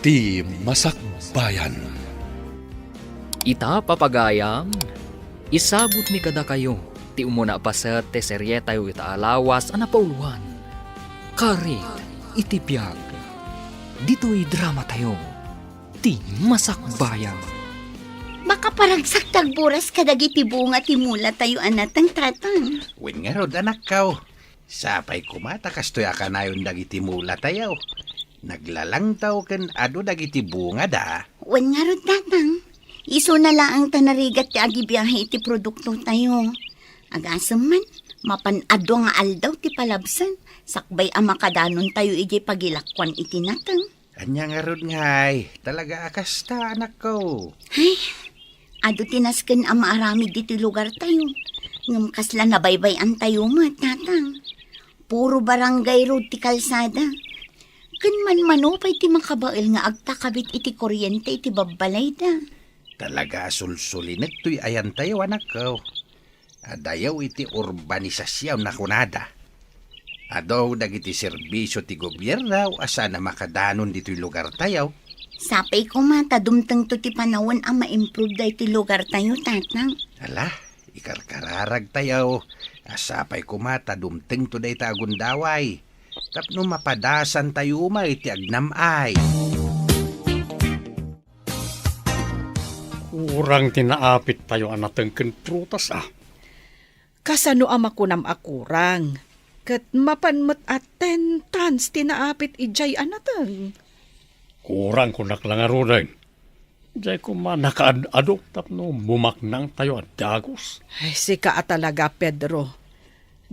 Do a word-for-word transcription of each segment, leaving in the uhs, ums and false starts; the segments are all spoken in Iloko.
Ti Masakbayan. Ita, papagayam, isabutmi kadakayo ti umuna a paset ti serietayo ita a lawas a napauluan, Karit iti Biag. Ditoy dramatayo, Ti Masakbayan. Makaparagsak ti agburas kadagiti bunga ti mulatayo a nateng, Tatang. Wen ngarud, anakko. Sapay koma ta kastoy a kanayon dagiti mulatayo. Naglalangtaw ken adu dagiti bungada. Wen ngarud, Tatang. Isuna laeng ta narigat ti agibiahe iti produktotayo. Agasem man, mapan adu nga aldaw ti palabsen, sakbay a makadanontayo idiay pagilakuan iti nateng. Ania ngarud ngay, talaga a kasta, anakko. Ay, adu ti nasken a maaramid ditoy lugartayo. Ngem kasla nabaybay-antayo met, Tatang. Puro barangay road ti kalsada. Ken manmano pay ti makabael nga agtakabit iti kuryente iti babbalayda. Talaga a sulsulinek toy ayantayo, anakko. Adayo iti urbanisasyon a kunada. Adu dagiti serbisio ti gobierno a saan a makadanon ditoy lugartayo. Sapay koma ta dumtengto ti panawen a ma-improve daytoy lugartayo, Tatang. Ala, ikarkararagtayo a sapay koma ta dumtengto dayta a gundaway tapno mapadasantayo met ti agnam-ay. Kurang ti naapittayo a nateng ken prutas, a. Kasano a makunam a kurang? Ket mapan met a ten tons ti naapit idiay a nateng. Kurang, kunak la ngaruden. Diay koma nakaad-adu tapno bumaknangtayo a dagus. Ay, sika a talaga, Pedro.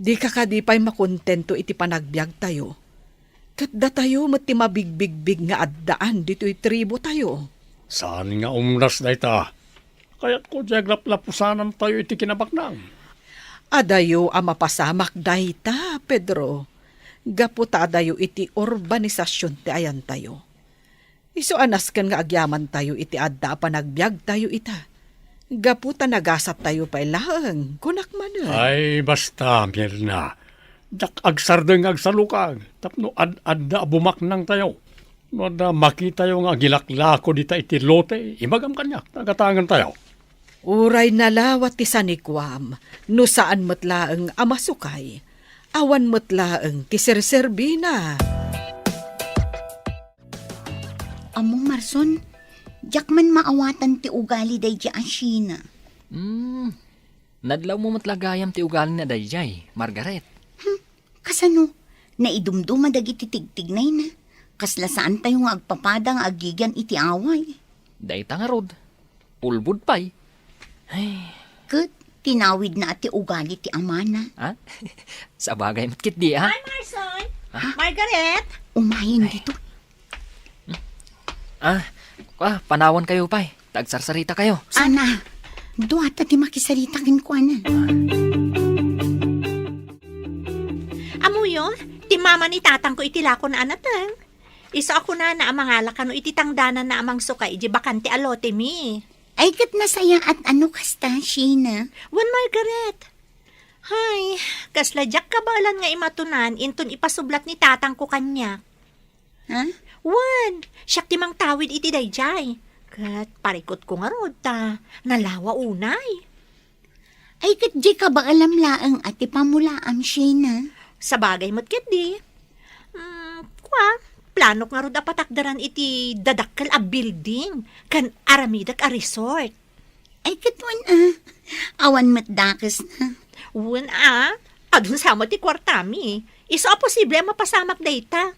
Dika kadi pay makontento iti panagbiagtayo? Ket datayo met ti mabigbigbig nga addaan ditoy tribotayo. Saan nga umnas dayta? Kayatko diay aglaplapusanantayo iti kinabaknang. Adayo a mapasamak dayta, Pedro, gapu ta adayo iti urbanisasyon ti ayantayo. Isu a nasken nga agyamantayo iti adda a panagbiagtayo ita, gapu ta nagasattayo pay laeng, kunak manen. Ay, basta, Mirna. Diak agsardeng nga agsalukag tapno ad-adda a bumaknangtayo. No adda makitayo nga agilaklako dita iti lote, ibagam kaniak, ta agatangentayo. Uray nalawa ti sanikuam, no saan met laeng a masukay, awan met laeng ti serserbina. Ammom, Marson, diak man maawatan ti ugali daydiay a Sheena. Hmm, nadlawmo met la gayam ti ugalina daydiay, Margaret. Hmm, kasano? Naidumduma dagiti tigtignayna. Kasla saantayo nga agpapada nga agigian iti away. Dayta ngarud, ulbod pay. Ay. Ket tinawidna ti ugali ti amana. Ha? Sabagay met ketdi, ha? Hi, Marson! Ha? Margaret! Umayen ditoy. Ah, kua, panawankayo pay. Ta agsarsaritakayo. Sana, duata ti makisarita kenkuana. Ammoyo, ti mama ni tatangko iti lakona a nateng. Isu a kunana a mangala kano iti tangdananna a mangsukay idiay bakante a lotemi. Ay, ket nasayaat a no kasta, Sheena. Wen, Margaret. Hay, kasla diak kabaelan nga imatunan inton ipasublat ni tatangko kaniak. Ha? Wen, siak ti mangtawid iti daydiay. Ket parikutko ngarud ta nalawa unay. Ay, ket diay kabaelam laeng a ti pamulaam, Sheena. Sabagay met ketdi. Mm, kua, planok ngarud a patakderan iti dadakkel a building ken aramidek a resort. Ay, ket wen a. Awan met dakesna. Wen a. Adun sa met ti kuartami. Isu a posible a mapasamak dayta.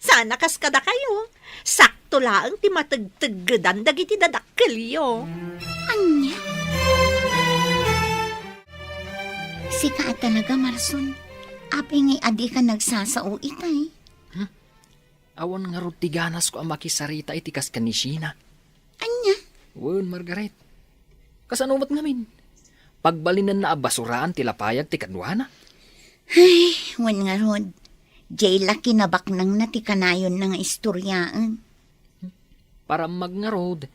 Sana kas kadakayo. Sakto laeng ti mategteggedan dagiti dadakkelyo. Ania? Sika a talaga, Marson. Apay ngay a dika nagsasao itay? Hmm? Awan ngarud ti ganasko a makisarita iti kas ken ni Sheena. Ania? Wen, Margaret. Kasano met ngamin? Pagbalinenna a basuraan ti lapayag ti kaduana? Ay, wen ngarud. Diay la kinabaknangna ti kanayonna nga istoriaen. Parammag ngarud,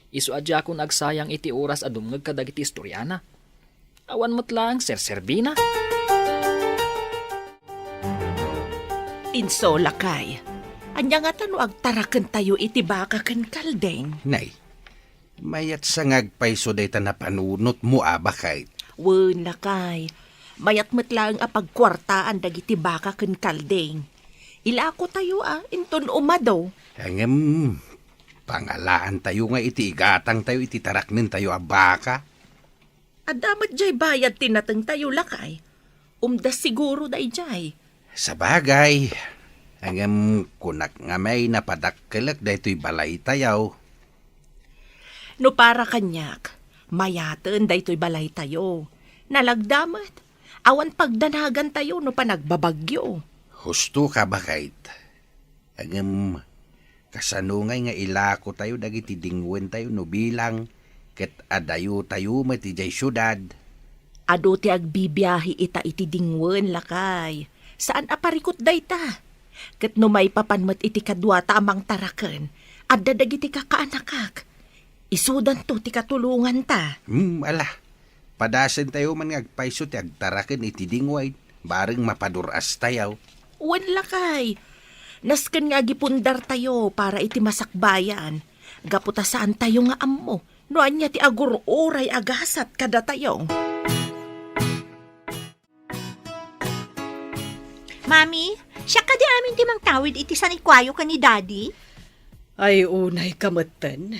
isu a diakon agsayang iti oras a dumngeg kadagiti istoriana. Awan met laeng serserbina. Inso, lakay. Ania ngata no agtarakentayo iti baka ken kalding? Nay, mayat sa nga agpayso dayta napanunotmo a baket. Wen, lakay. Mayat met laeng a pagkuartaan dagiti baka ken kalding. Ilakotayo a, inton umado. Ngem, pangalaantayo nga iti igatangtayo iti taraknentayo a baka. Adda met jay bayad ti natengtayo, lakay. Umda siguro dayjay. Sabagay, ngem kunak nga may napadakkelek daytoy balaytayo. No para kaniak, mayaten daytoy balaytayo. Nalagda met, awan pagdanagantayo no panagbabagyo. Husto ka, baket. Ngem, kasano ngay nga ilakotayo dagiti dingwentayo no bilang ket adayotayo met idiay siudad? Adu ti agbibiahe ita iti dingwen, lakay. Saan a parikut dayta. Ket no maipapan met iti kaduata a mangtaraken, adda dagiti kakaanakak. Isudanto ti katulonganta. Hmm, ala. Padasentayo man nga agpayso ti agtaraken iti dingwen, bareng mapadur-astayo. Wen, lakay. Nasken nga agipundartayo para iti masakbayan, gapu ta saantayo nga ammo no ania ti agur-uray a gasat kadatayo. Mami, siak kadi amin ti mangtawid iti sanikuayo ken ni Daddy? Ay, unay ka metten.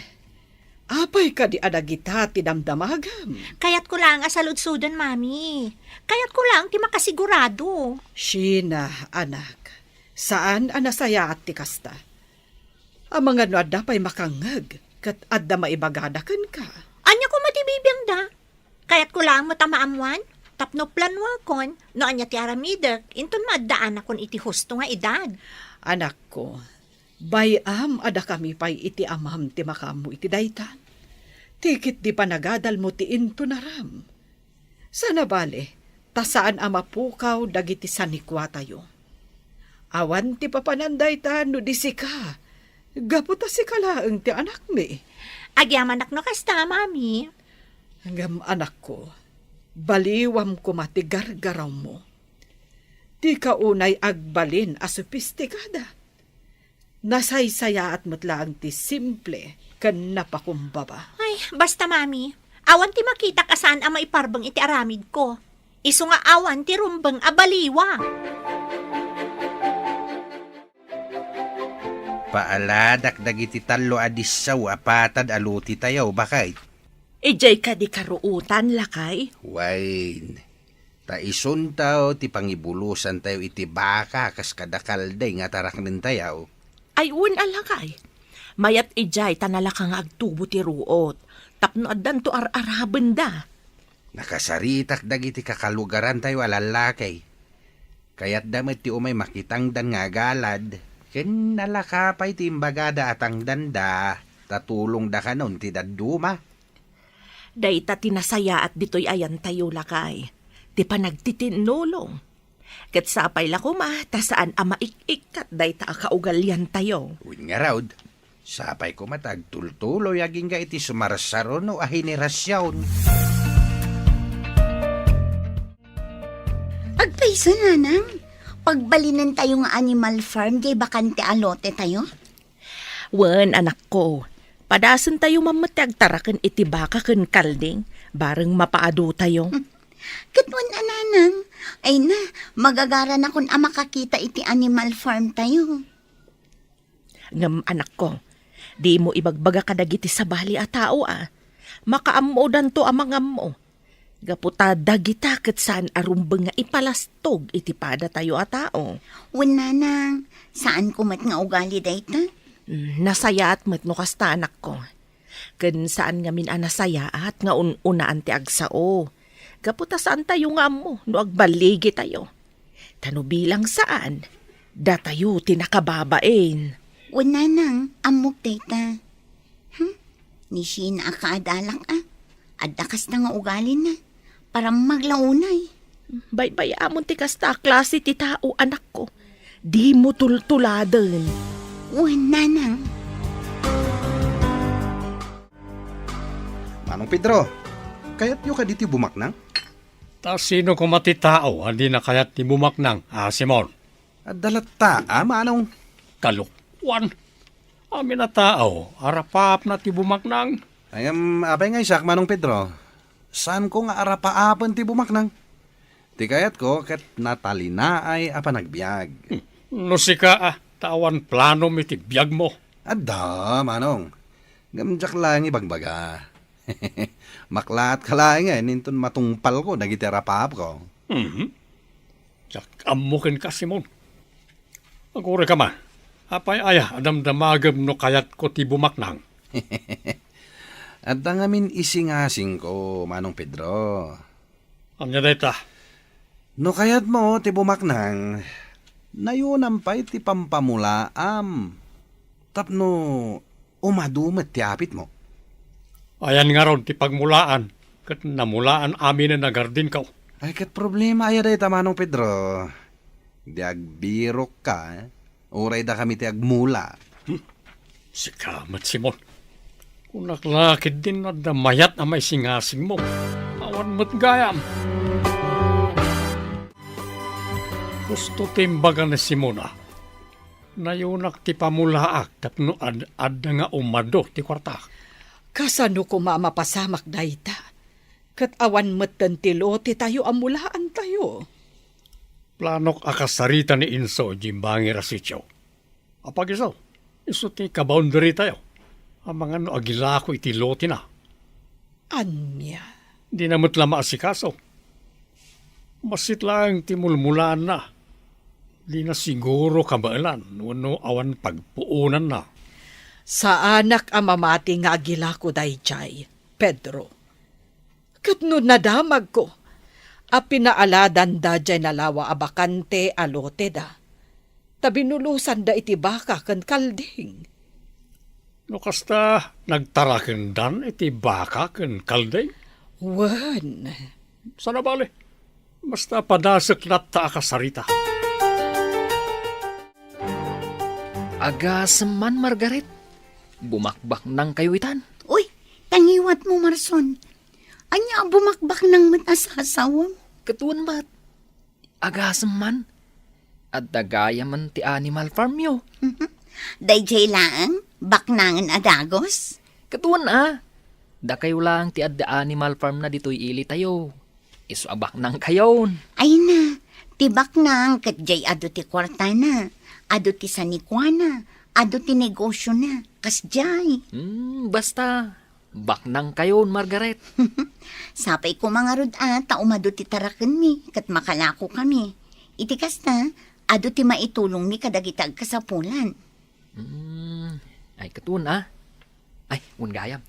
Apay kadi a dagita ti damdamagam? Kayatko laeng a saludsoden, Mami. Kayatko laeng ti makasigurado. Sheena, anak, saan a nasayaat ti kasta. Amangan no adda pay makangngeg ket adda maibagada kenka. Ania koma ti bibiangda? Kayatko laeng met a maammoan tapno planuakon no ania ti aramidek inton maaddaanakon iti husto nga edad. Anakko, bay-am a dakami pay iti amam ti makaammo iti dayta. Ti ketdi panagadalmo ti intunaram. Saan a bale, ta saan a mapukaw dagiti sanikuatayo. Awan ti papanan dayta no di sika, gapu ta sika laeng ti anakmi. Agyamanak no kasta, Mami. Ngem anakko, baliwam koma ti gargarawmo. Dika unay agbalin a sopistikada. Nasaysayaat met laeng ti simple ken napakumbaba. Ay, basta, Mami, awan ti makitak a saan a maiparbeng iti aramidko. Isu nga awan ti rumbeng a baliwa. Paaladak dagiti tallo a disso a patad a lotitayo, baket. Idiay kadi karuotan, lakay? Wen, ta isunto ti pangibulosantayo iti baka kas kada kalding a taraknentayo. Ay, wen a, lakay. Mayat idiay ta nalaka nga agtubo ti ruot, tapno addanto ar-arabenda. Nakasaritak dagiti kakalugarantayo a lallaki. Kayatda met ti umay makitangdan nga agalad, ken nalaka pay ti imbagada a tangdanda, ta tulongda kanon ti dadduma. Dayta ti nasayaat ditoy ayantayo, lakay, ti panagtitinnulong. Ket sapay la koma ta saan a maik-ikkat dayta a kaugaliantayo. Wen ngarud, sapay koma ta agtultuloy agingga iti sumarsaruno a henerasion. Agpayso, nanang, pagbalinentayo nga animal farm diay bakante a lotetayo? Wen, anakko, padasentayo man met ti agtaraken iti baka ken kalding, bareng mapaadutayo. Ket wen a, nanang, ay na, magagaranakon a makakita iti animal farm tayo. Ngem, anakko, dimo ibagbaga kadagiti sabali a tao a makaammodanto a mangammo. Gapu ta dagita ket saan a rumbeng nga ipalastog iti padatayo a tao. Wen, nanang, saanko met nga ugali dayta. Mm, nasayaat met no kasta, anakko. Ken saan ngamin a nasayaat nga un-unaan ti agsao. Gapu ta saantayo nga ammo no agballigitayo. Ta no bilang saan, datayo ti nakababain. Wen, nanang, ammok dayta. Hmm? Ni Sheena a kaadalak a. Adda kasta nga ugalina. Parammag la unay. Baybay-amon ti kasta a klase ti tao, anakko. Dimo tultuladen. Wen, nanang. Manong Pedro, kayatyo kadi ti bumaknang? Ta sino koma ti tao a dina kayat ti bumaknang, a Simon? Adda latta, a Manong. Kalok. Wan, amin a tao, arapaapna ti bumaknang. Ay, em, apay nga Isak, Manong Pedro? Saanko nga arapaapen ti bumaknang? Ti kayatko ket natalinaay a panagbiag. Hmm. No sika, a, ta awan planom iti biagmo. Adda, Manong. Ngem diak laeng ibagbaga. Maklaat ka laengen inton matungpalko dagiti arapaapko. Mhm. Diak ammo kenka, Simon. Aguray ka man. Apay aya a damdamagem no kayatko ti bumaknang? Adda ngamin isingasingko, Manong Pedro. Ania dayta? No kayatmo ti bumaknang, nayunam pay ti pampamulaam tapno umadu met ti apitmo. Ayan ngarud ti pagmulaan, ket namulaan aminen a gardinko. Ay, ket problema aya dayta, Manong Pedro? Di agbirokka, eh? Uray dakami ti agmula. Hmm. Sika met, Simon. Kunak la ketdin no adda mayat a maisingasingmo. Awan met gayam. Husto ti imbaga ni Simon a, nayunak ti pamulaak tapno ad-adda nga umadu ti kuarta. Kasano koma a mapasamak dayta? Ket awan metten ti lotetayo a mulaantayo. Planok a kasarita ni Inso idiay bangir a sitio. Apag isu, isu ti kaboundarytayo. Amangan no agilako iti lotena. Ania? Dina met la maasikaso. Bassit laeng ti mulmulaanna. Dina siguro kabaelan wenno awan pagpuonanna. Saanak a mamati nga agilako daydiay, Pedro. Ket no nadamagko a pinaaladanda diay nalawa a bakante a loteda, ta binulosanda iti baka ken kalding. No kasta, nagtarakendan iti baka ken kalding? Wen. Saan a bale, basta padasek latta a kasarita. Agasem man, Margaret. Bumakbaknangkayo itan. Uy, ta ngiwatmo, Marson. Ania a bumakbaknang met a sasawem? Ket wen met. Agasem man. Adda gayamen ti animal farmyo. Daydiay laeng, baknangen a dagus? Ket wen a. Dakayo laeng ti adda animal farm na ditoy ilitayo. Isu a baknangkayon. Ay na, ti baknang ket diay adu ti kuartana, adu ti sanikuana, adu ti negosiona, kasdiay. Hmm, basta, baknangkayon, Margaret. Sapay koma ngarud a ta umadu ti tarakenmi ket makalakokami. Iti kasta, adu ti maitulongmi kadagiti agkasapulan. Hmm, ay, ket wen a. Ay, wen gayam.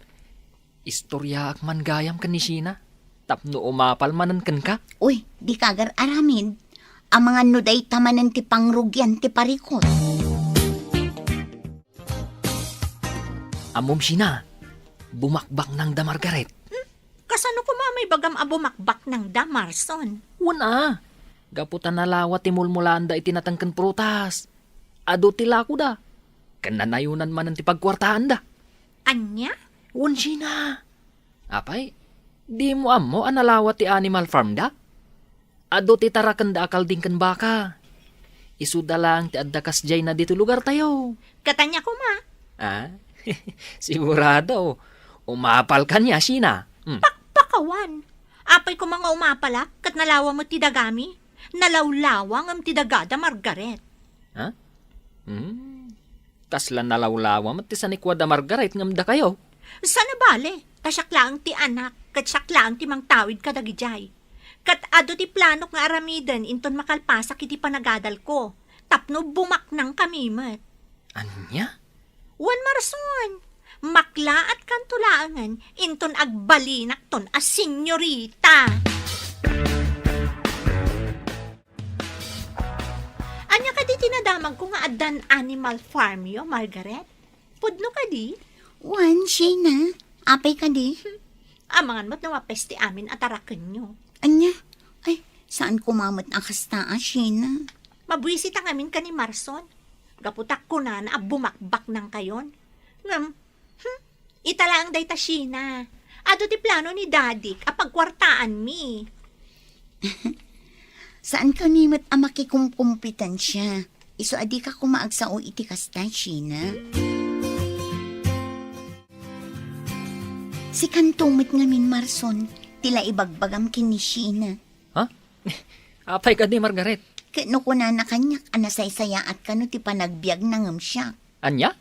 Istoryaak man gayam ken ni Sheena tapno umapal manen kenka. Uy, dika agar-aramid. Amangan no dayta manen ti pangrugian ti parikut. Ammom, Sheena, bumakbaknangda, Margaret. Hmm? Kasano koma a maibagam a bumakbaknangda, Marson? Wen a, gapu ta nalawa ti mulmulaanda iti nateng ken prutas. Adu ti lakoda. Ken nanayonan manen ti pagkuartaanda. Ania? Wen, Sheena. Apay, dimo ammo a nalawa ti animal farmda? Adu ti tarakenda a kalding ken baka. Isuda laeng ti adda kasdiayna ditoy lugartayo. Ket ania koma? Ah? Sigurado, umapalka nia, Sheena. Hmm. Pakpakawan. Apay koma nga umapalak ket nalawa met ti dagami? Nalawlawa ngem ti dagada, Margaret. Ha? Hmm. Kasla nalawlawa met ti sanikuada, Margaret, ngem dakayo? Saan a bale, ta siak laeng ti anak, ket siak laeng ti mangtawid kadagidiay. Ket adu ti planok nga aramiden inton makalpasak iti panagadalko, tapno bumaknangkami met. Ania? Wen, Marson, maklaatkanto laengen inton agbalinakton a senyorita. Ania kadi ti nadamagko nga addan animal farmyo, Margaret? Pudno kadi? Wen, Sheena. Apay kadi? Amangan met no mapes ti amin a tarakenyo. Ania? Ay, saan koma met a kasta a, Sheena. Mabuisita ngamin ken ni Marson. Gapu ta kunana a bumakbaknangkayon. Ngem, hmm, ita laeng dayta, Sheena. Adu ti plano ni Dadik a pagkuartaanmi. Saankami met a makikumkompetensia. Isu a dika koma agsao iti kasta, Sheena. Sikanto met ngamin, Marson, ti la ibagbagam ken ni Sheena. Ha? Apay kadi, Margaret? Ket no kunana kaniak a nasaysayaat kano ti panagbiagna ngem siak. Ania?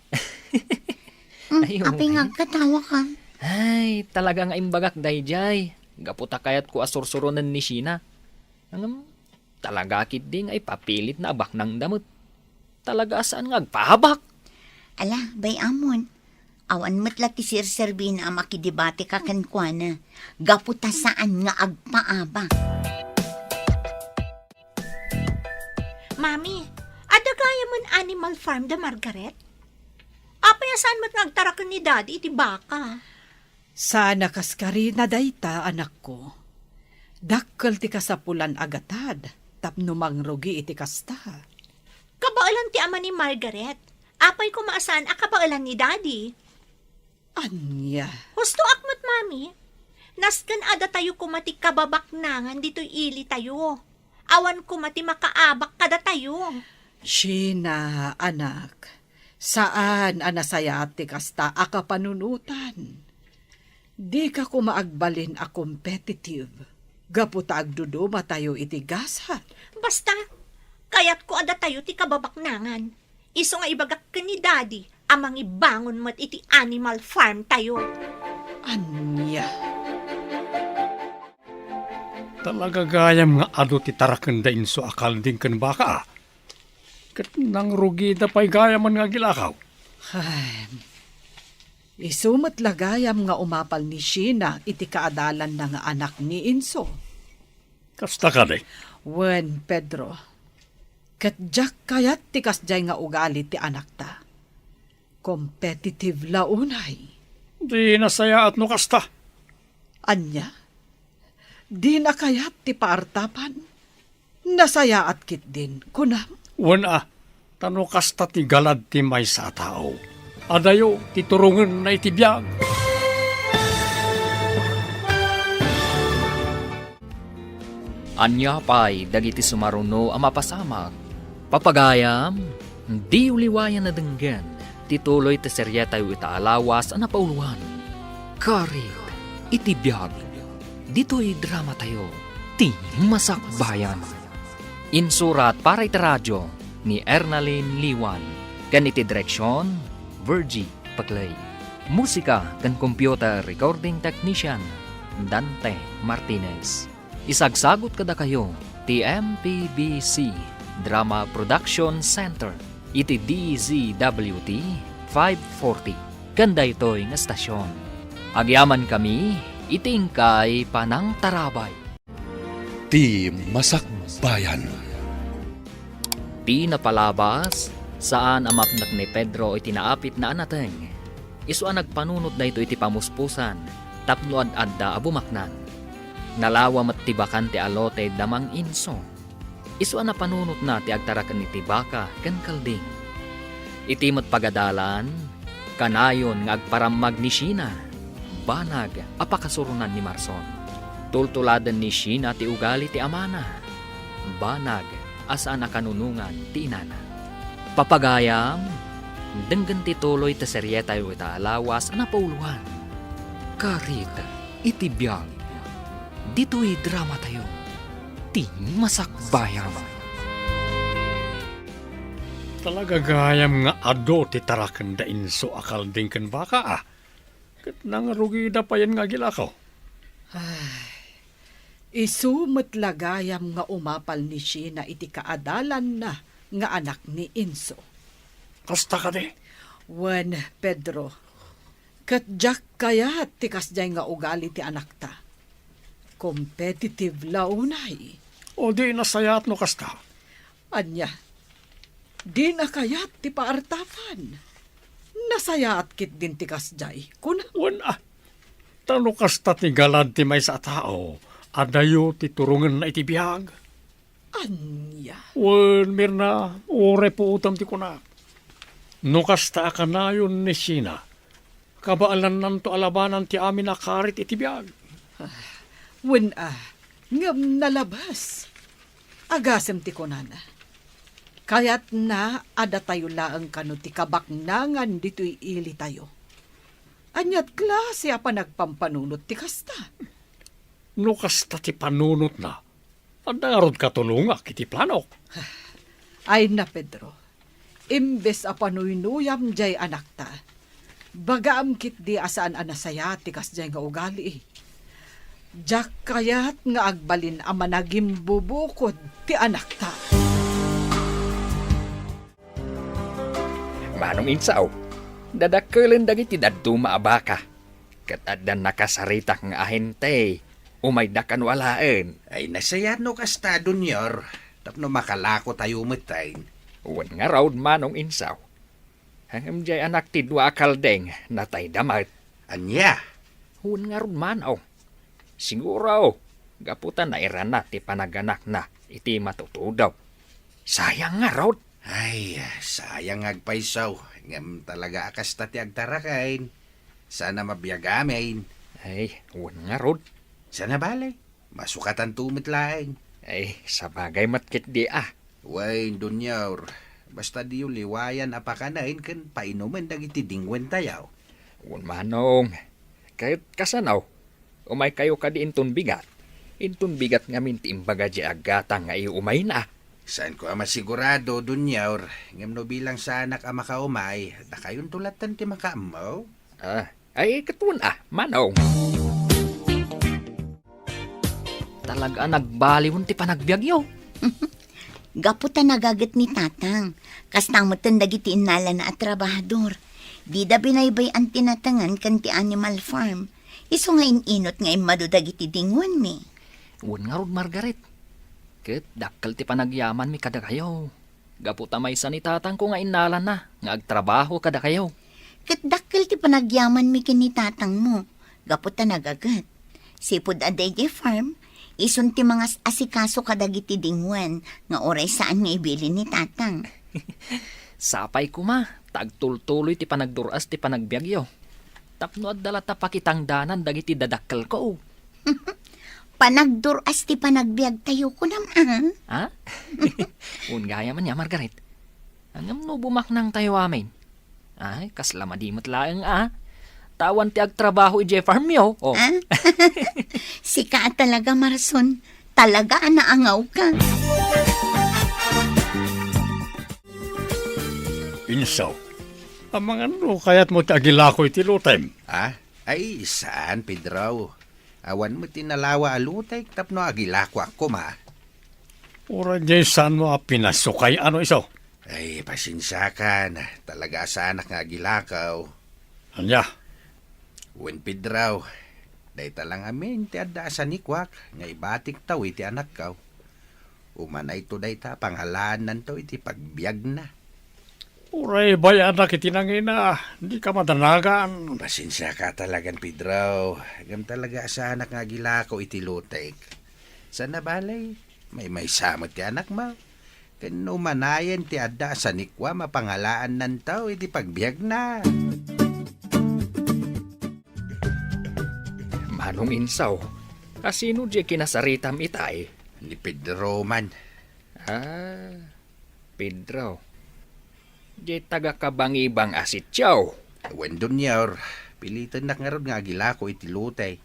Hmm, Ay, apay nga agkatawa ka? Ay, talaga nga imbagak daydiay. Gapu ta kayatko a sursuronen ni Sheena. Ngem, talaga ketdi nga ipapilitna a baknangda met. Talaga a saan nga agpaabak. Ala, bay-amon. Awan met la ti serserbina a makidebateka kenkuana. Gapu ta saan nga agpaabak. Mami, adda gayamen animal farm da Margaret? Apay a saan met nga agtaraken ni Daddy iti baka? Saan a kaskarina dayta, anakko. Dakkel ti kasapulan a gatad tapno mangrugi iti kasta. Kabaelan ti ama ni Margaret. Apay koma a saan a kabaelan ni Daddy? Ania? Hustoak met, Mami. Nasken a datayo koma ti kababaknangan ditoy ilitayo. Awan koma ti makaabak kadatayo. Sheena, anak, saan a nasayaat ti kasta a kapanunotan. Dika koma agbalin a competitive gapu ta agdudumatayo iti gasat. Basta, kayatko a datayo ti kababaknangan. Isu nga ibagak ken ni Daddy a mangibangon met iti animal farm tayo. Ania? Talaga gayam nga adu ti taraken da Inso a kalding ken baka, a. Ket nangrugida pay gayamen nga agilakaw. Ay, isu met la gayam nga umapal ni Sheena iti kaadalanna nga anak ni Inso. Kasta kadi? Wen, Pedro. Ket diak kayat ti kasdiay nga ugali ti anakta. Competitive la unay. Di nasayaat no kasta. Ania? Dina kayat ti paartapan? Nasayaat ketdin, kunam? Wen a, ta no kasta ti galad ti maysa a tao, adayo ti turongenna iti biag. Ania pay dagiti sumaruno a mapasamak? Papagayam, diyo liwayan a denggen ti tuloy ti serietayo ita a lawas a napauloan, Karit iti Biag. Ditoy dramatayo, ti Masakbayan. Insurat para iti radio ni Ernalyn Liwan, ken iti direksion, Virgie Paclay. Musika ken computer recording technician, Dante Martinez. Isagsagut kadakayo ti M P B C Drama Production Center iti D Z W T five forty ken daytoy nga estasion. Agyamankami iti inkay panangtarabay. Ti Masakbayan. Ti napalabas, saan a mapnek ni Pedro iti naapitna a nateng. Isu a nagpanunot daytoy iti pamuspusan tapno ad-adda a bumaknang. Nalawa met ti bakan ti alote da Mang Inso. Isu a napanunotna ti agtaraken iti baka ken kalding. Iti met pagadalan, kanayon nga agparammag ni Sheena, banag a pakasuronan ni Marson. Tultuladen ni Sheena ti ugali ti amana, banag a saan a kanunongan ti inana. Papagayam, denggen ti tuloy ti serietayo ita a lawas a napauloan, Karit iti Biag. Ditoy dramatayo, ti Masakbayan. Talaga gayam nga adu ti taraken da Inso a kalding ken baka, a. Ket nangrugida payen nga agilakaw. Ay, isu met la gayam nga umapal ni Sheena iti kaadalanna nga anak ni Inso. Kasta kadi? Wen, Pedro, ket diak kayat ti kasdiay nga ugali ti anakta. Competitive la unay. O di nasayaat no kasta? Ania, dina kayat ti paartapan? Nasayaat ketdin ti kasdiay, kuna. Wen a, ta no kasta ti galad ti maysa a tao, adayo ti turongenna iti biag. Ania? Wen, Mirna, uray puotem ti kunak. No kasta a kanayon ni Sheena, kabaelannanto a labanan ti amin a karit iti biag. Ah, wen a, ngem nalabas. Agasem ti kunana. Kayatna a datayo laeng kano ti kabaknangan ditoy ilitayo. Aniat klase a panagpampanunot ti kasta? No kasta ti panunotna, adda ngarud katulongak iti planok. Ay na, Pedro, imbes a panuynuyam diay anakta, bagaam ketdi a saan a nasayaat ti kasdiay nga ugali. Diak kayat nga agbalin a managimbubukod ti anakta. Manong Insaw, dadakkelen dagiti dadduma a baka, ket adda nakasaritak nga ahente. Umayda kano alaen. Ay, nasayaat no kasta, Dunior, tapno makalako tayo metten. Wen ngarud, Manong Insaw. Ngem diay anak ti dua a kaldeng, natayda met. Ania? Wen ngarud, Manong. Siguro, gapu ta nairana ti panaganakna iti matutudo. Sayang ngarud. Ay, sayang nga agpayso, ngem talaga a kasta ti agtaraken. Saan a mabiag amin. Ay, wen ngarud. Saan a bale, masukatanto met laeng. Ay, sabagay met ketdi a. Wen, Dunior, basta diyo liwayan a pakanen ken painumen dagiti dingwentayo. Wen, Manong. Ket kasano? Umaykayo kadi inton bigat? Inton bigat ngamin ti imbaga diay aggatang nga iumayna. Saanko a masigurado, Dunior, ngem no bilang saanak a makaumay, dakayonto latten ti makaammo. Ah, ay, ket wen a, Manong. Talaga a nagbaliwen ti panagbiagyo. Gapu ta nagaget ni Tatang, kasta metten dagiti innalana a trabahador. Dida binaybay-an ti natengen ken ti animal farm. Isu nga in-inut nga immadu dagiti dingwenmi. Wen ngarud, Margaret. Ket dakkel ti panagyamanmi kadakayo. Gapu ta maysa ni tatangko nga innalana nga agtrabaho kadakayo. Ket dakkel ti panagyamanmi ken ni tatangmo, gapu ta nagaget. Sipud a daydiay farm, isun ti mangas-asikaso kadagiti dingwen nga uray saan nga ibilin ni tatang. Sapay koma ta agtultuloy ti panagdur-as ti panagbiagyo. Tapno adda latta pakitangdanan dagiti dadakkelko. Panagdur-as ti panagbiagtayo, kunam, a? Ha? Wen gayam ania, Margaret. Ngem no bumaknangtayo amin? Ay, kasla madi met laeng, a. Ta awan ti agtrabaho idiay farmyo, o. A? Sika a talaga, Marson. Talaga a naangawka. Insaw, amangan no kayatmo ti agilako iti lotem? A? Ay, saan, Pedro. Awan met ti nalawa a lotek tapno agilakoak koma. Uray diay saanmo a pinasukay, a, Insaw? Ay, pasensiakan. Talaga a saanak nga agilako. Ania? Wen, Pedro, dayta lang amin ti adda a sanikuak nga ibatiktayo iti anakko. Umanayto dayta a pangalaannanto iti pagbiagna. Uray bay-anak iti nangina, dika madanagan. Pasensiaka talagan, Pedro. Ngem talaga a saanak nga agilako iti lotek. Saan a bale, maymaysa met ti anakmo. Ken no umanayen ti adda a sanikuam a pangalaannanto iti pagbiagna. Manong Insaw, a sino diay kinasaritam itay? Ni Pedro man. A, Pedro. Diay taga-Kabangibang a sitio. Wen, Dunior, pilitennak ngarud nga agilako iti lote.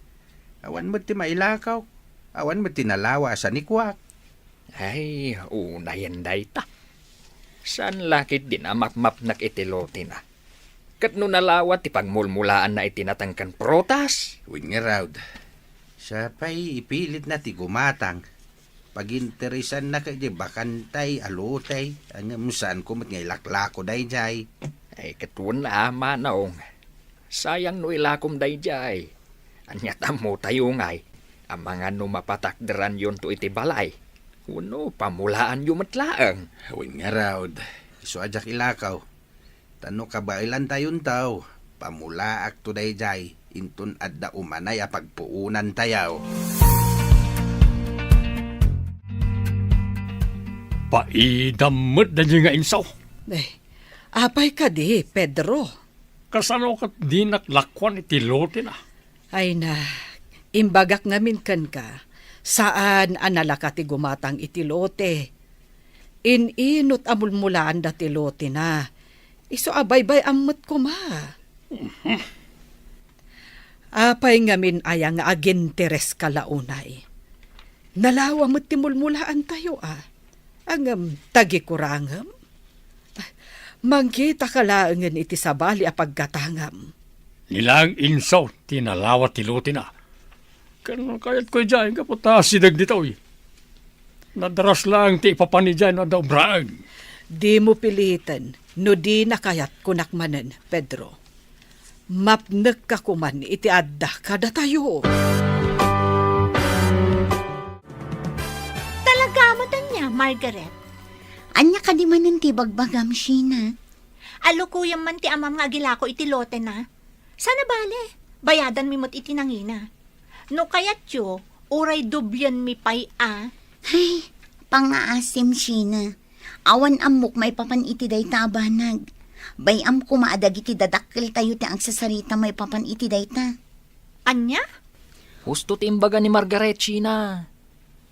Awan met ti mailako. Awan met ti nalawa a sanikuak. Ay, unayen dayta. Saan la ketdin a mapmapnek iti lotena? Ket no nalawa ti pagmulmulaanna iti nateng ken prutas? Wen ngarud, sapay ipilitna ti gumatang. Paginteresanna ket di bakantay a lotey, ngem saanko met nga ilaklako daydiay. Ay, ket wen a, Manong. Sayang no ilakom daydiay. Ania ti ammotayo ngay, amangan no mapatakderanyonto iti balay, wenno pamulaanyo met laeng? Wen ngarud, isu a diak ilako. Ta no kabaelantayonto, pamulaakto daydiay, inton adda umanay a pagpuonantayo. Paidam met daydiay nga Insaw. Eh, apay kadi, Pedro? Kasano ket dinak lakuan iti lotena? Ay na, imbagak ngamin kenka, saan a nalaka ti gumatang iti lote. In-inut a mulmulaanda ti lotina. Isu a baybay-am met koma. Apay ngamin aya nga agintereska la unay? Nalawa met ti mulmulaantayo, a. Ngem tagikurangem? Mangkitaka laengen iti sabali a paggatangam. Ni laeng insaw ti nalawa ti lotina. Ken kayatko idiay gapu ta asideg ditoy. Nadaras laeng ti ipapan idiay no adda obraen. Dimo piliten no dina kayat, kunak manen, Pedro. Mapnekka koman iti adda kadatayo. Talaga met ania, Margaret? Ania kadi manen ti ibagbagam, Sheena? Alukuyem man ti amam nga agilako iti lotena. Saan a bale, bayadanmi met iti nangina. No kayatyo, uray doblienmi pay a. Ay, pangngaasim, Sheena. Awan ammok maipapan iti dayta a banag. Bay-am koma a dagiti dadakkeltayo ti agsasarita maipapan iti dayta. Ania? Husto ti imbaga ni Margaret, Sheena.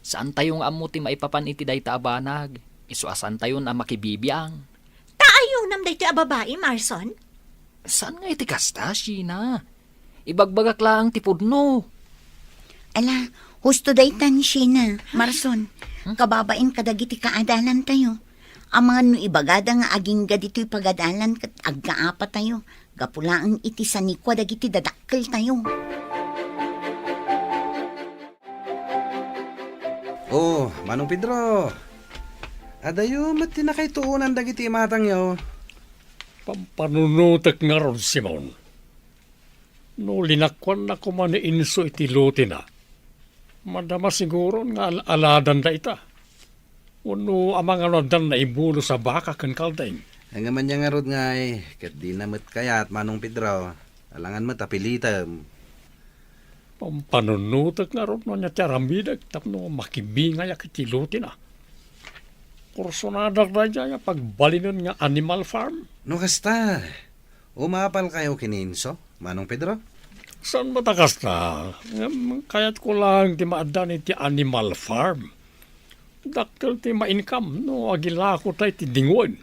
Saantayo nga ammo ti maipapan iti dayta a banag. Isu a saantayon a makibibiang. Ta ayonam daytoy a babai, Marson? Saan nga iti kasta, Sheena? Ibagbagak laeng ti pudno. Ala, husto daytan, Sheena, Marson, kababain kadagiti kaadalantayo. Amangan no ibagada nga agingga ditoy pagadalan ket agkaapatayo, gapu laeng iti sanikua dagiti dadakkeltayo. Oh, Manong Pedro. Adayo met ti nakaituonan dagiti imatangyo. Pampanunotek ngarud, Simon. No linakuanna koma ni inso iti lotina, madama siguron nga al-aladan dayta. Wenno amangan no addan naibulos a baka ken kalding. Ngem ania ngarud ngay, ket dina met kayat, Manong Pedro. Alangan met a pilitem. Pampanunotek ngarud no ania ti aramidek tapno makibingayak iti lotina. Kursonadak daydiay a pagbalinen nga animal farm. No kasta, umapalkayo ken ni inso, Manong Pedro? Saan met a kasta, ngem kayatko laeng ti maaddan iti animal farm. Dakkel ti ma-income no agilakota iti dingwen.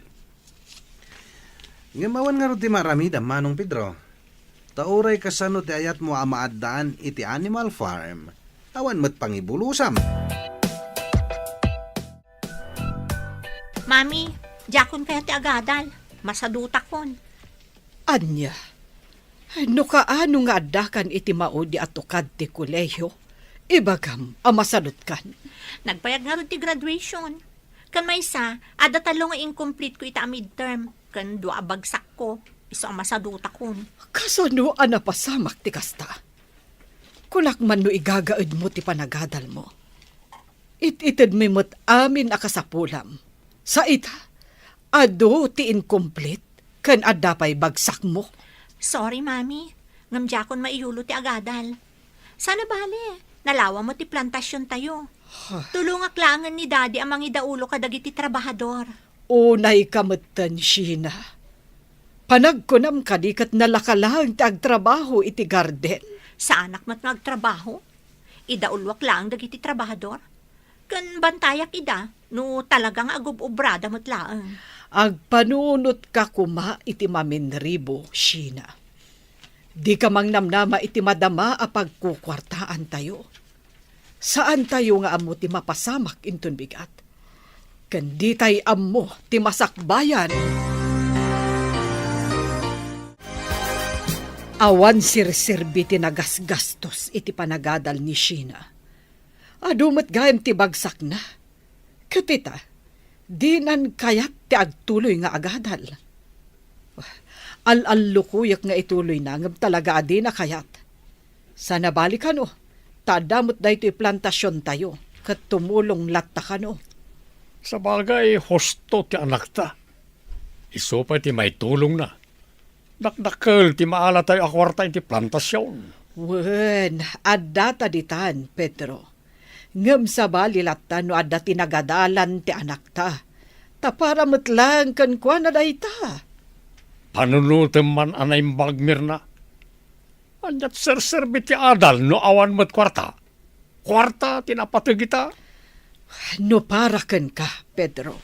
Ngem awan ngarud ti maaramidam, Manong Pedro. Ta uray kasano ti ayatmo a maaddaan iti animal farm, awan met pangibulosam. Mami, diakon kayat ti agadal. Masadutakon. Ania? No kaano nga addakan iti maudi a tukad ti kolehiyo, ibagam a masadutkan. Nagpayag ngarud ti graduation. Ken maysa, adda tallo nga incomplete ko ita a midterm, ken dua a bagsakko, isu a masadutakon. Kasano a napasamak ti kasta? Kunak man no igagaedmo ti panagadalmo. It-itedmi met amin a kasapulam. Sa ita, adu ti incomplete ken adda pay bagsakmo. Sorry, Mami. Ngem diakon maiyulo ti agadal. Saan a bale, nalawa met ti plantasiontayo. Tulongak laengen ni Daddy a mangidaulo kadagiti trabahador. Unayka metten, Sheena. Panagkunam kadi ket nalaka laeng ti agtrabaho iti garden? Saanak met nga agtrabaho. Idauloak laeng dagiti trabahador. Ken bantayak ida no talaga nga agub-ubrada met laeng. Agpanunotka koma iti maminribo, Sheena. Dika mangnamnama iti madama a pagkukuartaantayo. Saantayo nga ammo ti mapasamak inton bigat. Ken ditay ammo ti masakbayan. Awan serserbi ti nagasgastos iti panagadal ni Sheena. Adu met gayam ti bagsakna. Ket ita, dinan kayat ti agtuloy nga agadal. Al-allukuyek nga ituloyna ngem talaga a dina kayat. Saan a bale kano, ta adda met daytoy plantasiontayo, ket tumulong latta kano. Sabagay, husto ti anakta. Isu pay ti maitulongna. Dakdakkel ti maalatayo a kuarta iti plantasion. Wen, addata ditan, Pedro. Ngem sabali latta no adda ti nagadalan ti anakta. Ta para met laeng kenkuana dayta. Panunotem man a naimbag, Mirna. Ania't serserbi ti adal no awan met kuarta? Kuarta ti napateg ita. No para kenka, Pedro,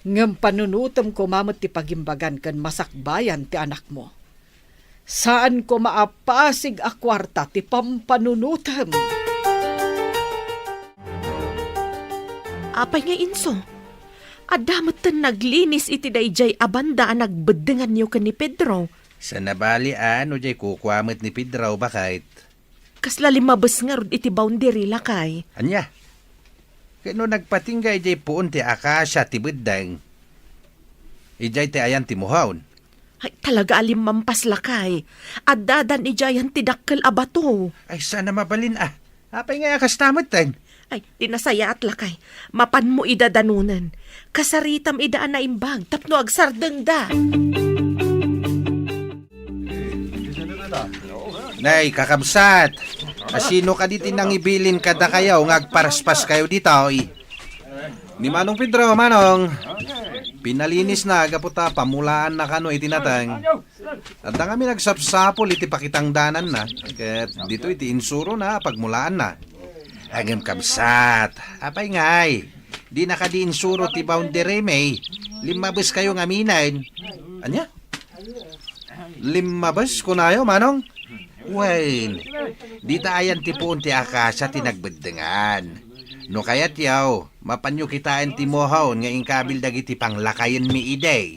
Ngem panunotem koma met ti pagimbagan ken masakbayan ti anakmo. Saan koma a pasig a kuarta ti pampanunotem. Apay nga Inso? Adda metten naglinis iti daydiay a banda a nagbeddenganyo ken ni Pedro? Sana bali a no diay kukua met ni Pedro, baket. Kasla limmabes ngarud iti boundary, lakay. Ania? Ket no nagpatingga idiay puon ti akasia ti beddeng, idiay ti ayan ti mohon. Ay, talaga a limmampas, lakay. Addadan idiayan ti dakkel a bato. Ay, sana mabalin a. Apay nga a kasta metten? Ay, di nasayaat, lakay. Mapanmo ida danonen. Kasaritam ida a naimbag tapno agsardengda. Nay, kakabsat, asino kadi ti nangibilin kadakayo nga agparaspaskayo ditoy? Ni Manong Pedro, Manong. Pinalinisna gapu ta pamulaanna kano iti nateng. Adda ngamin agsapsapul iti pakitangdananna, ket ditoy ti insurona a pagmulaanna. Ngem kabsat, apay ngay? Dina kadi insuro ti boundary, may? Limmabeskayo ngaminen. Ania? Limmabes, kunayo, Manong? Wen, dita ayan ti puon ti akasia ti nagbeddengan. No kayatyo, mapanyo kitaen ti mohon nga inkabil dagiti panglakayenmi idi.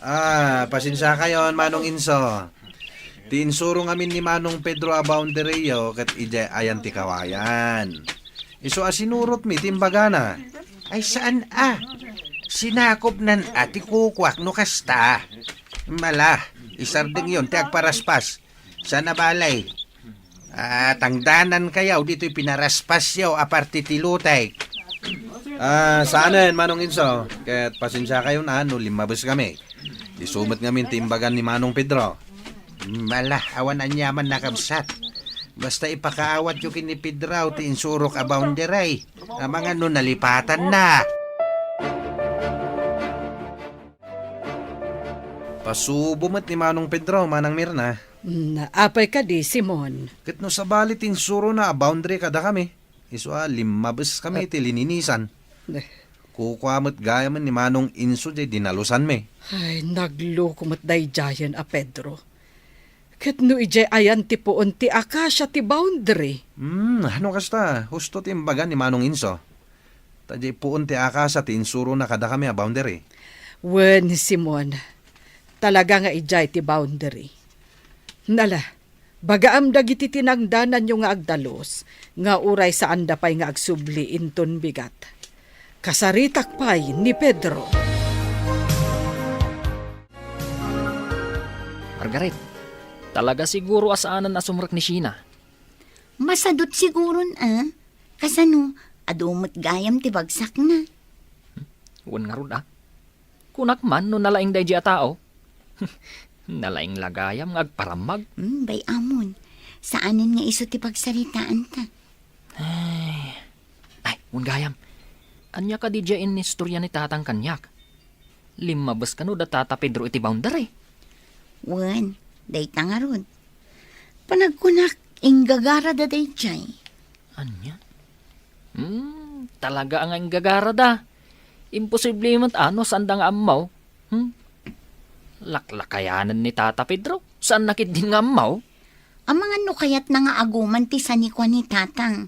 Ah, pasensiakayon, Manong Inso. Ti insuro ngamin ni Manong Pedro a boundaryo ket idiay ayan ti kawayan. Isu a sinurotmi ti imbagana. Ay, saan a? Sinakopnan a ti kukuak no kasta. Mala, isardengyon ti agparaspas. Sana balay. Ah, tangdanankayo ditoy pinaraspasyo a parte ti lotek. Ah, saanen, Manong Inso. Ket pasensiakayon a no limmabes kami. Isu met ngamin ti imbagan ni Manong Pedro. Mala, awan aniaman nakabsat. Basta ipakaawatyo ken ni Pedro ti insurok a boundary. Amangan no nalipatanna. Pasubo met ni Manong Pedro, Manang Mirna. Mm, apay kadi, Simon? Ket no sabali ti insurona a boundary kadakami, isu a limmabes kami Ah. ti lininisan. Eh. Kukua met gayamen ni Manong Inso diay dinalusanmi. Ay, nagloko met daydiayen a Pedro. Ket no idiay ayan ti puon ti akasia ti boundary? Hmm, no kasta, husto ti imbaga ni Manong Inso. Ta diay puon ti akasia ti insurona kadakami a boundary. Wen, Simon, talaga nga idiay ti boundary. Nala, bagaam dagiti tinangdananyo nga agdalus, nga uray saanda pay nga agsubli inton bigat. Kasaritak pay ni Pedro. Margaret, talaga siguro a saanen a sumrek ni Sheena. Masadut siguron a. Kasano, adu met gayam ti bagsakna. Wen ngarud a. Kunak man no nalaing daydi a tao. Nalaing la gayam nga agparammag. Hmm, bay-amon. Saanen nga isu ti pagsaritaanta. Ay, ay, wen gayam. Ania kadi diay inistorya ni Tatang kaniak? Limmabes kano da Tata Pedro iti boundary? Wen, dayta ngarud. Panagkunak, inggagarada daydiay. Ania? Hmm, talaga nga inggagarada. Imposible met a no saanda nga ammo. Hmm? Laklakayanen ni Tata Pedro? Saanna ketdin nga ammo? Amangan no kayatna nga aguman ti sanikua ni Tatang.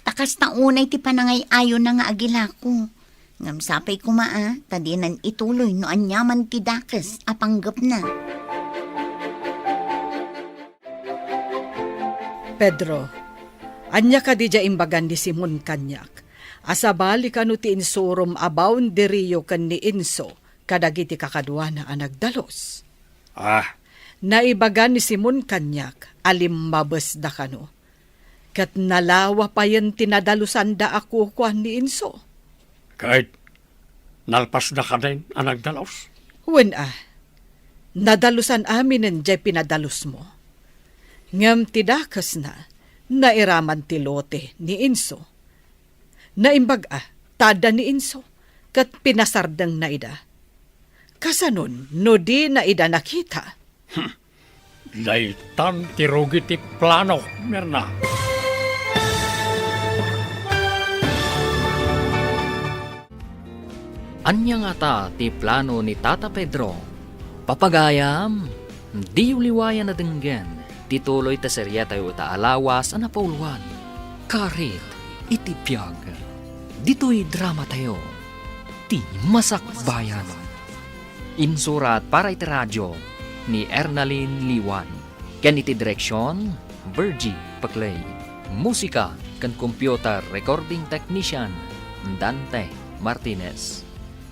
Ta kasta unay ti panangay-ayona nga agilako. Ngem sapay koma a, ta dinan ituloy no aniaman ti dakes a panggepna. Pedro, ania kadi diay imbagan ni Simon kaniak? A sabali kano ti insurom a boundaryo ken ni Inso kadagiti kakaduana a nagdalus? Ah. Naibaga ni Simon kaniak a limmabesda kano. Ket nalawa payen ti nadalusanda a kukua ni Inso. Ket nalpasda kadin a nagdalus? Wen a, nadalusan aminen diay pinadalusmo. Ngem ti dakesna, nairaman ti lote ni Inso. Naimbag a, ta adda ni Inso, ket pinasardengna ida. Kasanon no dina ida nakita? Hmm. Daytan ti rugi ti plano, Mirna. Ania ngata ti plano ni Tata Pedro? Papagayam, diyo liwayan a denggen ti tuloy ta serietayo ita a lawas a napauluan, Karit iti Biag. Ditoy dramatayo, Ti Masakbayan. Insurat para iti radio ni Ernalyn Liwan. Ken iti direksion, Virgie Paclay. Musika ken computer recording technician, Dante Martinez.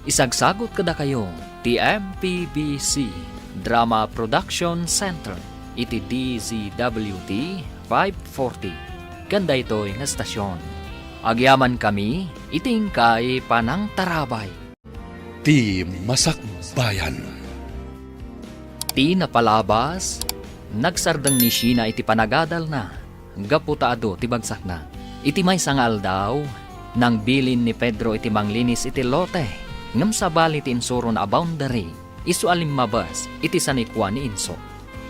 Isagsagut kadakayo ti M P B C Drama Production Center iti D Z W T five forty. Ken daytoy nga estasion, agyamankami iti inkay panangtarabay. Ti Masakbayan. Ti napalabas, nagsardeng ni Sheena iti panagadalna gapu ta adu ti bagsakna. Iti maysa nga aldaw, nangbilin ni Pedro iti manglinis iti lote, ngem sabali ti insurona a boundary, isu a limmabes iti sanikua ni Inso.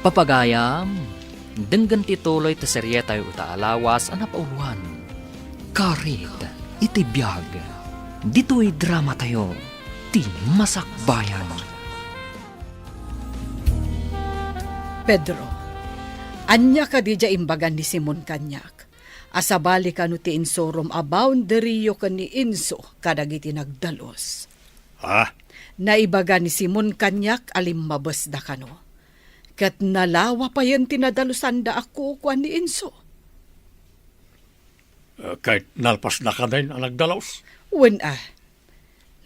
Papagayam, denggen ti tuloy ti serietayo ita a lawas a napauluan, Karit iti Biag. Ditoy dramatayo, Ti Masakbayan. Pedro, ania kadi diay imbaga ni Simon kaniak? A sabali kano ti insurom a boundaryo ken ni Inso kadagiti nagdalus. Ha? Naibaga ni Simon kaniak a limmabesda kano. Ket nalawa payen ti nadalusanda a kukuan ni Inso. Eh, ket nalpasda kadin a nagdalus? Wen a,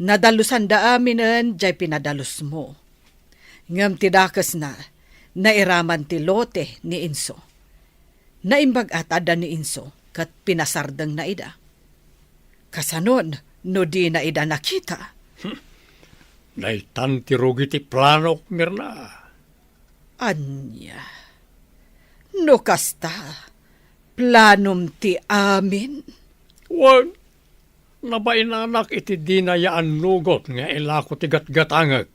nadalusanda aminen diay pinadalusmo. Ngem ti dakesna, nairaman ti lote ni Inso. Naimbag a ta adda ni Inso ket pinasardengna ida. Kasanon no dina ida nakita? Hmm. Daytan ti rugi ti planok, Mirna. Ania? No kasta, planom ti amin? Wen, nabainanak iti dina ya annugot nga ilako ti gatgatangek.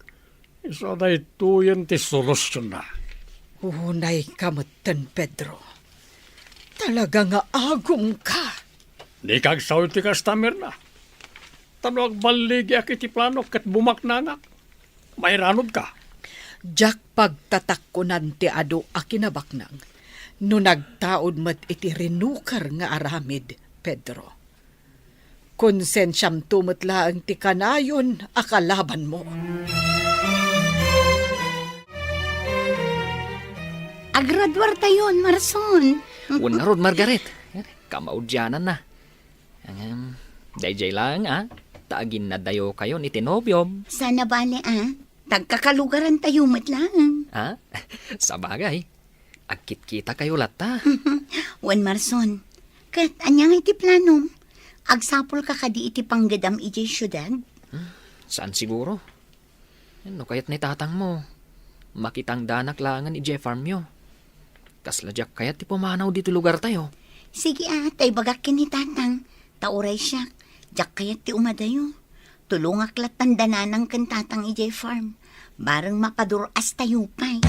Isu a daytoyen ti solusionna. Unayka metten, Pedro. Talaga nga agumka. Dika agsaw iti kasta, Mirna. Ta no agballigiak iti planok ket bumaknangak, mairanudka. Diak pagtatakkonan ti adu a kinabaknang no nagtaud met iti rinuker nga aramid, Pedro. Konsensiamto met laeng ti kanayon a kalabanmo. Agraduartayon, Marson. Wen ngarud, Margaret. Kamaudiananna. Ngem, daydiay laeng, a, ta aginnadayokayon iti nobiom. Saan a bale, a. Tagkakalugarantayo met laeng. A? Sabagay. Agkitkitakayo latta. Wen, Marson. Ket ania ngay ti planom? Agsapulka kadi iti panggedam idiay siudad? Hmm, saan siguro. No kayat ni tatangmo, makitangdanak laengen idiay farmyo. Kasla diak kayat ti pumanaw ditoy lugartayo. Sige a, ta ibagak ken ni tatang, ta uray siak, diak kayat ti umadayo. Tulongak lattan da nanang ken tatang idiay farm. Bareng mapadur-astayo pay.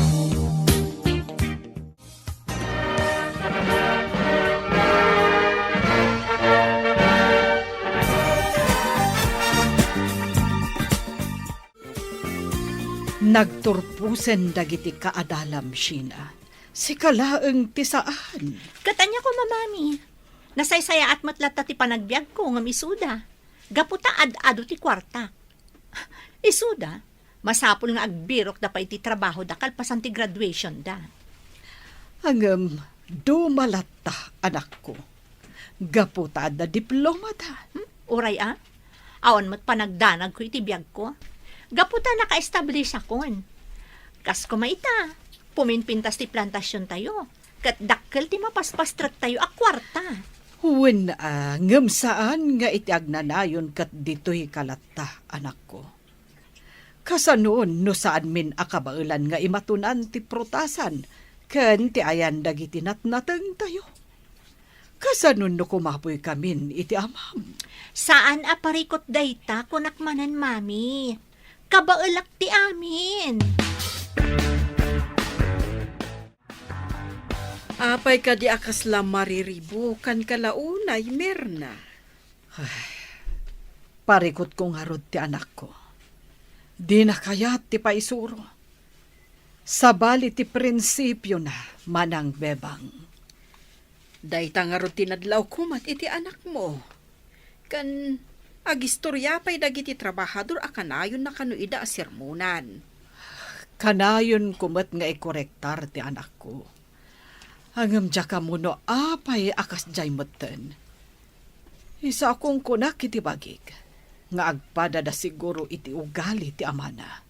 Nagturposen dagiti kaadalam, Sheena. Sika laeng ti saan. Ket ania koma, Mami? Nasaysayaat met latta ti panagbiagko ngem isuda. Gapu ta ad-adu ti kuarta. Isuda, masapul nga agbirokda pay iti trabahoda kalpasan ti graduationda. Ngem, duma latta, anakko. Gapu ta adda diplomada. Hmm? Uray a? Awan met panagdanagko iti biagko. Gapu ta nakaestablishakon. Kas koma ita, puminpintas ti plantasiontayo, ket dakkel ti mapaspastrektayo a kuarta. Wen a, ngem saan nga iti agnanayon ket ditoy ka latta, anakko. Kasanon no saanmin a kabaelan nga imatunan ti prutasan ken ti ayan dagiti natnatengtayo? Kasanon no kumapoykamin iti amam? Saan a parikut dayta, kunak manen, Mami. Kabaelak ti amin. Apay kadi a kasla mariribukanka la unay, Mirna? Ay, parikutko ngarud ti anakko. Dina kayat ti paisuro. Sabali ti prinsipiona, Manang Bebang. Dayta ngarud ti nadlawko met iti anakmo. Ken agistorya pay dagiti trabahador a kanayonna kano ida a sermonan. Kanayonko met nga ikorektar ti anakko. Ngem diak ammo no apay a kasdiay metten. Isu a kunkunak iti bagik nga agpadada siguro iti ugali ti amana.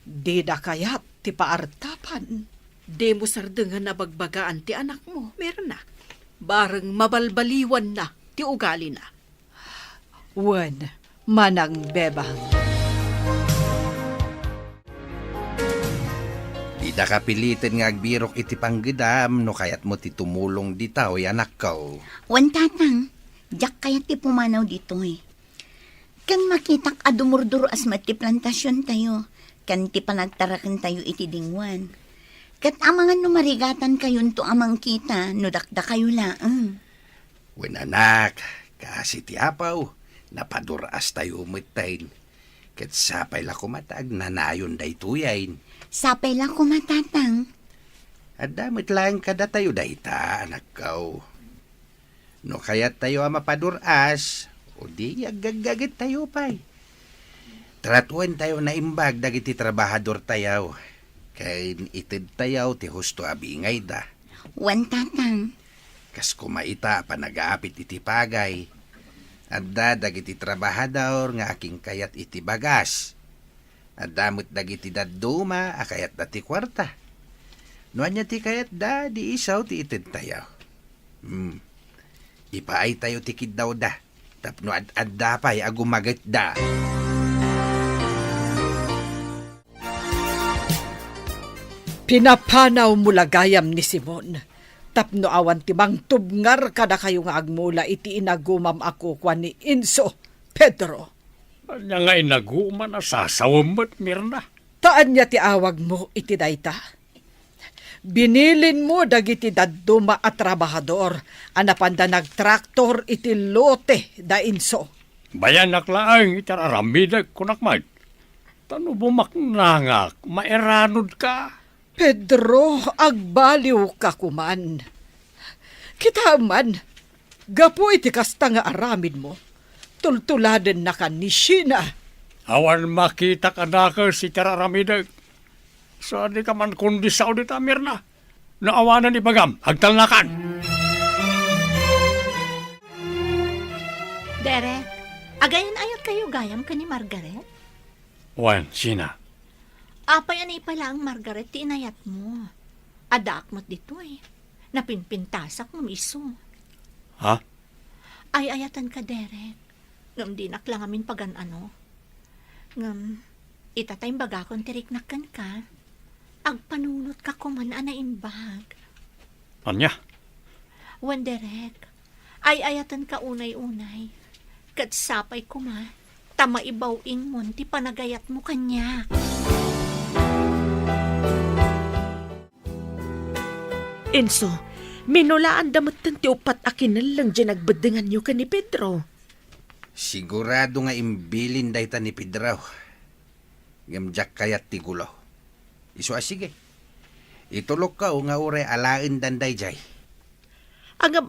Dida kayat ti paartapan. Dimo sardengen a bagbagaan ti anakmo, Mirna. Bareng mabalbaliwanna ti ugalina. Wen, Manang Bebang. Didaka piliten nga agbirok iti panggedam no kayatmo ti tumulong ditoy, anakko. Wen, Tatang, diak kayat ti pumanaw ditoy. Ken makitak a dumurdur-as met ti plantasiontayo, ken ti panagtarakentayo iti dingwan. Ket amangan no marigatantayonto a mangkita no dakdakayo laeng. Wen, anak, kaasi ti apaw, napadur-astayo metten. Ket sapay la koma ta agnanayon daytoyen. Sapay la koma, Tatang. Adda met laeng kadatayo dayta, anakko. No kayattayo a mapadur-as, o di aggaggagettayo pay. Tratuentayo naimbag dagiti trabahadortayo, ken itedtayo ti husto a bingayda. Wen, Tatang. Kas koma ita a panagapit iti pagay, adda dagiti trabahador nga akinkayat iti bagas. Adda met dagiti dadduma a kayatda ti kuarta. No ania ti kayatda, di isu ti itedtayo. Hmm. Ipaaytayo ti kiddawda tapno ad-adda pay a gumagetda. Pinapanawmo la gayam ni Simon tapno awan ti mangtubngar kadakayo nga agmula iti inagumam a kukua ni Enzo, Pedro. Ania nga inagumam a sasawem met, Mirna? Ta ania ti awagmo iti dayta? Binilinmo dagiti dadduma a trabahador a napanda nagtraktor iti lote da Enzo. Bayanak laeng iti ar-aramidek, kunak met. Ta no bumaknangak, mairanudka. Pedro, agbaliwka koman. Kitaem man, gapu iti kasta nga aramidmo, tultuladennaka ni Sheena. Awan makitak a nakes iti ar-aramidek. Sadika man kundi sao dita, Mirna. No awanen ibagam, agtalnakan. Derek, agayan-ayatkayo gayam ken ni Margaret? Wen, Sheena. Apay a naipa laeng, Margaret, ti inayatmo? Addaak met ditoy. Napinpintasak ngem isu. Ha? Ay-ayatenka, Derek. Ngem dinak la ngamin pagan-ano. Ngem, ita ta imbagakon ti riknak kenka, agpanunotka koman a naimbag. Ania? Wen, Derek, ay-ayatenka unay-unay. Ket sapay koma ta maibaw-ingmon ti panagayatmo kaniak. Enzo, minulaanda metten ti uppat a kinelleng diay nagbeddenganyo ken ni Pedro. Sigurado nga imbilin dayta ni Pedro. Ngem diak kayat ti gulo. Isu a sige. Itulokko nga uray alaendan daydiay. Ngem,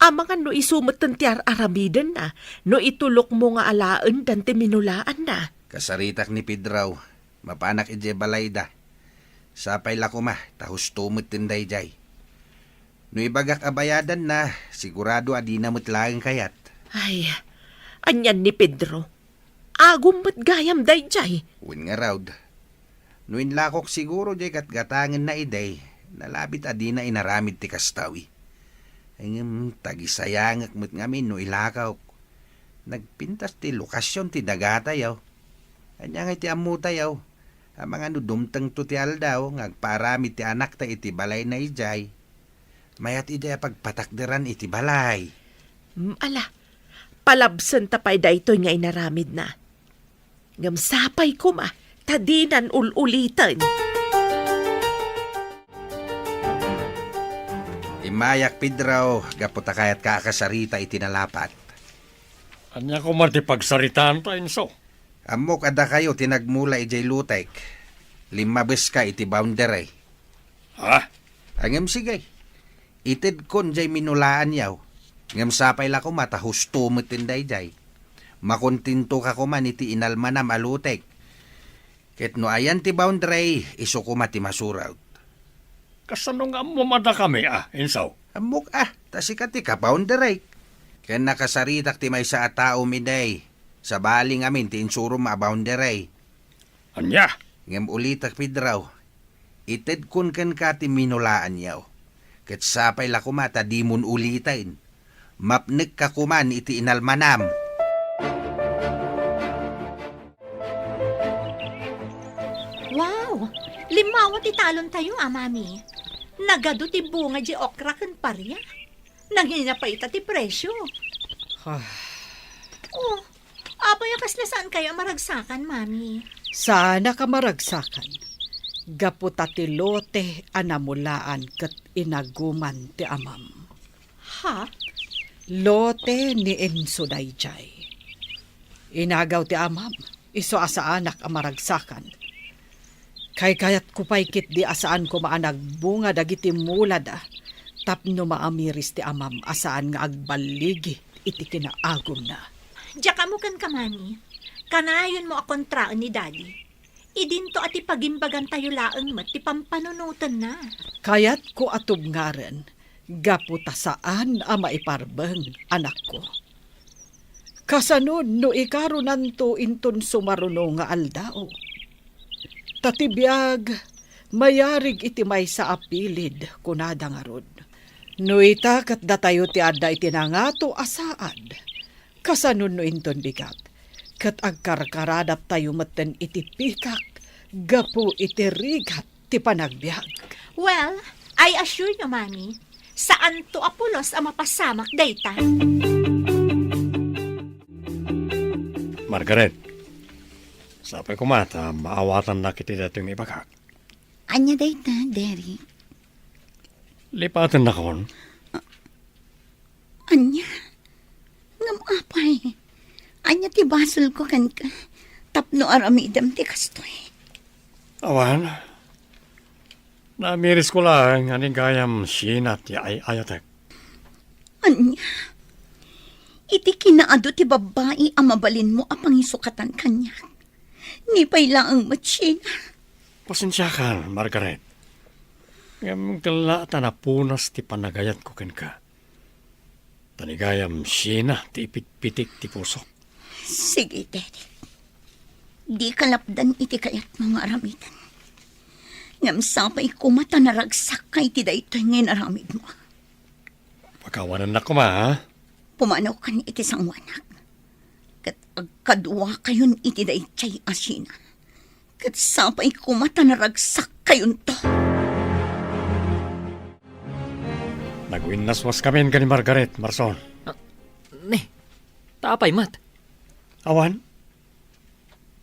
amangan no isu metten ti ar-aramidenna, no itulokmo nga alaendan ti minulaanna. Kasaritak ni Pedro, mapanak idiay balayda. Sapay la koma, ta husto metten daydiay. No ibagak a bayadanna, sigurado a dina met laeng kayat. Ay, anian ni Pedro? Agum met gayam daydiay. Wen ngarud, no inlakok siguro diay gatgatangenna idi, nalabit a dina inaramid ti kasta. Ngem tagisayangek met ngamin no ilakok. Nagpintas ti lokasion ti dagatayo. Ania ngay ti ammotayo? Amangan no dumtengto ti aldaw nga agpaaramid ti anakta iti balayna idiay, mayat idiay a pagpatakderan iti balay. Mm, ala, palabsenta pay daytoy nga inaramidna. Ngem sapay koma ta dinan ul-uliten. Immayak, Pedro, gapu ta kayatka a kasarita iti nalapat. Ania koma ti pagsaritaanta, Enzo? Ammok a dakayo ti nagmula idiay lotek. Limmabeska iti boundary. Ha? Ngem sige, itedkon diay minulaanyo. Ngem sapay la koma ta husto met daydiay. Makontentoka koma iti inalmanam a lotek. Ket no ayan ti boundary, isu koma ti masurot. Kasano nga ammom a dakami, a, Insaw? Ammok a, ta sika ti kaboundary. Ken nakasaritak ti maysa a tao, Minay. Sabali ngamin ti insurom a boundary. Ania? Ngem ulitek, Pedro, itedkon kenka ti minulaanyo. Ket sapay la koma ta dimon uliten. Mapnekka koman iti inalmanam. Wow! Limmawa ti talontayo, a, Mami. Nagadu ti bunga di okra ken paria. Nangina pay ita ti presyo. Ah. Oh, apay a kasla saankayo a maragsakan, Mami? Saanak a maragsakan. Gapu ta ti lote a namulaan ket inaguman ti amam. Ha? Lote ni Enzo daydiay. Inagaw ti amam, isu a saanak a maragsakan. Kaykayatko pay ketdi a saan koma a nagbunga dagiti mulada tapno maamiris ti amam a saan nga agballigi iti kinaagumna. Diak ammo kenka, Mami. Kanayonmo a kontraen ni Daddy. Idinto a ti pagimbagantayo laeng met ti pampanunotenna. Kayatko a tubngaren gapu ta saan a maiparbeng, anakko. Kasano no ikarunanto inton sumaruno nga aldaw? Ta ti biag mayarig iti maysa a pilid, kunada ngarud. No ita ket datayo ti adda iti nangato a saad, kasano no inton bigat, ket agkarkaradattayo metten iti pikak gapu iti rigat ti panagbiag. Well, I assure you, Mami, saanto a pulos a mapasamak dayta. Margaret, sapay koma ta maawatannak iti daytoy nga ibagak. Ania dayta, Derek? Lipatennakon. Ania? Ngem apay, ania ti basolko kenka tapno aramidem ti kastoy? Awan. Naamirisko laeng a ni gayam Sheena ti ay-ayatek. Ania? Iti kinaadu ti babbai a mabalinmo a pangisukatan kaniak. Ni pay laeng met Sheena. Pasensiakan, Margaret. Ngem kella ta napunas ti panagayatko kenka. Ta ni gayam Sheena ti ipitpitik ti pusok. Sige, Derek. Dika lapdan iti kayatmo nga aramiden. Ngem sapay koma ta naragsakka iti daytoy nga inaramidmo. Pakawanennak koma, ha? Pumanawkan iti sangoanak. Ket agkaduakayon iti daydiay a Sheena. Ket sapay koma ta naragsakkayonto. Nagwinnaswaskamin ken ni Margaret, Marson. Ah, ni, ta apay met? Awan.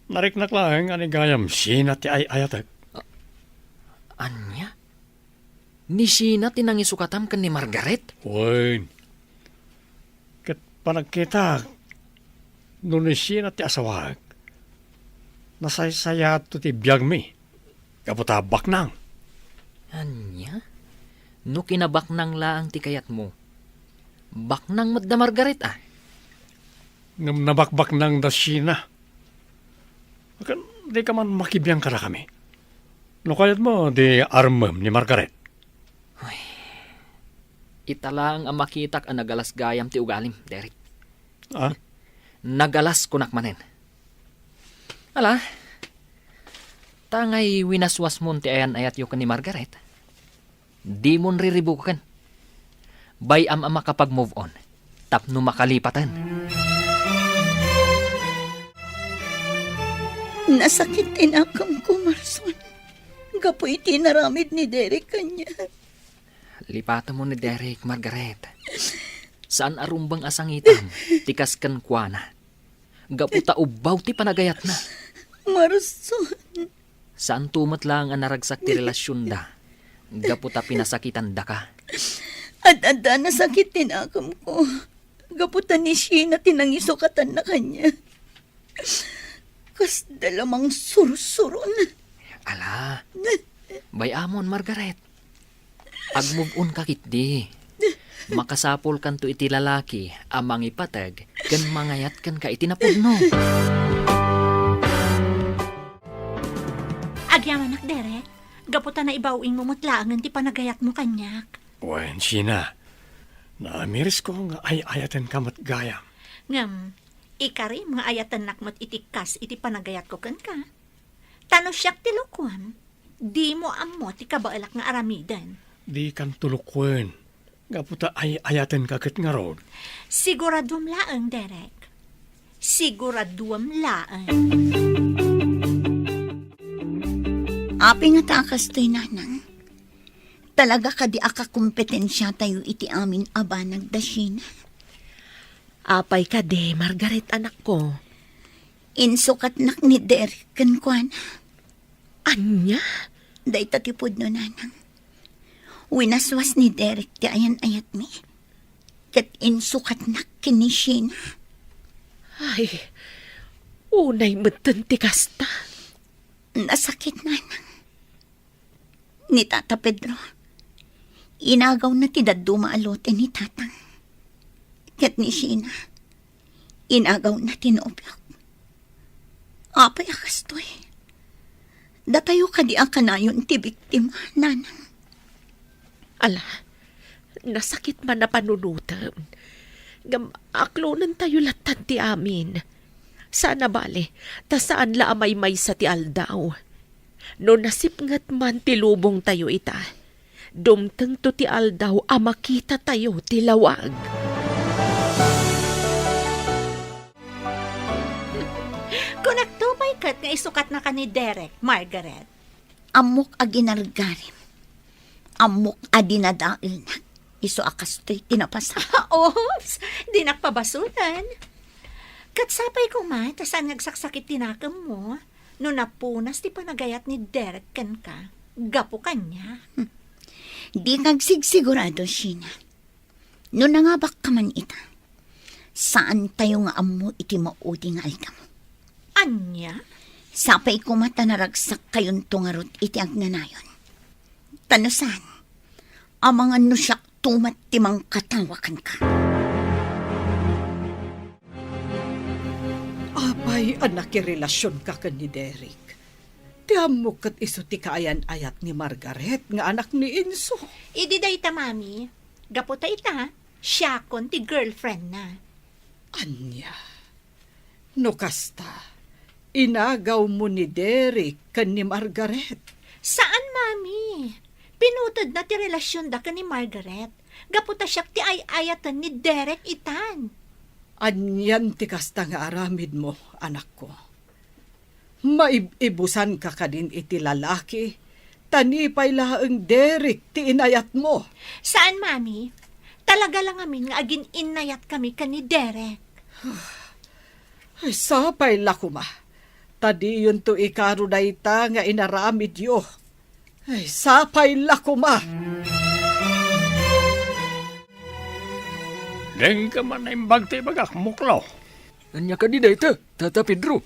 Nariknak laeng a ni gayam Sheena ti ay-ayatek. Ah, ania? Ni Sheena ti nangisukatam ken ni Margaret? Wen. Ket panagkitak, no ni Sheena ti asawak, nasaysayaatto ti biagmi, gapu ta baknang. Ania? No kinabaknang laeng ti kayatmo, baknang met da Margaret, a? Ngem nabakbaknang da Sheena. Ken dika man makibiang kadakami. No kayatmo, di armem ni Margaret. Uy, ita laeng a makitak a nagalas gayam ti ugalim, Derek. Ah? Nagalas kunak manen. Ala, ta ngay winaswasmon ti ayan-ayatyo ken ni Margaret. Dimon riribuken. Bay-am a makapag-move on tapno makalipaten. Nasakit ti nakemko, Marson, gapu iti inaramid ni Derek kaniak. Lipatemmo ni Derek, Margaret. Saan a rumbeng a sangitam ti kas kenkuana. Gapu ta ubbaw ti panagayatna. Marson. Saanto met laeng a naragsak ti relasionda gapu ta pinasakitandaka. Ad-adda nasakit ti nakemko gapu ta ni Sheena ti nangisukatanna kaniak. Kasda la mangsursuron. Ala, bay-amon, Margaret. Agmove on ka ketdi. Makasapulkanto iti lalaki a mangipateg ken mangayat kenka iti napudno. Agyamanak, Derek. Gapu ta naibaw-ingmo met laengen ti panagayatmo kaniak. Wen, Sheena, naamirisko nga ay-ayatenka met gayam. Ngem, ikarim nga ayatennak met iti kas iti panagayatko kenka. Ta no siak ti lukuem, dimo ammo ti kabaelak nga aramiden. Dikanto lukuen, gapu ta ay-ayatenka ket ngarud. Siguraduem laeng, Derek. Siguraduem laeng. Apay ngata a kastoy, Nanang? Talaga kadi a kakompetensiatayo iti amin a banag da Sheena? Apay kadi, Margaret, anakko? Insukatnak ni Derek kenkuana. Ania? Dayta ti pudno, Nanang. Winaswas ni Derek ti ayan-ayatmi, ket insukatnak ken ni Sheena. Ay, unay metten ti kasta. Nasakit, Nanang. Ni Tata Pedro, inagawna ti dadduma a lote ni Tatang. Ket ni Sheena, inagawna ti nobiok. Apay a kastoy? Datayo kadi a kanayon ti biktima, Nanang? Ala, nasakit man a panunotem. Ngem aklonentayo lattan ti amin. Saan a bale, ta saan la a maymaysa ti aldaw. No nasipnget man ti lubongtayo ita, dumtengto ti aldaw a makitatayo ti lawag. Kunakto pay ket nga isukatnaka ni Derek, Margaret. Ammok a ginargarim. Ammok a dinadaelnak. Isu a kastoy ti napasamak. Oops! Dinak pabasolen. Ket sapay koma ta saan nga agsaksakit ti nakemmo no napunas ti panagayat ni Derek kenka gapu kaniak. Hmm. Dika agsigsigurado, Sheena. No nangabakka man ita, saantayo nga ammo iti maudi nga aldaw. Ania? Sapay koma ta naragsakkayonto ngarud iti agnanayon. Ta no saan, amangan no siakto met ti mangkatawa kenka. Apay a nakirelasionka ken ni Derek? Ti ammok ket isu ti kaayan-ayat ni Margaret nga anak ni Enzo. Idi dayta, Mami, gapu ta ita, siakon ti girlfriendna. Ania? No kasta, inagawmo ni Derek ken ni Margaret? Saan, Mami. Pinutedna ti relasionda ken ni Margaret gapu ta siak ti ay-ayaten ni Derek itan. Anian ti kasta nga aramidmo, anakko? Maib-ibusanka kadin iti lalaki, ta ni pay laeng Derek ti inayatmo. Saan, Mami. Talaga la ngamin nga agin-innayatkami ken ni Derek. Ay, sapay la koma. Ta diyonto ikaro dayta nga inaramidyo. Ay, sapay la koma. Dengka man naimbag ti ibagak, Muklo. Ania kadi dayta, Tata Pedro?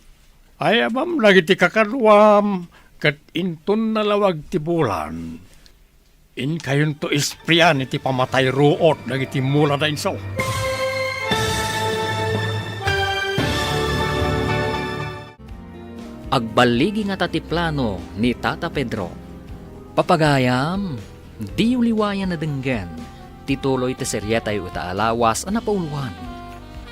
Ayabam dagiti kakaduam ket inton nalawag ti bulan, inkayonto isprian iti pamatay ruot dagiti mula da inso. Agballigi ngata ti plano ni Tata Pedro. Papagayam, diyo liwayan a denggen ti tuloy ti serietayo ita a lawas a napauluan,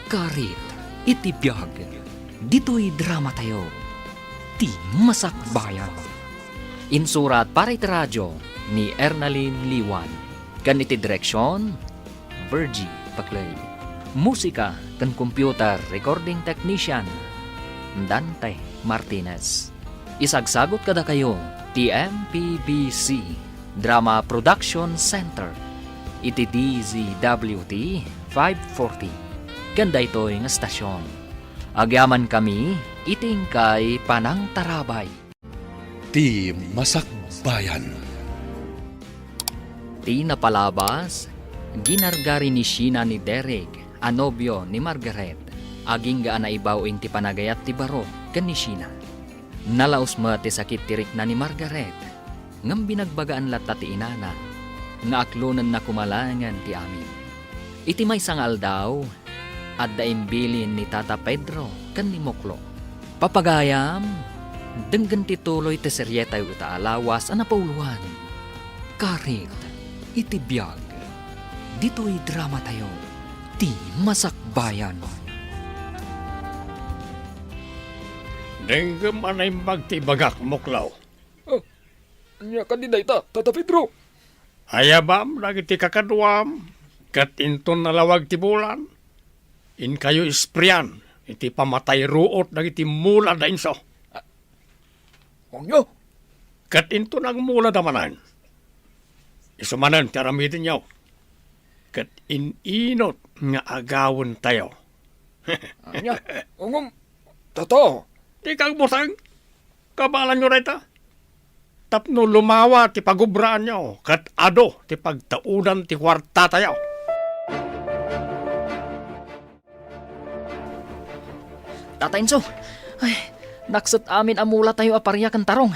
Karit iti Biag. Ditoy dramatayo, Ti Masakbayan. Insurat para iti radio ni Ernalyn Liwan, ken iti direksion, Virgie Paclay. Musika ken computer recording technician, Dante Martinez. Isagsagut kadakayo ti M P B C Drama Production Center iti D Z W T five forty ken daytoy nga stasyon. Agyamankami iti inkay panangtarabay. Ti Masakbayan. Ti napalabas, ginargari ni Sheena ni Derek a nobio ni Margaret. Agingga a naibaw-ing ti panagayat ti baro ken ni Sheena. Nalaus met ti sakit ti rikna ni Margaret, ngem binagbagaan latta ti inana nga aklonenna koma laengen ti amin. Iti maysa nga aldaw, adda imbilin ni Tata Pedro ken ni Moklo. Papagayam, denggen ti tuloy ti serietayo ita a lawas a napauluan, Karit iti Biag. Ditoy dramatayo, ti Masakbayan. Denggem a naimbag ti ibagak, Moklo. Ah, ania kadi dayta, Tata Pedro? Ayabam dagiti kakaduam, ket inton nalawag ti bulan, inkayo isprian iti pamatay ruot dagiti mula da Enzo. Ah, ania? Ket inton agmulada manen, isu manen ti aramidenyo, ket in-inot nga agawentayo. Ania? Ngem, Tata. Dika agbuteng. Kabaelanyo dayta. Tapno lumawa ti pagubraanyo, ket adu ti pagtaudan ti kuartatayo. Tata Enzo, ay, nakset amin a mulatayo a paria ken tarong.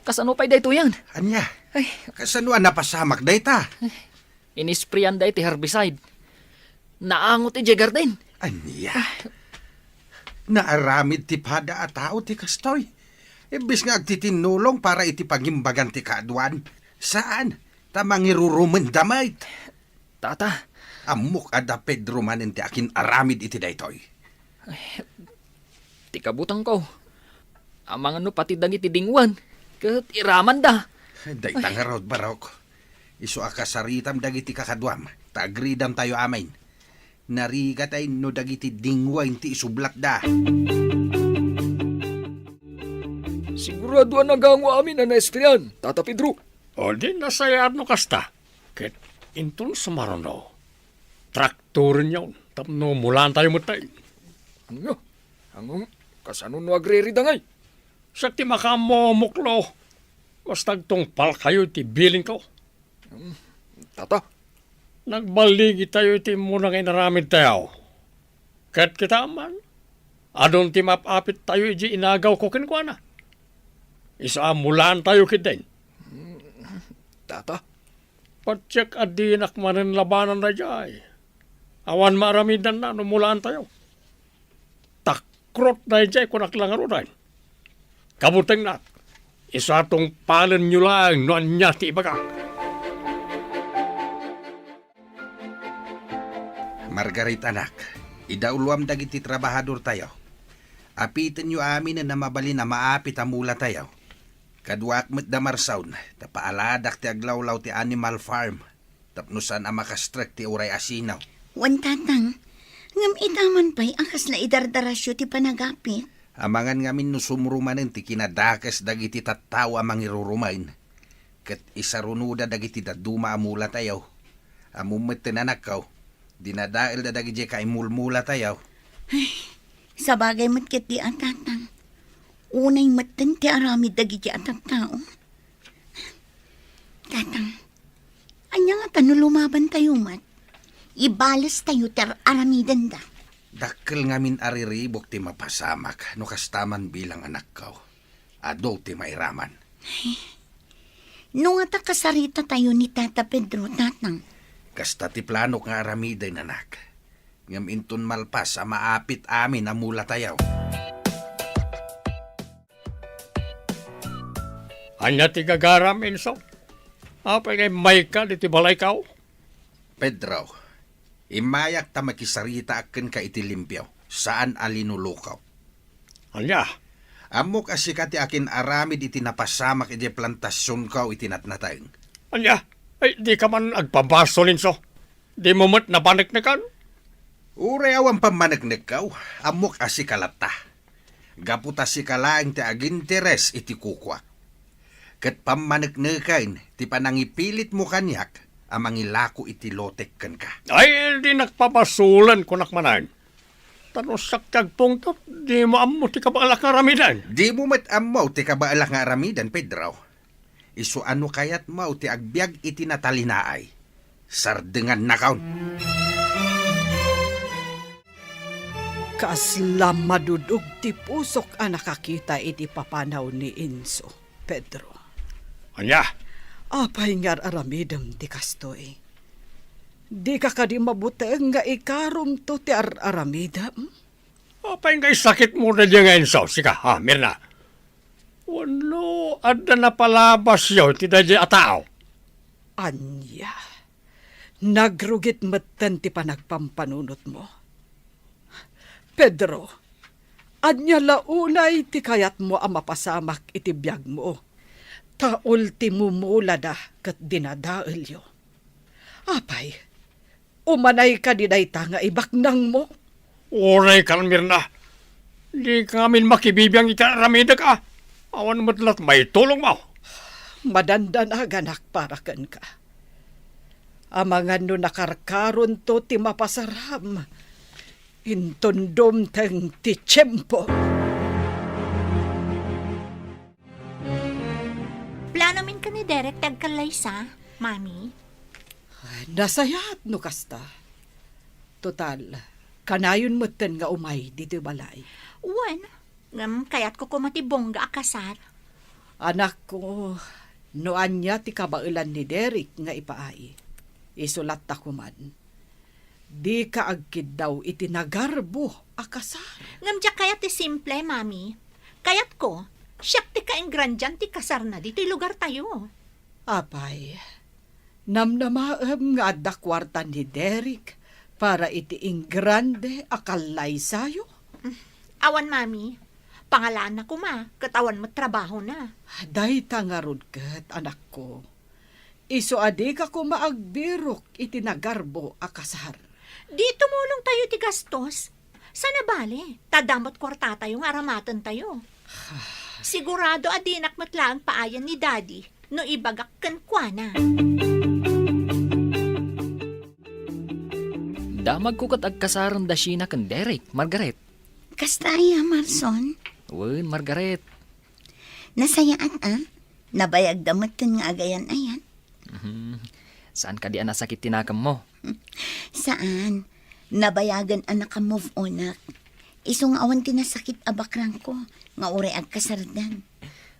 Kasano pay daytoyen? Ania? Ay. Kasano a napasamak dayta? Inispreyan da iti herbicide. Naangot idiay garden. Ania? Naaramid ti pada a tao ti kastoy. Imbes nga agtitinnulong para iti pagimbagan ti kaaduan, saan, ta mangirurumenda met. Tata. Ammok a da Pedro manen ti akin-aramid iti daytoy. Ay, ti kabutangko, amangan no pati dagiti dingwen, ket iramanda. Dayta ngarud, barok. Isu a kasaritam dagiti kakaduam, ta agridamtayo amin. Narigat ay no dagiti dingwen ti isublatda. Sigurado a nagango amin a naesprian, Tata Pedro. O di nasayaat no kasta. Ket inton sumaruno, traktorenyon tapno mulaantayo met. Ania? Ngem, kasano no agririda ngay? Siak ti makaammo, Moklo. Basta agtungpalkayo iti bilinko. Hmm, Tata. Nagballigitayo iti immuna nga inaramidtayo. Ket kita man, adun ti maap-apittayo idiay inagawko kenkuana. Isu a mulaantayo ketdin. Hmm, Tata. Patiek a dinak manen labanan daydiay. Awan maaramidanna no mulaantayo. Takrot daydiay, kunak la ngaruden. Kabutengnak, isu a tungpalenyo laeng no ania ti ibagak. Margaret, anak, idauloam dagiti trabahadortayo. Apitenyo aminen a mabalin a maapit a mulatayo. Kaduak met da Marsaun, ta paaladak ti aglawlaw ti animal farm tapno saan a makastrek ti uray asino. Wen, Tatang, ngem ita man pay a kasla idardarasyo ti panagapit? Amangan ngamin no sumro manen ti kinadakes dagiti tattao a mangirurumen. Ket isarunoda dagiti dadduma a mulatayo. Ammom metten, anakko, dinadaelda dagidiay kaimulmulatayo. Ay, sabagay met ketdi a, Tatang. Unay metten ti aramid dagiti a tattao. Tatang, ania ngata no lumabantayo met? Ibalestayo ti ar-aramidenda. Dakkel ngamin a riribuk ti mapasamak no kasta man bilang anakko. Adu ti mairaman. No ngata kasaritatayo ni Tata Pedro, Tatang. Kasta ti planok nga aramiden, anak. Ngem inton malpas a maapit amin a mulatayo. Ania ti gagaram, Enzo? Apay nga immayka ditoy balayko? Pedro, immayak ta makisaritaak kenka iti limpio, saan a linulukaw. Ania? Ammok a sika ti akin-aramid iti napasamak idiay plantasionko iti natnateng. Ania? Ay, dika man agpabasol, Enzo. Dimo met napaneknekan? Uray awan pammaneknekko, ammok a sika latta. Gapu ta sika laeng ti aginteres iti kukuak. Ket pammanekneken ti panangipilitmo kaniak a mangilako iti lotek kenka. Ay, dinak pabasolen, kunak manen. Ta no siak ti agpungtot, dimo ammo ti kabaelak nga aramiden. Dimo met ammo ti kabaelak nga aramiden, Pedro. Isu a no kayatmo ti agbiag iti natalinaay, sardengannakon. Kasla madudog ti pusok a nakakita iti papanaw ni Enzo, Pedro. Ania? Apay nga ar-aramidem ti kastoy? Dika kadi mabuteng nga ikarumto ti ar-aramidem? Apay nga isakitmo daydiay nga Enzo, sika, ha, Mirna? Wenno, adda napalabasyo iti daydiay a tao? Ania? Nagrugit metten ti panagpampanunotmo. Pedro, ania la unay ti kayatmo a mapasamak iti biagmo? Ta ultimo mulada ket dinadaelyo. Apay, umanay kadi dayta nga ibaknangmo? Uray, Carmirna, dika ngamin makibibiang iti aramidek, a. Awan met la't maitulongmo. Madandanaganak para kenka. Amangan no nakarkaronto ti mapasaram, inton dumteng ti tiempo. Plano min ken ni Derek ti agkallaysa, Mami. Nasayaat no kasta. Total, kanayon metten nga umay ditoy balay. Wen, ngem kayatko koma ti bongga a kasar. Anakko, no ania ti kabaelan ni Derek nga ipaay, isu latta koman. Dika agkiddaw iti nagarbo a kasar. Ngem diak kayat ti simple, Mami. Kayatko, siak ti kaingrandian ti kasarna ditoy lugartayo. Apay, namnamaem nga adda kuarta ni Derek para iti ingrande a kallaysayo? Awan, Mami. Pangalaanna koma, ket awan met trabahona. Dayta ngarud ket, anakko. Isu a dika koma agbirok iti nagarbo a kasar. Di tumulongtayo ti gastos. Saan a bale, ta adda met kuartatayo nga aramatentayo. Sigurado a dinak met laeng paayen ni Daddy no ibagak kenkuana. Damagko ket agkasaren da Sheena ken Derek, Margaret. Kasta aya, Marson? Wen, Margaret. Nasayaat, a? Nabayagda metten nga agayan-ayan. Mhm. Saan kadi a nasakit ti nakemmo? Saan. Nabayagen a naka-move onak. Isu nga awan ti nasakit a bakrangko nga uray agkasardan.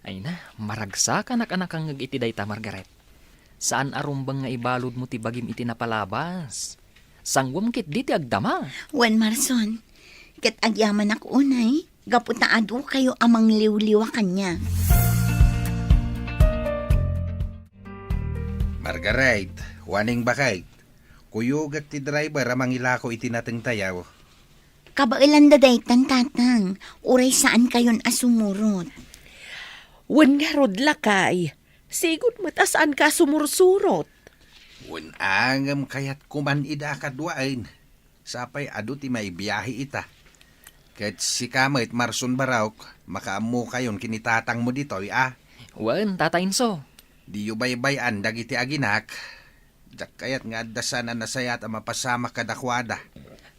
Ay na, maragsakanak a nakangngeg iti dayta, Margaret. Saan a rumbeng nga ibaludmo ti bagim iti napalabas. Sanguem ketdi ti agdama. Wen, Marson, ket agyamanak unay, gapu ta adukayo a mangliwliwa kaniak. Margaret, Juaning Bakay, kuyogek ti driver a mangilako iti natengtayo. Kabaelanda daytan, Tatang, uray saankayon a sumurot. Wen ngarud, lakay, sigud met a saanka a sumursurot. Wen a, ngem kayatko man ida a kaduaen. Sapay adu ti maibiahe ita. Ket sika met, Marson Barok, makaammokayon ken ni tatangmo ditoy, a? Wen, Tata Enzo. Diyo baybay-an dagiti aginak. Diak kayat nga adda saan a nasayaat a mapasamak kadakuada.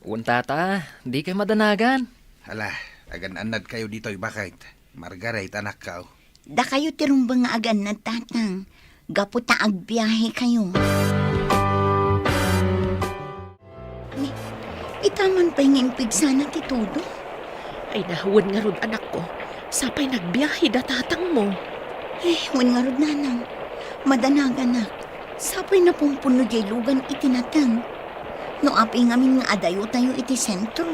Wen, Tata, dikay madanagan. Hala, agan-annadkayo ditoy, Bakay. Margaret, anakko. Dakayo ti rumbeng nga agannad, Tatang, gapu ta agbiahekayo. Ni, ita man pay nga impigsana ti todo? Ay, na, wen ngarud, anakko. Sapay nagbiahe da tatangmo. Eh, wen ngarud, Nanang. Madanaganak. Sapay napumpuno diay lugan iti nateng. No apay ngamin nga adayotayo iti sentro.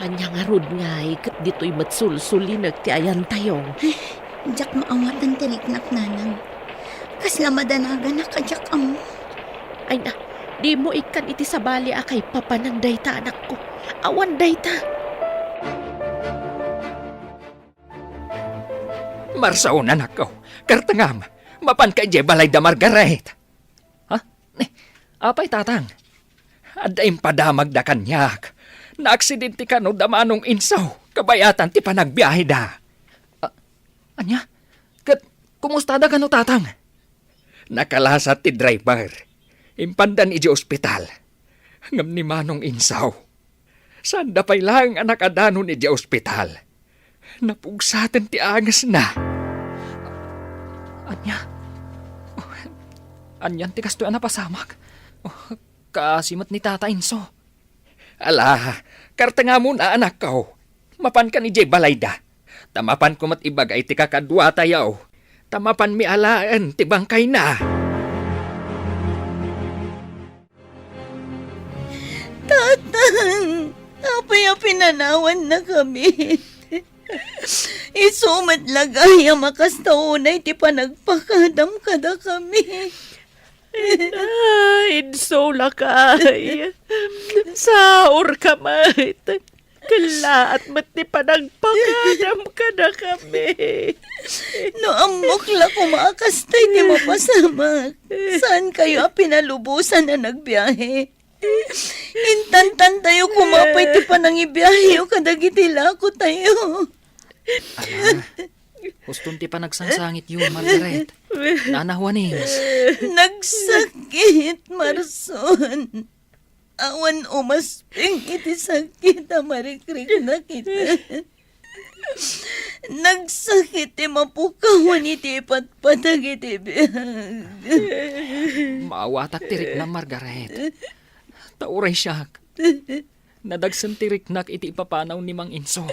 Ania ngarud ngay ket ditoy met sulsulinek ti ayantayo. Eh, diak maawatan ti riknak, Nanang. Kasla madanaganak a diak ammo. Ay na, dimo ikkan iti sabali a kaipapanan dayta, anakko. Awan dayta. Marson, anakko. Kartengam, mapanka idiay balay da Margaret. Ha? Ni, apay, Tatang? Adda impadamagda kaniak. Naaksidente kano da Manong Insaw, kabayatan ti panagbiaheda. A-, ania? Ket, kumustada kano, Tatang? Nakalasat ti driver. Impandan idiay ospital. Ngem ni Manong Insaw, saanda pay laeng a nakadanon idiay ospital. Napugsaten ti angesna. Ania? Anian ti kastoy a napasamak? Kaasi met ni Tata Inso. Ala, Kartengamon a anakko, mapankan idiay balayda. Ta mapanko met ibaga iti kakaduatayo, ta mapanmi alaen ti bangkayna. Tatang, apay a pinanawannakami? Isu met la gayam a kasta unay ti panagpakadam kadakami. Ina, insulakay. Saurka met. Kellaat met ti panagpakadam kadakami. No ammok la koma a kasta iti mapasamak, saankayo a pinalubosan a nagbiahe. Intantantayo koma pay ti panangibiaheyo kadagiti lakotayo. Ala, huston ti panagsangsangityo, Margaret. Nana Juanings. Nagsakit, Marson. Awan umasping iti sakit a marikriknak ita. Nagsakit ti mapukawan iti ipatpatag iti biag. Maawatak ti riknam, Margaret. Ta uray siak, nadagsen ti riknak iti ipapanaw ni Mang Inso.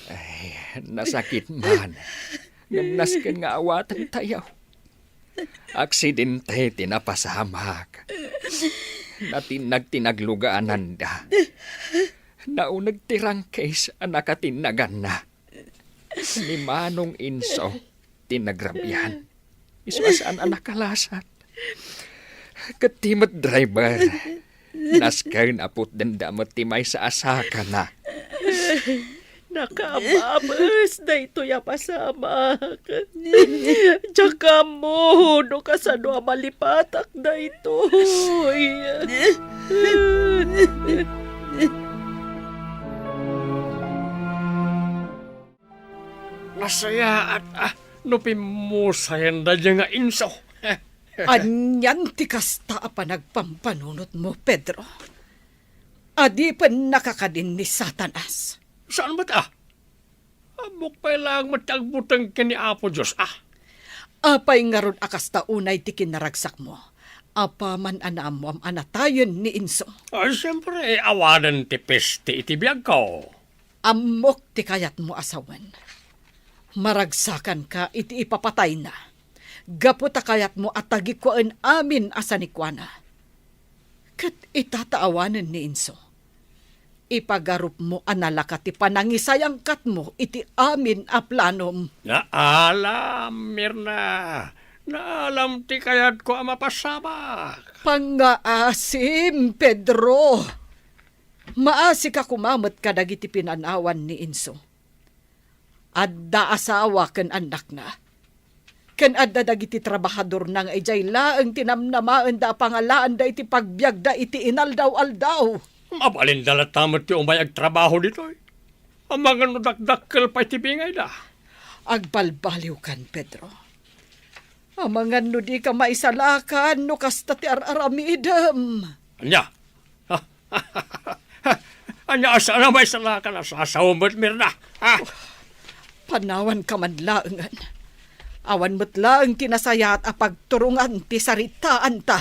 Ay, nasakit man. Ngem nasken nga awatentayo. Aksidente ti napasamak. Natinnag ti naglugaananda. Nauneg ti rangkis a nakatinnaganna. Ni Manong Inso ti nagrabian. Isu a saan a nakalasat. Ket ti met driver, nasken a putdenda met ti maysa a sakana. Nakaababes daytoy a pasamak. Diak ammo no kasano a malipatak daytoy. Nasayaat, ah, no pimmusayanda diay nga Inso. Anian ti kasta a panagpampanunotmo, Pedro? Adipen nakakadin ni Satanas? Saan met, ah? Ammok pay laeng met ti agbuteng ken ni Apo Dios, ah. Apay ngarud a kasta unay ti kinaragsakmo, apaman a naammoam a natayen ni Inso? Ay, siempre, awanen ti peste iti biagko. Ammok ti kayatmo a sawen. Maragsakanka iti ipapatayna, gapu ta kayatmo a tagikuaen amin a sanikuana. Ket ita ta awanen ni Inso, ipagarupmo a nalaka ti panangisayangkatmo iti amin a planom. Naalam, Mirna. Naalam ti kayatko a mapasamak. Pangngaasim, Pedro. Maasika koma met kadagiti pinanawan ni Inso. Adda asawa ken annakna. Ken adda dagiti trabahadorna nga idiay laeng ti namnamaenda a pangalaanda iti pagbiagda iti inaldaw-aldaw. Mabalinda latta met ti umay agtrabaho ditoy. Amangan no dakdakkel pay ti bingayda. Agbalbaliwkan, Pedro. Amangan no dika maisalakan no kasta ti ar-aramidem. Ania? Ania a saan a maisalakan a sasaom met, Mirna? Ha? Panawanka man laengen. Awan met laeng ti nasayaat a pagturongan ti saritaanta.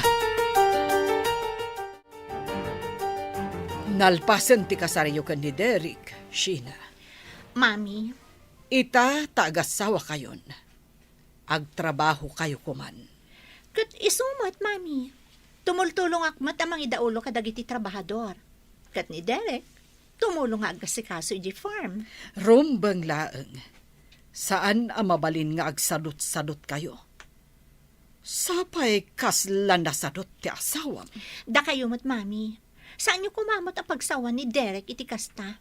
Nalpasen ti kasariyo ken ni Derek, Sheena. Mami. Ita ta agasawakayon. Agtrabahokayo koman. Ket isu met, Mami. Tumultulongak met a mangidaulo kadagiti trabahador. Ket ni Derek, tumulong nga agasikaso idiay farm. Rumbeng laeng. Saan a mabalin nga agsadutsadutkayo. Sapay kasla nasadut ti asawam. Dakayo met, Mami. Saanyo koma met a pagsawan ni Derek iti kasta.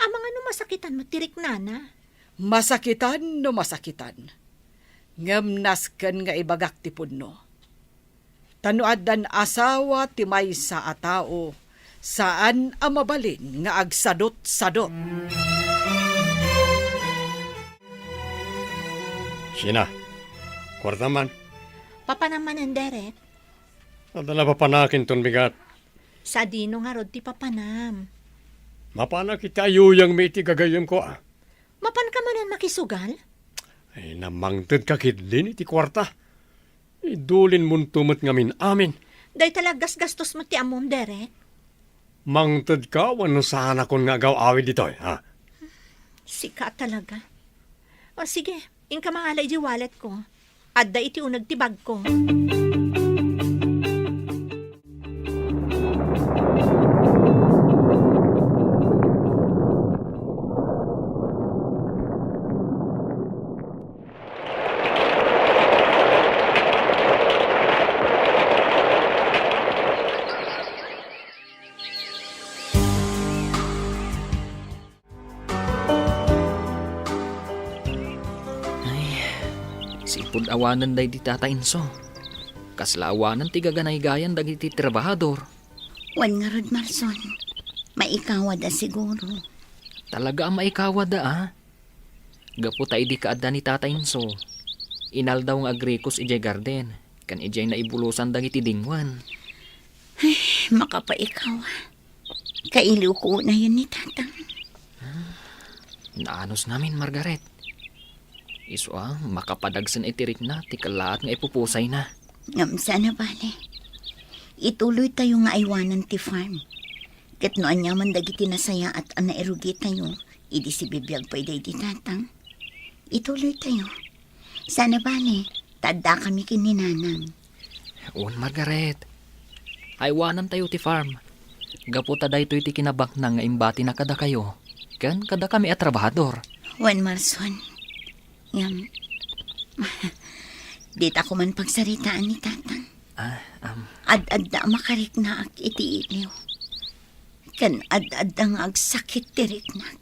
Amangan no masakitan met ti riknana. Masakitan no masakitan. Ngem nasken nga ibagak ti pudno. Ta no addan asawa ti maysa a tao, saan a mabalin nga agsadutsadut. Sheena, kuarta man. Papanam manen, Derek. Adda napapanakinton bigat. Sadino ngarud ti papanam? Mapanak iti ayuyangmi iti gagayyemko, a. Mapanka manen makisugal? Ay, namangtedka ketdin iti kuarta. Idulinmonto met ngamin amin. Dayta la gasgastos met ti ammom, Derek. Mangtedka wenno saanakon nga agaw-awid ditoy, ha? Sika talaga. O sige, inka mangala iti walletko. Adda iti uneg ti bagko. Ay, sipud awanen daydi Tata Inso. Kasla awanen ti gaganaygayan dagiti trabahador. Wen ngarud, Marson, maikawada siguro. Talaga a maikawada, a? Gapu ta idi kaadda ni Tata Inso, inaldaw nga agrikos idiay garden, ken idiay naibulosan dagiti dingwen. Ay, makapaikaw. Kailiwko unayen ni Tatang. Naanusnamin, Margaret. Isu a, makapadagsen iti rikna ti kellaat nga ipupusayna. Ngem saan a bale. Ituloytayo nga aywanen ti farm. Ket no aniaman dagiti nasayaat a nairugitayo, idi sibibiag pay daydi Tatang, ituloytayo. Saan a bale, ta addakami ken ni Nanang. Wen, Margaret. Aywanantayo ti farm. Gapu ta daytoy ti kinabaknang nga imbatina kadakayo ken kadakami a trabahador. Wen, Marson. Ngem, dita ko man pagsaritaan ni Tatang. Ah, um. Ad-adda a makariknaak iti iliw. Ken ad-adda nga agsakit ti riknak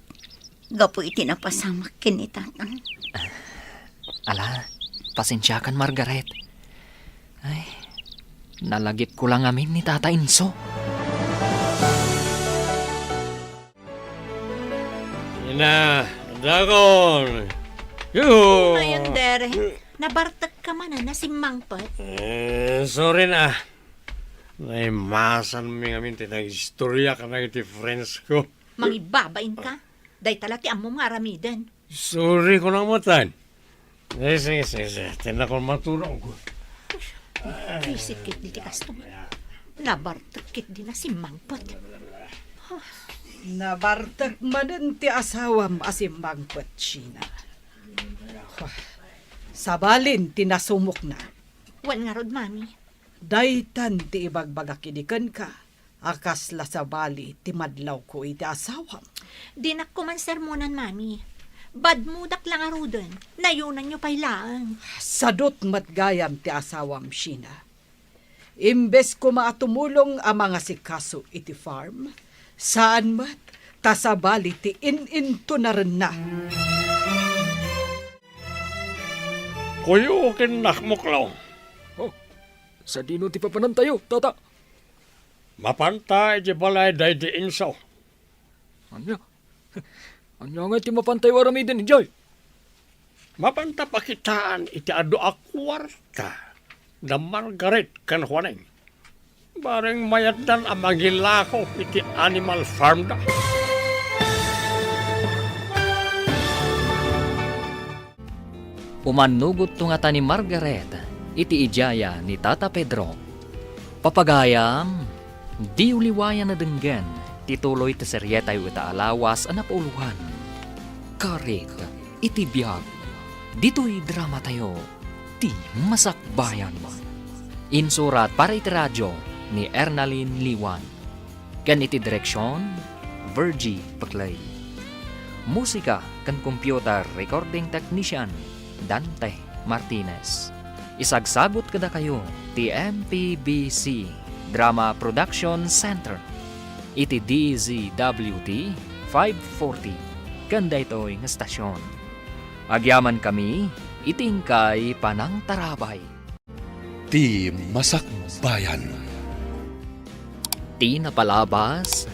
gapu iti napasamak ken ni Tatang. Ala, pasensiakan, Margaret. Ay, nalagipko la ngamin ni Tata Inso. Ina, dakon. Yuhu! Ayan, Dere. Nabartekka manen a simmangpet. Eh, sorry na. Naimasanmi ngamin ti nag-istorya kadagiti friends ko. Mangibabain ka. Dayta la ti ammom nga aramiden. Sorry ko nang matan. Eh, sige, sige, sige. Tinakon maturog. Uy, visit ketdi ti customer. Nabartek ketdi na simmangpet. Nabartek manen ti asawam a simmangpet, Sheena. Wah, sabalin ti nasumokna. Wen ngarud, Mami. Daytan ti ibagbagak idi kenka a kasla sabali ti madlawko iti asawam. Dinak koma sermonan, Mami. Badmodak la ngaruden, nayunanyo pay laeng. Sadut met gayam ti asawam, Sheena. Imbes koma a tumulong a mangasikaso iti farm, saan met ta sabali ti in-intunarenna. Kuyo ken nakmuklo. Oh, sadino ti papanantayo, Tata? Mapanta iti balay daydi Inso. Ania? Ania ngay ti mapantayo aramiden idiay? Mapanta pakitaan iti adu a kuarta da Margaret ken Juaning. Bareng mayatdan a mangilako iti animal farm da. Umannugotto ngata ni Margaret iti idiaya ni Tata Pedro. Papagayam, diyo liwayan a denggen ti tuloy ti serietayo ita a lawas a napauloan. Karik iti biag, ditoy dramatayo, Ti Masakbayan. Insurat para iti radio ni Ernalyn Liwan. Ken iti direksion, Virgie Peclay. Musika ken computer recording technician, Dante Martinez. Isagsagut kadakayo ti M P B C Drama Production Center iti D Z W T five forty ken daytoy nga stasyon. Agyamankami iti inkay panangtarabay. Ti Masakbayan. Ti napalabas,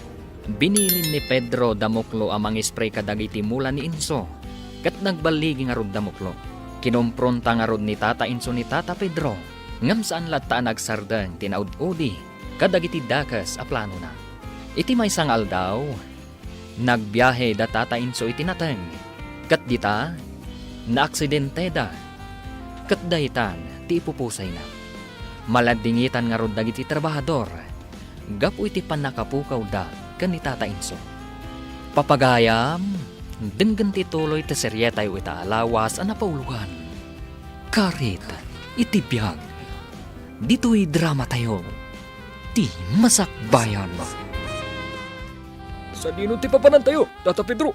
binilin ni Pedro da Muklo a mangispray kadagiti mula ni Inso, ket nagballigi ngarud da Muklo. Kinompronta ngarud ni Tata Inso ni Tata Pedro, ngem saan latta a nagsardeng ti naud-udi kadagiti dakes a planona. Iti maysa nga aldaw, nagbiahe da Tata Inso iti nateng, ket dita, naaksidenteda, ket daytan ti ipupusayna. Maladdingitan ngarud dagiti trabahador gapu iti pannakapukawda ken ni Tata Inso. Papagayam, denggen ti tuloy ti serietayo ita a lawas a napauloan, Karit iti Biag. Ditoy dramatayo, ti Masakbayan. Sadino ti papanantayo, Tata Pedro?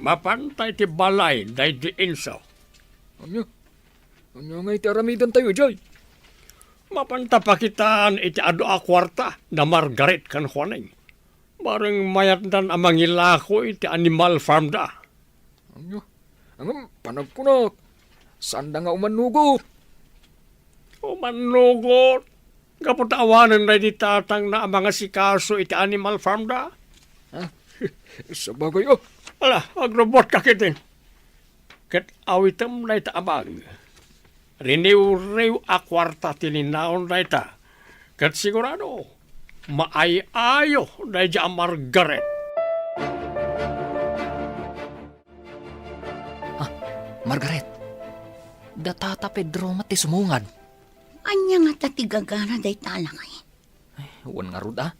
Mapanta iti balay daydi Inso. Ania? Ania nga iti aramidantayo idiay? Mapanta pakitaan iti adu a kuarta da Margaret ken Juaning. Bareng mayatdan a mangilako iti animal farm da. Ania? Ngem panagkunak, saanda nga umannugot. Umannugot? Gapu ta awanen daydi tatangna a mangasikaso iti animal farm da? Ah, sabagay, oh. Ala, agrubotka ketdin. Ket awitem dayta a bag. Riniwriw a kuarta ti linaon dayta. Ket sigurado, maay-ayo daydi a Margaret. Ah, Margaret, da Tata Pedro met ti sumungad. Ania ngata ti gagara dayta a lakay? Ay, wen ngarud, a.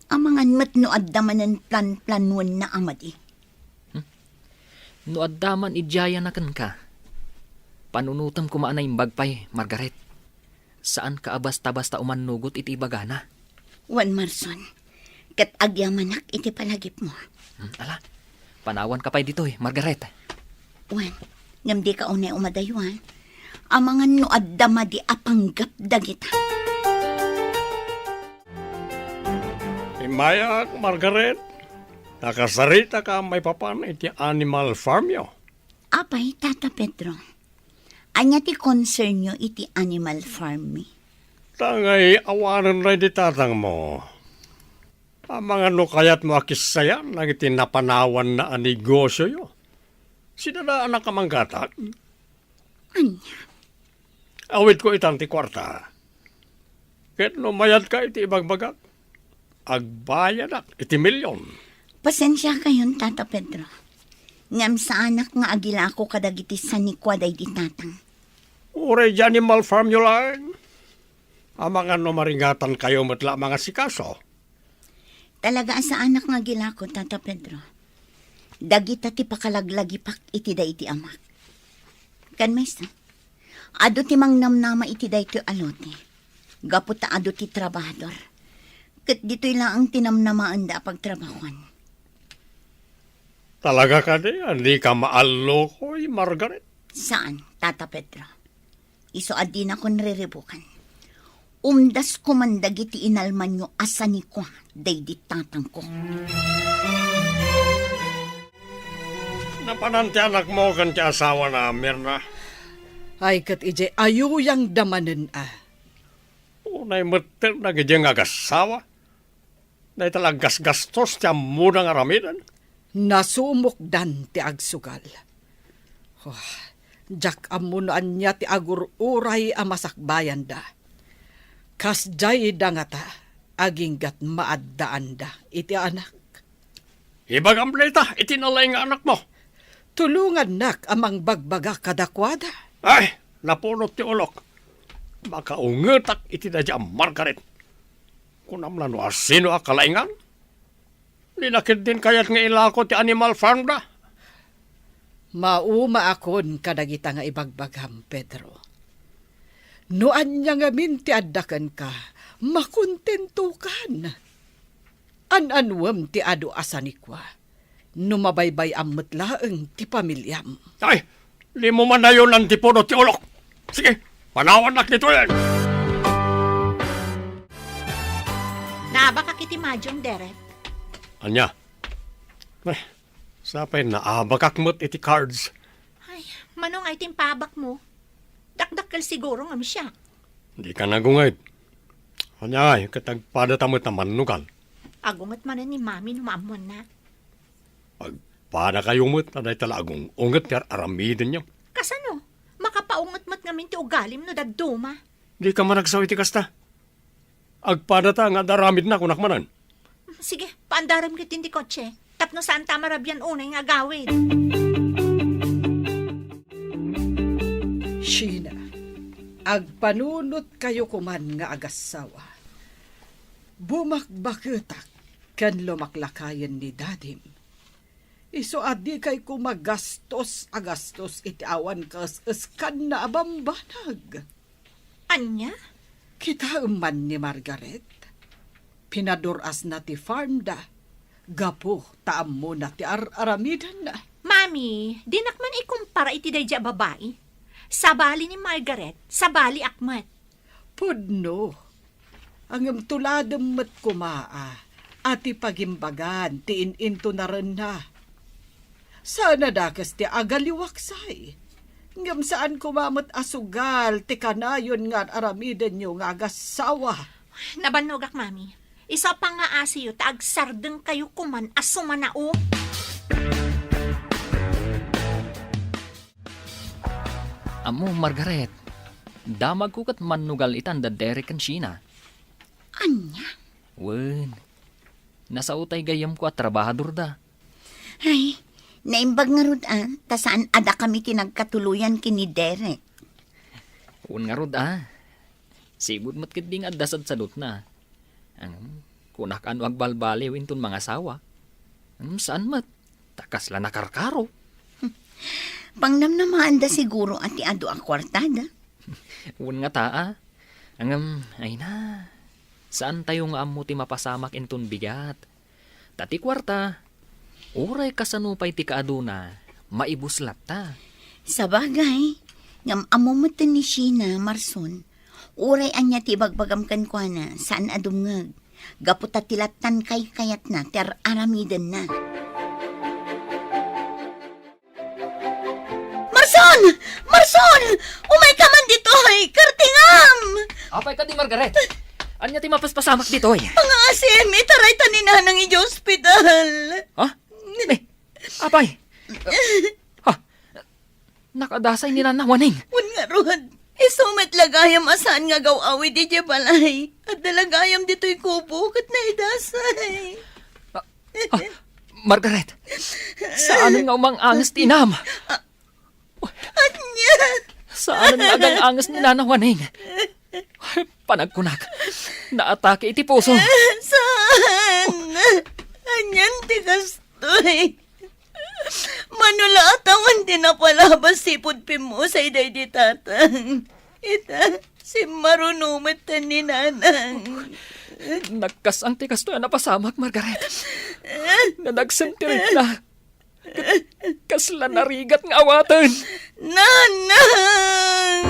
Amangan met no adda manen plan-planuenna a madi. Hmm? No adda man idiayana kenka, panunotem koma a naimbag pay, Margaret. Saanka a basta-basta umannugot iti ibagana. Wen, Marson, ket agyamanak iti palagipmo. Hmm, ala, panawanka pay ditoy, Margaret. Wen, ngem dika unay umadaywan. Amangan no adda madi a panggep dagita. Immayak, Margaret, nakasaritaka maipapan iti animal farmyo. Apay, Tata Pedro, ania ti concernyo iti animal farm mi? Ta ngay awanen daydi tatangmo. Amangan no kayatmo a kissayan dagiti napanawanna a negosioyo. Sidadaanak a manggatag. Ania? Awidko itan ti kuarta. Ket no mayadka iti ibagbagak, agbayadak iti milion. Pasensiakayon, Tata Pedro. Ngem saanak nga agilako kadagiti sanikua daydi tatang. Uray di animal farmyo laeng. Amangan no maringatankayo met la a mangasikaso. Talaga a saanak nga agilako, Tata Pedro. Dagita ti pakalaglagipak iti daydi amak. Ken maysa, adu ti mangnamnama iti daytoy a lote, gapu ta adu ti trabahador. Ket ditoy laeng ti namnamaenda a pagtrabahuan. Talaga kadi a dika maallukoy, Margaret? Saan, Tata Pedro. Isu a dinakon riribukan. Umdasko man dagiti inalmanyo a sanikua daydi tatangko. Napanan ti anakmo ken ti asawana, Mirna? Ay, ket idiay ayuyangda manen a. Unay metten dagidi nga agassawa. Dayta la gasgastos ti ammona nga aramiden. Nasumokdan ti agsugal. Oh, diak ammo no ania ti agur-uray a masakbayanda. Kasdiayda ngata, aginggat maaddaanda iti anak. Ibagam dayta iti nalaing nga anakmo. Tulongannak a mangbagbaga kadakuada. Ay, napunot ti ulok. Makaungetak iti daydi a Margaret. Kunam la no asino a kalaingan? Dina ketdin kayat nga ilako ti animal farm da. Maumaakon kadagita nga ibagbagam, Pedro. No ania ngamin ti adda kenka, makontentokan. An-anuem ti adu a sanikua, no mabaybay-am met laeng ti pamiliam. Ay, dimo manayonan ti puno ti ulok. Sige, panawannak ditoyen. Naabakak iti madium, Derek. Ania? Ay, sapay naabakak met iti cards. Ay, mano nga iti impaabakmo? Dakdakkel siguro ngem siak. Dika nagunged. Ania, ket agpadata met a mannugal. Agunget manen ni Mami no maammoanna. Agpadakayo met a dayta la agung-unget ti ar-aramidenyo. Kasano? Makapaunget met ngamin ti ugalim no dadduma. Dika man agsao iti kasta. Agpadata nga ad-aramidna, kunak manen. Sige, paandarem ketdin ti kotse. Tapno saanta a marabian unay nga agawid. Sheena, agpanunotkayo koman nga agassawa. Bumakbaketak Ken lumaklakayen ni Dadim. Isu a dikay koma gastos a gastos iti awan kaes-eskanna a bambanag. Ania? Kitaem man ni Margaret. Pinadur-asna ti farmda gapu ta ammona ti ar-aramidenna. Mami, dinak man ikumpara iti daydiay a babai. Sabali ni Margaret, sabaliak met. Pudno. Ngem tuladem met koma a, a ti pagimbagan ti in-intunarenna. Saan a dakes ti agaliwaksay. Ngem saan koma met a sugal ti kanayon nga ar-aramidenyo nga agassawa. Nabannogak, Mami. Isu a pangngaasiyo ta agsardengkayo koman a sumanao. Ammo, Margaret, damagko ket mannugal itan da Derek ken Sheena. Ania? Wen, nasao tay gayyemko a trabahadorda. Ay, naimbag ngarud a, ta saan a dakami ti nagkatuloyan ken ni Derek. Wen ngarud a, sigud met ketdi nga adda sadsadutna. Ngem, kunak a no agbalbaliw inton mangasawa. Ngem saan met, ta kasla nakarkaro. Pangnamnamaanda siguro a ti adu a kuartada. Wen ngata a. Ngem, ay na, saantayo nga ammo ti mapasamak inton bigat. Ta ti kuarta, uray kasano pay ti kaaduna, maibus latta. Sabagay, ngem ammo met ni Sheena, Marson, uray ania ti ibagbagam kenkuana, saan a dumngeg, gapu ta ti lattan kaykayatna ti ar-aramidenna. Marson! Marson! Umayka man ditoy! Kartingam! Apay kadi, Margaret? Ania ti mapaspasamak ditoy? Pangaasim, itaray ta ni Nanang idiay ospital. Ha? Eh, apay? Ha? Nakadasay ni Nana Waning. Wen ngarud, isu met la gayam a saan nga agaw-awid idiay balay. Adda la gayam ditoy kubo ket naidasay. Ah, ah, Margaret, saanen nga umang-anges ti inam? Ania? Saanen nga agang-anges ni Nana Waning. Panagkunak, naatake iti puso. Saan? Anian ti kastoy? Mano la a tawen ti napalabas sipud pimmusay daydi tatang. Ita, simmaruno met ni Nanang. Nagkas-ang ti kastoy a napasamak, Margaret. Nadagsen ti rikna. Kasla narigat nga awaten. Nanang!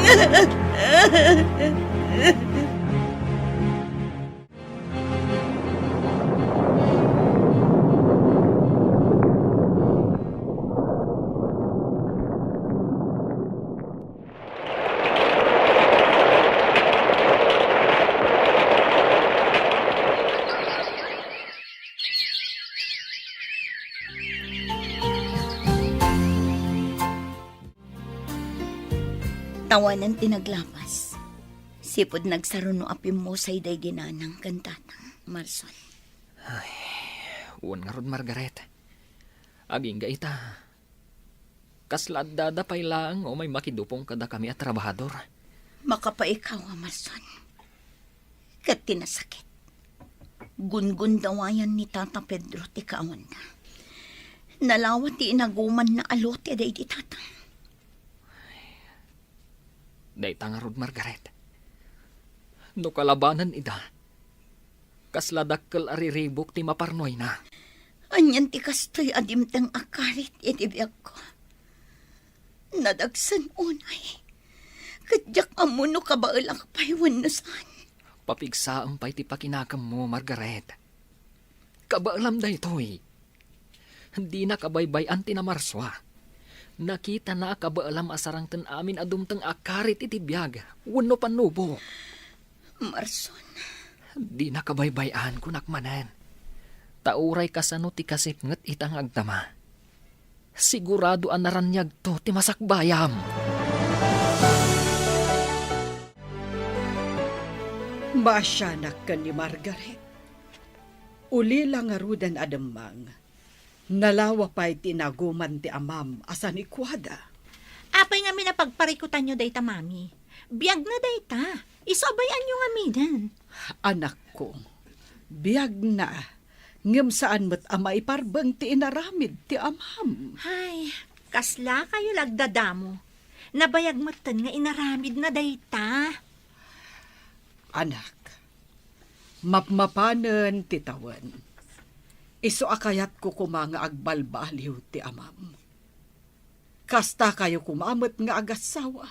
Tawanan ti naglapas. Sipud nagsaruno a pimmusay daydi Nanang ken Tatang, Marson. Ay, wen ngarud, Margaret. Agingga ita. Kasla addada pay laeng nga umay makidupong kadakami a trabahador. Makapaikaw a Marson. Ket ti nasakit, gungundawayan ni Tata Pedro ti kaawanda. Nalawa ti inagumanna a lote daydi Tatang. Dayta ngarud, Margaret. No kalabanen ida, kasla dakkel a riribuk ti maparnuayna. Anian ti kastoy a dimteng a karit iti biagko? Nadagsen unay. Ket diak ammo no kabaelak pay wenno saan. Papigsaem pay ti pakinakemmo, Margaret. Kabaelam daytoy. Dina kabaybay-an ti namarsua. Nakitana a kabaelam a sarangten amin a dumteng a karit iti biag wenno pannubok. Marson. Dina kabaybay-an, kunak manen. Ta uray kasano ti kasipnget ita nga agdama, sigurado a naraniagto ti masakbayam. Maasianak ken ni Margaret. Ulila ngaruden a demmang, nalawa pay ti inaguman ti amam a sanikuada. Apay ngamin a pagparikutanyo dayta, Mami? Biagna dayta. Isu a bay-anyo ngaminen. Anakko, biagna, Ngem saan met a maiparbeng ti inaramid ti amam. Ay, kasla kayo la agdadamo. Nabayag metten nga inaramidna dayta. Anak, mapmapanen ti tawen. Isu a kayatko koma nga agbalbaliw ti amam. Kasta kayo koma met nga agassawa.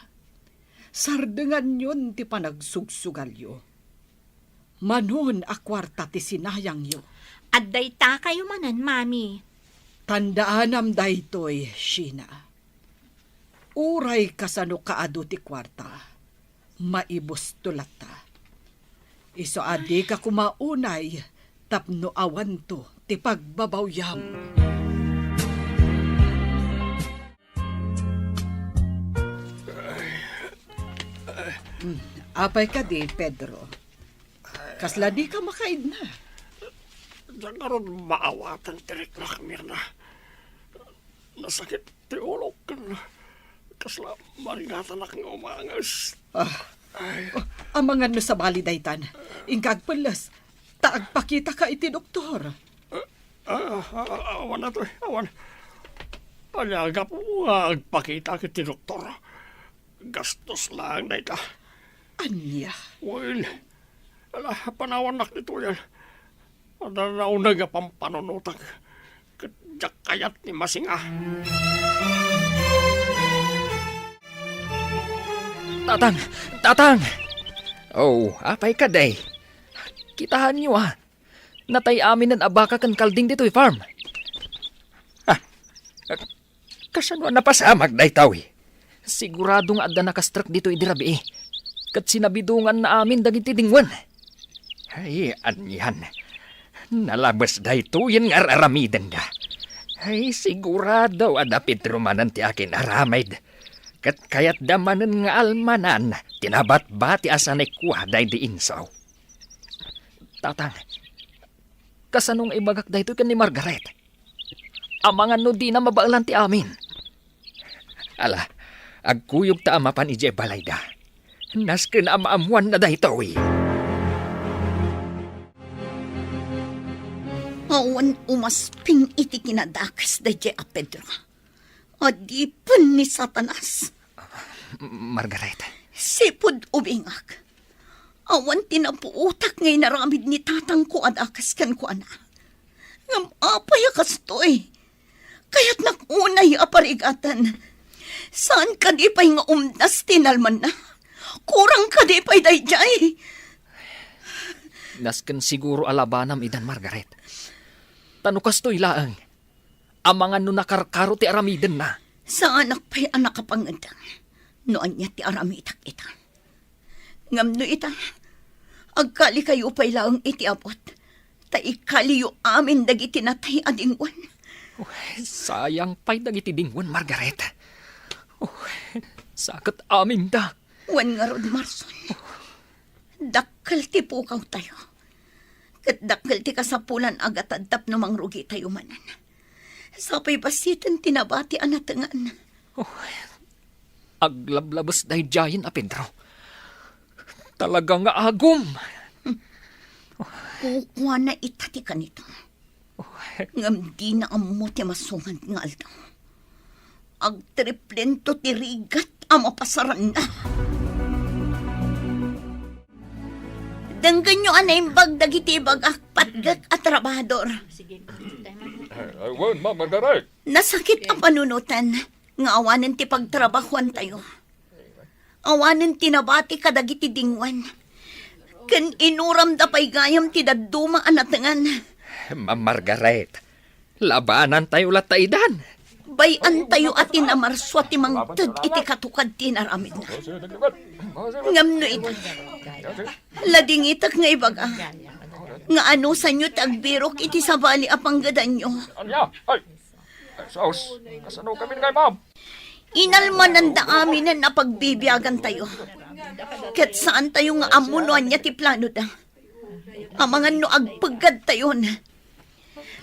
Sardenganyon ti panagsugsugalyo. Manon a kuarta ti sinayangyo? Adda ita kayo manen, Mami. Tandaanam daytoy, Sheena. Uray kasano kaadu ti kuarta, maibusto latta. Isu a dika koma unay tapno awanto ti pagbabawyam. Hmm, apay kadi, Pedro? Kasla dika makaidna? Diak ngarud maawatan ti riknak, Mirna. Nasakit ti ulok ken kasla marigatanak nga umanges. Ah. Ay. Amangan no sabali daytan. Inka agpelles, ta agpakitaka iti doktor. Ah, ah, ah, awan atoy, awan. Ania gapu nga agpakitak iti doktor? Gastos laeng dayta. Ania? Well, ala, panawannak ditoyen. Adda nauneg a pampanunotak ket diak kayat ni masinga. Tatang! Tatang! Oh, apay kadi? Kitaenyo, a. Natay aminen a baka ken kalding ditoy farm. Ah, kasano a napasamak daytoy? Sigurado nga adda nakastrek ditoy idi rabii. Ket sinabidonganna amin dagiti dingwen. Ay, anian. Nalabes daytoyen nga ar-aramidenda. Ay, sigurado a da Pedro manen ti akin-aramid. Ket kayatda manen nga almanan ti nabatbati a sanikua daydi insaw. Tatang, kasano nga ibagak daytoy ken ni Margaret? Amangan no dina mabaelan ti amin. Ala, agkuyogta a mapan idiay balayda. Nasken a maammoanna daytoy. Awan umasping iti kinadakes daydiay a Pedro. Adipen ni Satanas. Margaret. Sipud ubingak. Awan ti napuotak nga inaramid ni tatangko a dakes kenkuana. Ngem apay a kastoy? Kayatnak unay a parigaten. Saan kadi pay nga umdas ti inalmanna? Kurang kadi pay daydiay? Nasken siguro a labanam idan, Margaret. Ta no kastoy laeng, amangan no nakarkaro ti aramidenna. Saanak pay a nakapangedeng no ania ti aramidak ita. Ngem no ita, agkalikayo pay laeng iti abut, ta ikaliyo amin dagiti natay a dingwen. Uy, sayang pay dagiti dingwen, Margaret. Uy, saket aminda. Wen ngarud, Marson. Dakkel ti pukawtayo. Ket dakkel ti kasapulan a gatad tapno mangrugitayo manen. Sapay bassiten ti nabati a natengan. Oh, aglablabes daydiayen a Pedro. Talaga nga agum. Kukuana ita ti kanito. Ngem dina ammo ti masungad nga aldaw. Agtriplento ti rigat a mapasaranna. Denggenyo a naimbag dagiti ibagak, patgek a trabahador. Ay, ay, wen, Ma'am Margaret. Nasakit a panunoten nga awanen ti pagtrabahoantayo. Awanen ti nabati kadagiti dingwen. Ken inuramda pay gayam ti dadduma a natengan. Ma'am Margaret, labanantayo latta idan. Bay-antayo a ti namarsua ti mangted iti katukad ti inaramidna. Ngem no ita, ladingitek nga ibaga nga anusanyo ti agbirok iti sabali a panggedanyo. Ania? Ay, Jesus, kasano kami ngay, Ma'am? Inalmananda aminen a pagbibiagantayo. Ket saantayo nga ammo no ania ti planoda. Amangan no agpeggadtayon.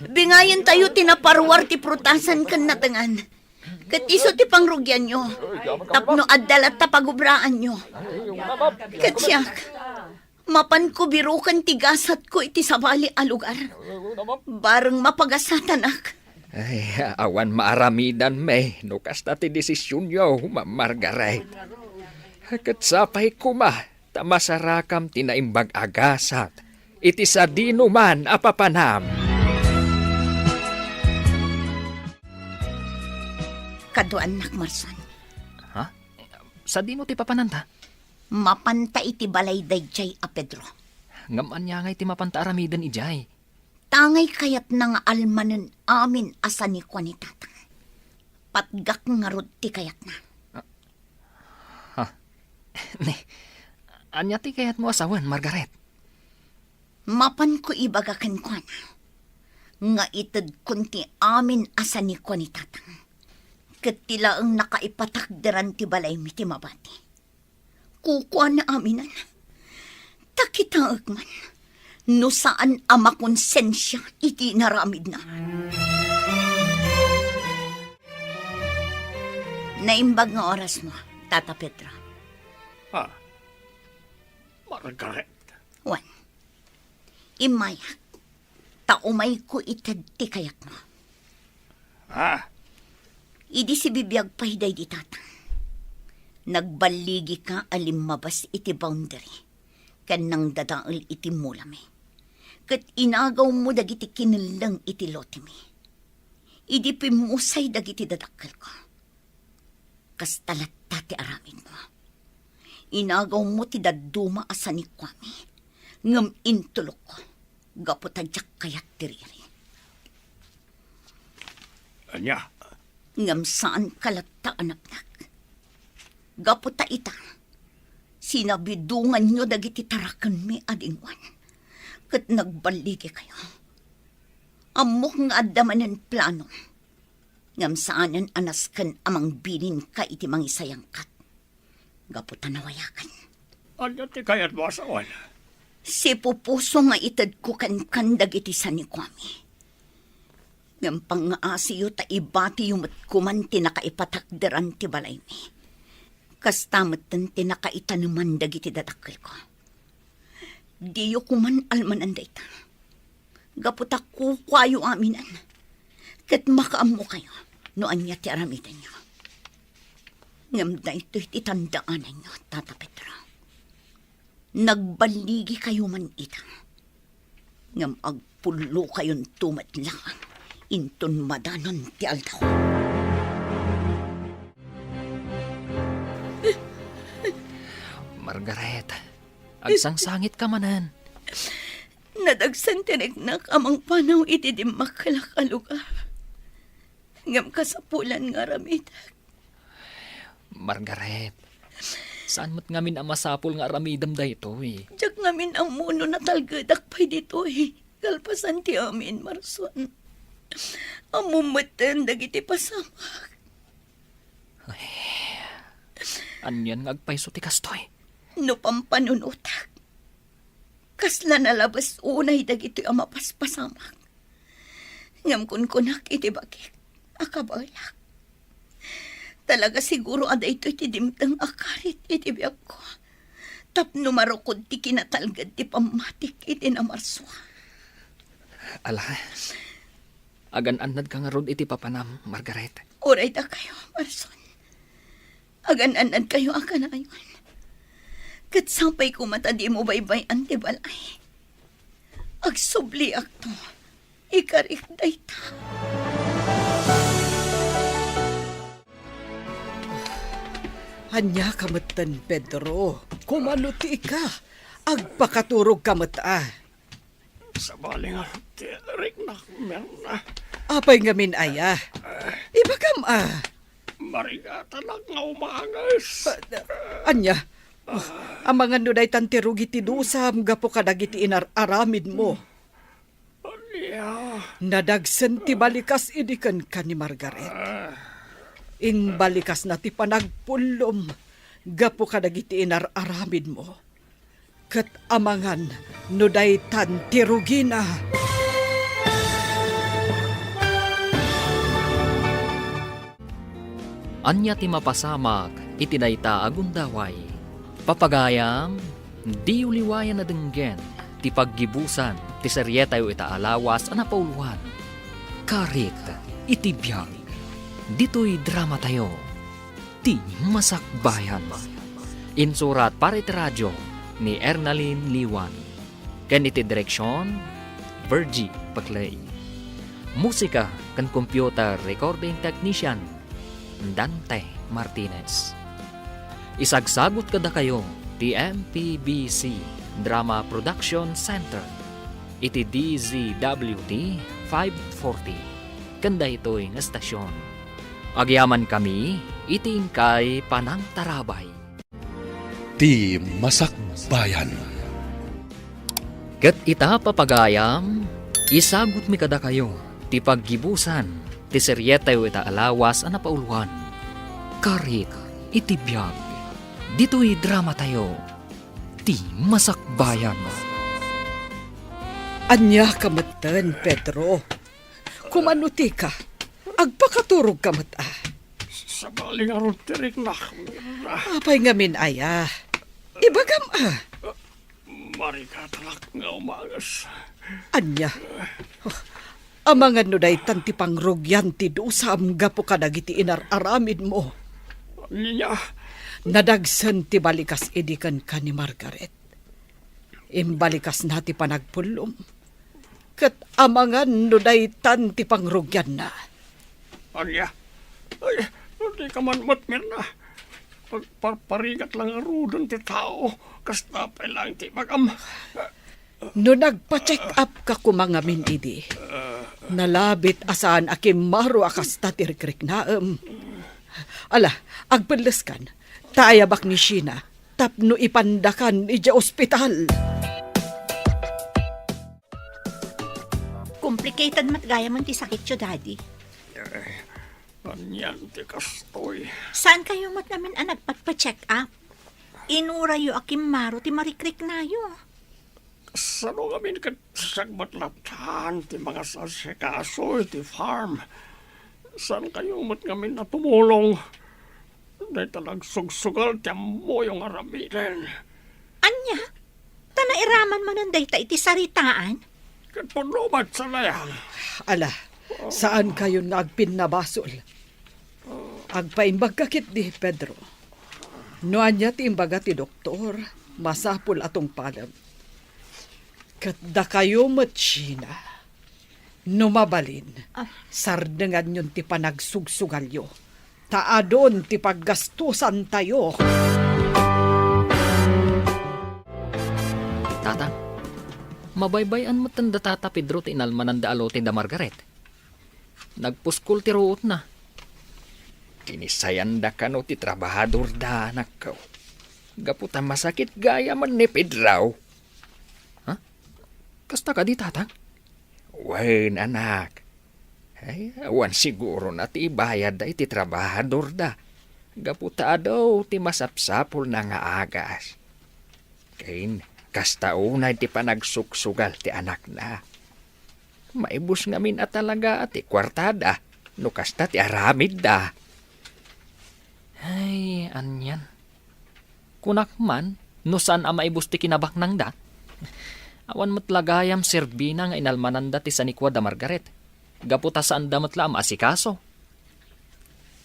Bingayentayo ti naparuar ti prutasan ken natengan. Ket isu ti pangrugianyo. Tapno adda latta pagubraanyo. Ket siak, Mapanko biroken ti gasatko iti sabali a lugar. Bareng mapagasatanak. Ay, awan maaramidanmi no kasta ti desisionyo, Ma'am Margaret. Ket sapay koma ta masarakam ti naimbag a gasat iti sadinoman a papanam. Kaduaannak, Marson. Ha? Sadino ti papananta? Mapanta iti balay daydiay a Pedro. Ngem ania ngay ti mapanta aramiden idiay? Tangay kayatna nga almanen amin a sanikua ni Tatang. Patgak ngarud ti kayatna. Ha? Ne, ania ti kayatmo a sawen, Margaret? Mapanko ibaga kenkuana nga itedkon ti amin a sanikua ni Tatang, ket ti laeng nakaipatakderan ti balaymi ti mabati. Kukuana aminen. Ta kitaek man no saan a makonsensia iti inaramidna. Naimbag nga orasmo, Tata Pedro. Ah, Margaret. Wen, immayak, ta umayko ited ti kayatmo. Ah? Idi sibibiag pay daydi Tatang, nagballigika a limmabas iti boundary ken nangdadael iti mulami, ket inagawmo dagiti kinelleng iti lotemi. Idi pimmusay dagiti dadakkelko, kasta latta ti aramidmo. Inagawmo ti dadduma a sanikuami, ngem intulokko gapu ta diak kayat ti riri. Ania? Ngem saanka latta a napnak. Gapu ta ita, sinabidonganyo dagiti tarakenmi a dingoan, ket nagballigikayo. Ammok nga adda manen planom. Ngem saanen a nasken a mangbilinka iti mangisayangkat gapu ta nawayaken. Ania ti kayatmo a sawen? Sipupuso nga itedko kenkan dagiti sanikuami. Ngem pangngaasiyo ta ibatiyo met koman ti nakaipatakderan ti balaymi. Kasta metten ti nakaitaneman dagiti dadakkelko. Diyo koman almanan dayta. Gapu ta kukuayo aminen, ket makaammokayo no ania ti aramidenyo. Ngem daytoy ti tandaananyo, Tata Pedro. Nagballigikayo man ita, ngem agpullokayonto met laeng inton madanon ti aldaw. Margaret, agsangsangitka manen. Nadagsen ti riknak a mangpanaw iti dimmakkelak a lugar. Ngem kasapulan nga aramidek. Margaret, saan met ngamin a masapul nga aramidem daytoy? Diak ngamin ammo no natalgedak pay ditoy kalpasan ti amin, Marson. Ammom metten dagiti pasamak. Ay, anian nga agpayso ti kastoy? No pampanunotak, kasla nalabes unay dagitoy a mapaspasamak. Ngem kunkunak iti bagik a kabaelak. Talaga siguro a daytoy ti dimteng a karit iti biagko tapno marukod ti kinatalged ti pammatik iti namarsua. Ala, agan-annadka ngarud iti papanam, Margaret. Uray dakayo, Marson. Agan-annadkayo a kanayon. Ket sapay koma ta dimo baybay-an ti balay. Agsubliakto. Ikarik dayta. Ania ka metten, Pedro? Kumano ti ika? Agpakaturog ka met a. Sabali nga ti riknak, Mirna. Apay ngamin aya? Ibagam a. Marigatanak nga umanges. Ah, ania? Amangan no daytan ti rugi ti dusam gapu kadagiti inar-aramidmo. Ania? Nadagsen ti balikas idi kenka ni Margaret. Imbalikasna ti panagpullom gapu kadagiti inar-aramidmo. Ket amangan no daytan ti rugina. Ania ti mapasamak iti dayta a gundaway? Papagayam, Diyo liwayan a denggen ti paggibusan ti serietayo ita a lawas a napauloan, Karit iti Biag. Ditoy dramatayo, Ti Masakbayan. Insurat para iti radio ni Ernalyn Liwan. Ken iti direksion, Virgie Paclay. Musika ken computer recording technician, Dante Martinez. Isagsagut kadakayo ti M P B C Drama Production Center iti D Z W T five forty ken daytoy nga estasion. Agyamankami iti inkay panangtarabay. Ti Masakbayan. Ket ita, papagayam, isagutmi kadakayo ti paggibusan ti serietayo ita a lawas a napauloan, Karit iti Biag. Ditoy dramatayo, Ti Masakbayan. Ania ka metten, Pedro? Kumano ti ka? Agpakaturog ka met a. Sabali ngarud ti riknak, Mirna. Apay ngamin aya? Ibagam a. Marikatalak nga umanges. Ania? Amangan no daytan ti pangrugian ti dusam gapu kadagiti inar-aramidmo. Ania? Nadagsen ti balikas idi kenka ni Margaret. Imbalikasna ti panagpullom. Ket amangan no daytan ti pangrugianna. Ania? Ay, dika man met, Mirna. Agparparigat la ngaruden ti tao. Kasta pay laeng ti ibagam. No nagpa-check up ka koma ngamin idi, nalabit a saan a kimmaro a kasta ti rikriknaem. Ala, agpelleskan, ta ayabak ni Sheena tapno ipandakan idiay ospital. Complicated met gayam ti sakityo, Daddy. Anian ti kastoy? Saan kayo met ngamin a nagpatpa-check up? Inurayo a kimmaro ti marikriknayo. Sano ngamin ket siak met latta ti mangasasikaso iti farm? Saan kayo met ngamin a tumulong? Dayta nagsugsugal ti ammoyo nga aramiden. Ania? Ta nairaman manen dayta iti saritaan? Ket pudno met sa layang. Ala, saan kayon nga agpinnabasol? Agpaimbagka ketdi, Pedro. No ania ti imbaga ti doktor, masapul a tungpalem. Ket dakayo met, Sheena, no mabalin, ah, sardenganyon ti panagsugsugalyo, ta adun ti paggastusantayo. Tatang, mabaybay-an metten da Tata Pedro ti inalmananda a lote da Margaret. Nagpuskol ti ruotna. Kinisayanda kano ti trabahadorda, anakko. Gapu ta masakit gayamen ni Pedro. Ha? Kasta kadi, Tatang? Wen, anak. Ay, awan sigurona ti ibayadda iti trabahadorda. Gapu ta adu ti masapsapulna nga agas. Ken kasta unay ti panagsugsugal ti anakna. Maibus ngamin a talaga ti kuartada no kasta ti aramidda. Ay, anian. Kunak man, no saan a maibus ti kinabaknangda. Awan met la gayam serbina nga inalmananda ti sanikua da Margaret. Gapu ta saanda met la a maasikaso.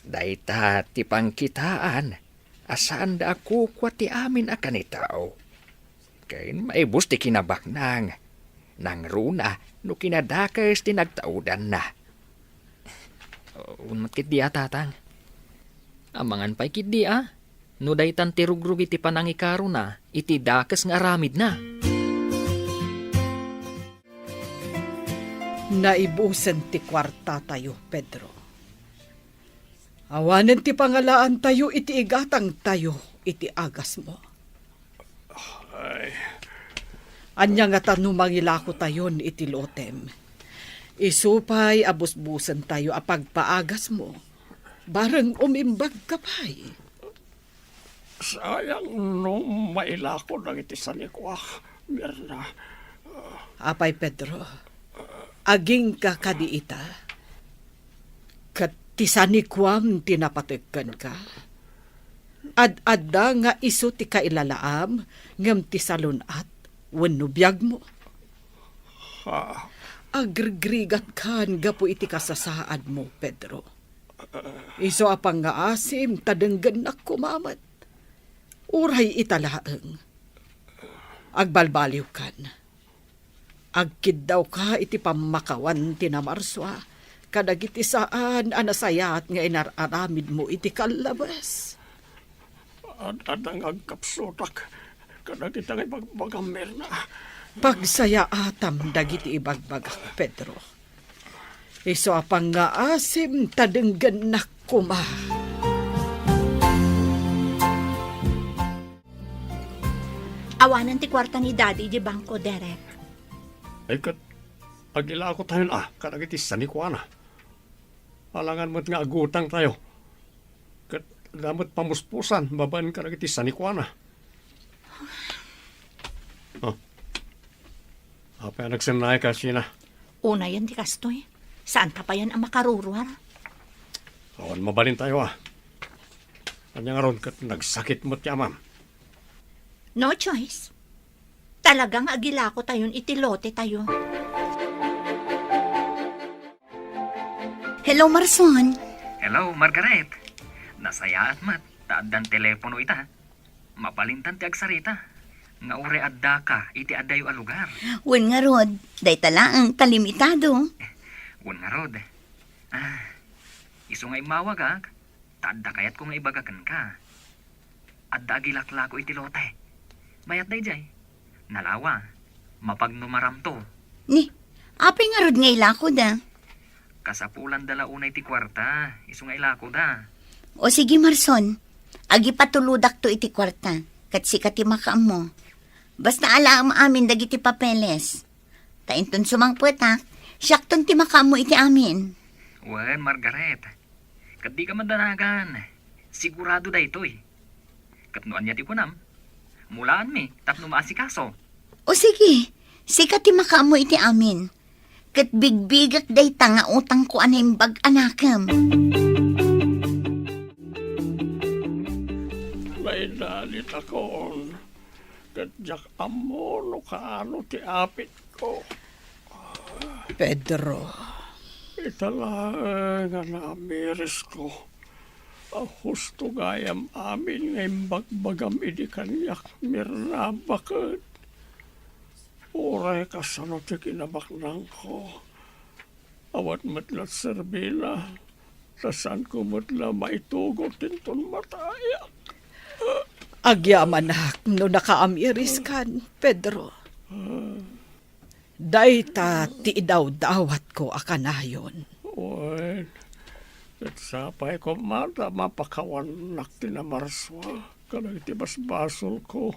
Dayta ti pangkitaan a saanda a kukua ti amin a kanitao. Ken maibus ti kinabaknang, nangruna no kinadakes ti nagtaudanna. Unat ketdi a, Tatang. Amangan pay ketdi a, no daytan ti rugrugi ti panangikarona iti dakes nga aramidna. Naibusen ti kuartatayo, Pedro. Awanen ti pangalaantayo iti igatangtayo iti agasmo. Ay. Ania ngata no mangilakotayon iti lotem? Isu pay a busbusentayo a pagpaagasmo, bareng umimbag ka pay. Sayang no mailako dagiti sanikuak, Mirna. Apay, Pedro, agingga kadi ita? Ket ti sanikuam ti napateg kenka? Ad-adda nga isu ti kailalaam ngem ti salun-at wenno biagmo. Ha? Agrigrigatkan gapu iti kasasaadmo, Pedro. Isu a pangngaasim ta denggennak koma met. Uray ita laeng. Agbalbaliwkan. Agkiddawka iti pammakawan ti namarsua kadagiti saan a nasayaat nga inar-aramidmo iti kallabes. Ad-adda nga agkapsutak kadagita nga ibagbagam, Mirna. Pagsayaatam dagiti ibagbagak, Pedro. Isu a pangngaasim ta denggennak koma. Awanen ti kuarta ni Daddy iti bangko, Derek. Ay, ket agilako tayon a kadagiti sanikuana. Alangan met nga agutang tayo. Ket adda met pamuspusan babaen kadagiti sanikuana. Oh. Apay a nagsennayka, Sheena? Unayen ti kastoy. Saanta payen a makaruruar. Awan mabalin tayo, a. Ania ngarud ket nagsakit met ti amam? No choice. Talaga nga agilako tayon iti lote tayo. Hello, Marson. Hello, Margaret. Nasayaat met ta addan telepono ita. Mabalintan ti agsarita nga uray addaka iti adayo a lugar. Wen ngarud, dayta laeng ta limitado. Wen ngarud. Ah, isu nga immawagak, ta adda kayatko nga ibaga kenka. Adda agilaklako iti lote. Mayat daydiay. Nalawa, mapagnumaramto. Ni, apay ngarud nga ilakoda? Kasapulanda la unay ti kuarta, isu nga ilakoda. O sige, Marson, agipatulodakto iti kuarta, ket sika ti makaammo. Basta alaem amin dagiti papeles. Ta inton sumangpetak, siakton ti makaammo iti amin. Wen, Margaret. Ket dika madanagan. Sigurado daytoy. Ket no ania ti kunam, mulaanmi tapno maasikaso. O sige, sika ti makaammo iti amin. Ket bigbigek dayta nga utangko a naimbag a nakem. Naidalitakon. Ket diak ammo no kaano ti apitko. Pedro. Ita laeng a naamirisko a husto gayam amin nga imbagbagam idi kaniak, Mirna, baket. Uray kasano ti kinabaknangko, awan met la serbina, ta saanko met la maitugot inton matayak. Agyamanak no nakaamiriskan, Pedro. Dayta ti idawdawatko a kanayon. Wen, ket sapay koma ta mapakawannak ti namarsua kadagiti basbasolko,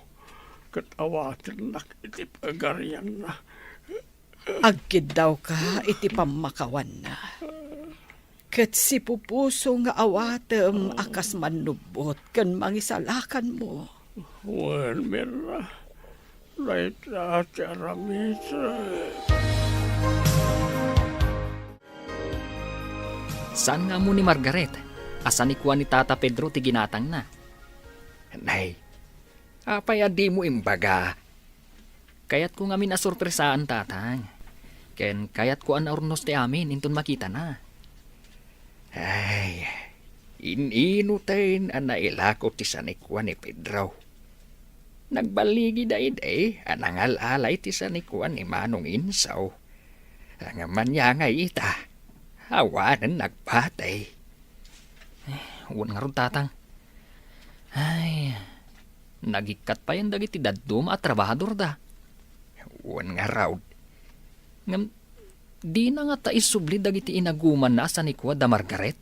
ket awatennak iti pagarianna. Agkiddawka iti pammakawanna. Ket sipupuso nga awatem a kas mannubbot ken mangisalakanmo. Wen, Mirna, dayta ti aramidek. Saan nga ammo ni Margaret a sanikua ni Tata Pedro ti ginatangna. Nay, apay a dimo imbaga? Kayatko ngamin a sorpresaan, Tatang. Ken kayatko a naurnos ti amin inton makitana. Ay, in-inuten a nailako ti sanikua ni Pedro. Nagbaligi daydi a nangal-alay ti sanikua ni Manong Insaw. Ngem ania ngay ita, awanen nagpatay. Eh, wen ngarud, Tatang. Ay, nagikkat payen dagiti dadduma a trabahadorda. Wen ngarud. Ngem, dina ngata isubli dagiti inagumanna a sanikua da Margaret?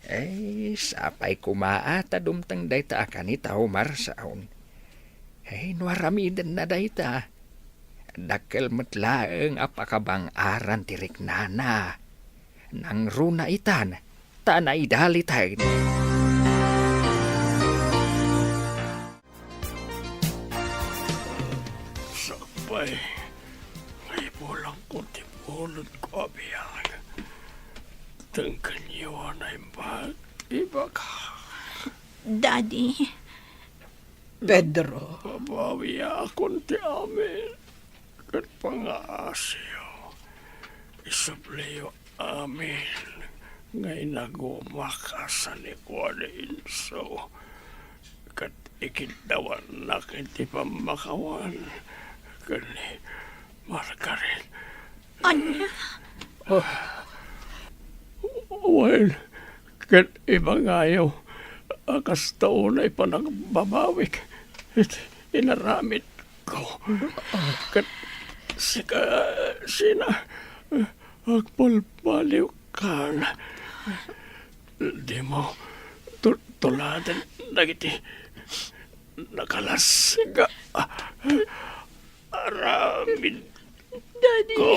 Eh, sapay koma a ta dumteng dayta a kanita, Marson. Eh, no aramidenna dayta, dakkel met laeng a pakabang-aran ti riknana. Nangruna itan, ta naidaliten. Sakbay, nga ibulangko ti bunotko a biag. Denggenyo a naimbag ti ibagak. Daddy. Pedro. Babawiakon ti amin ket pangaasiyo. Isubliyo amin nga inagumak a sanikuan ni Enzo, ket ikiddawannak iti pammakawan ken ni Margaret. Ania? Ah, wen, ket ibangayo a kasta unay panagbabawik iti inaramidko. Ket sika, Sheena, agbalbaliwkan. Dimo tu-, tuladen dagiti nakalasga. Aramid Daddy! Ko.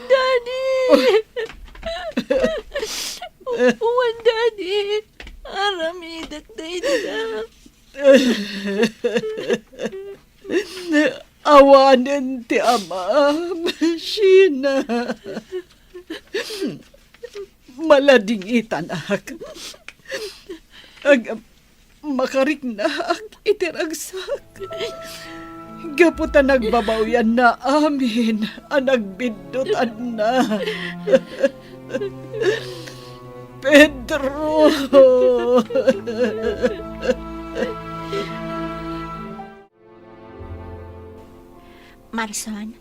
Daddy! Wen, Daddy! Aramidek dayta. Awanen ti amam, Sheena. Maladingitanak. Ag-, makariknaak iti ragsak. Gapu ta nagbabawianna amin a nagbiddutanna. Pedro! Marson,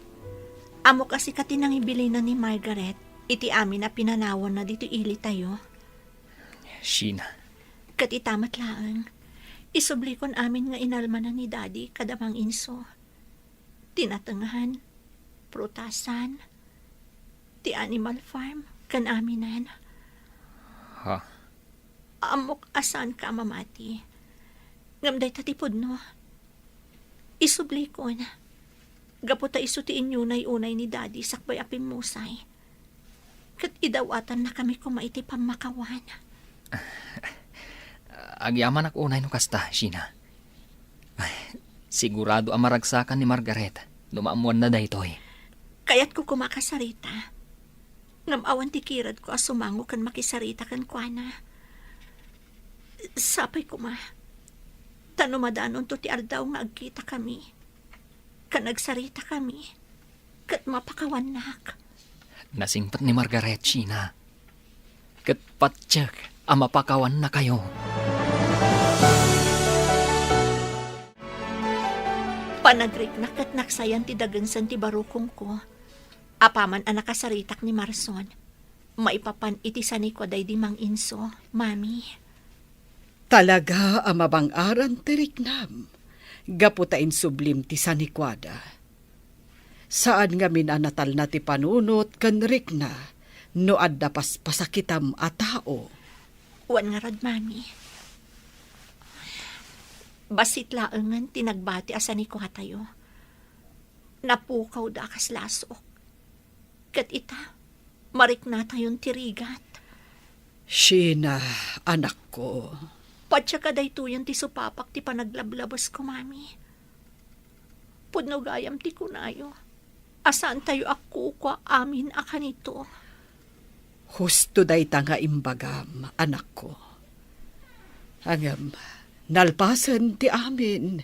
ammok a sika ti nangibilina ni Margaret iti amin a pinanawanna ditoy ilitayo. Sheena. Ket ita met laeng, isublikon amin nga inalmanan ni Daddy kada Mang Enzo. Ti natengngan, prutasan, ti animal farm, ken aminen. Ha? Ammok a saanka a mamati. Ngem dayta ti pudno. Isublikon. Gapu ta isu ti inyunay unay ni Daddy sakbay a pimmusay. Ket idawatannakami koma iti pammakawan. Agyamanak unay no kasta, Sheena. Ay, sigurado a maragsakan ni Margaret no maammoanna daytoy. Kayatko koma a kasarita. Ngem awan ti kiradko a sumango ken makisarita kenkuana. Sapay koma, ta no madanonto ti aldaw nga agkitakami, ken agsaritakami, ket mapakawannak. Nasingpet ni Margaret, Sheena. Ket patiek a mapakawannakayo. Panagriknak ket naksayan ti dagensen ti barukongko. Apaman a nakasaritak ni Marson, maipapan iti sanikuada idi Mang Enzo, Mami. Talaga a mabang-aran ti riknam, gapu ta insublim ti sanikuada. Saan ngamin a natalna ti panunot ken rikna no adda paspasakitam a tao. Wen ngarud, Mami. Bassit laengen ti nagbati a sanikuatayo. Napukawda a kas lasok. Ket ita, mariknatayon ti rigat. Sheena, anakko. Patiek a daytoyen ti supapak ti panaglablabesko, Mami. Pudno gayam ti kunayo a saantayo a kukua amin a kanito. Husto dayta nga imbagam, anakko. Ngem, nalpasen ti amin,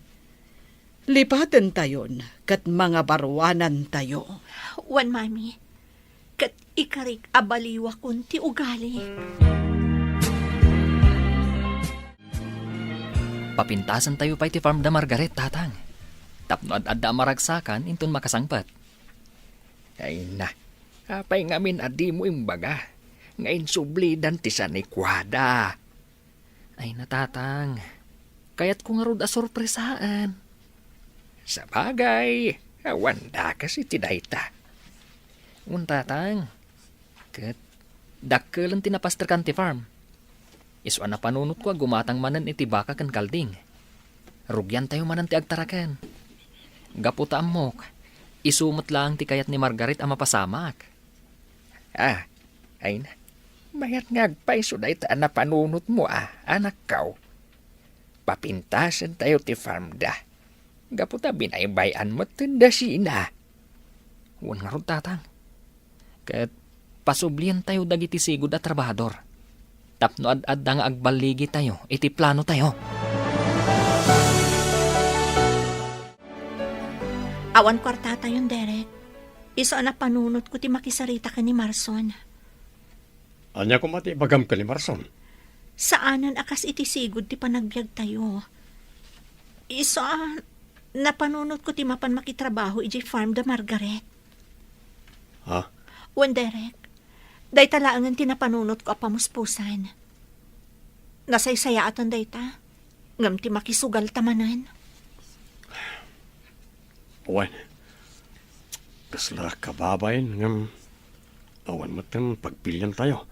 lipatentayon ket mangabaruanantayo. Wen, Mami, ket ikarik a baliwakon ti ugali. Papintasentayo pay ti farm da Margaret, Tatang. Tapno ad-adda a maragsakan inton makasangpet. Ay na, apay ngamin a dimo imbaga nga insublidan ti sanikuada? Ay na, Tatang. Kayatko ngarud a sorpresaen. Sabagay, awan dakes iti dayta. Wen, Tatang. Ket dakkelen ti napasterkan ti farm. Isu a napanunotko a gumatang manen iti baka ken kalding. Rugiantayo manen ti agtaraken. Gapu ta ammok, isu met laeng ti kayat ni Margaret a mapasamak. Ah, ay na. Mayat nga agpayso dayta a napanunotmo a, anakko. Papintasentayo ti farmda. Gapu ta binaybay-an metten da Sheena. Wen ngarud, Tatang. Ket pasublientayo dagiti sigud a trabahador. tapno ad-adda nga agballigitayo iti planotayo. Awan kuartatayon, Derek. Isu a napanunotko ti makisarita ken ni Marson. Ania koma ti ibagam ken ni Marson? Saanen a kas iti sigud ti panagbiagtayo. Isu a napanunotko ti mapan makitrabaho idiay farm da Margaret. Ha? Wen, Derek, dayta laengen ti napanunotko a pamuspusan. Nasaysayaaten dayta, ngem ti makisugalta manen. Wen, kasla kababain ngem awan met ti pagpiliantayo.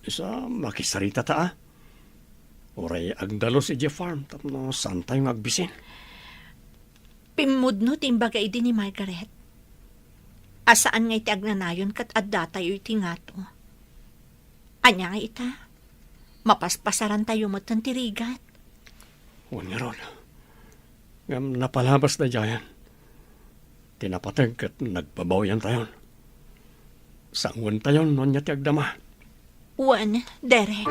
Isu a makisaritata a. Uray agdalus idiay farm tapno saantayo nga agbisin. Pimmudno ti imbaga idi ni Margaret a saan nga iti agnanayon ket addatayo iti ngato. Ania nga ita? Mapaspasarantayo metten ti rigat. Wen ngarud. Ngem napalabas daydiayen. Ti napateg ket nagbabawiantayon. Sanguentayon no ania ti agdama. Wen, Derek.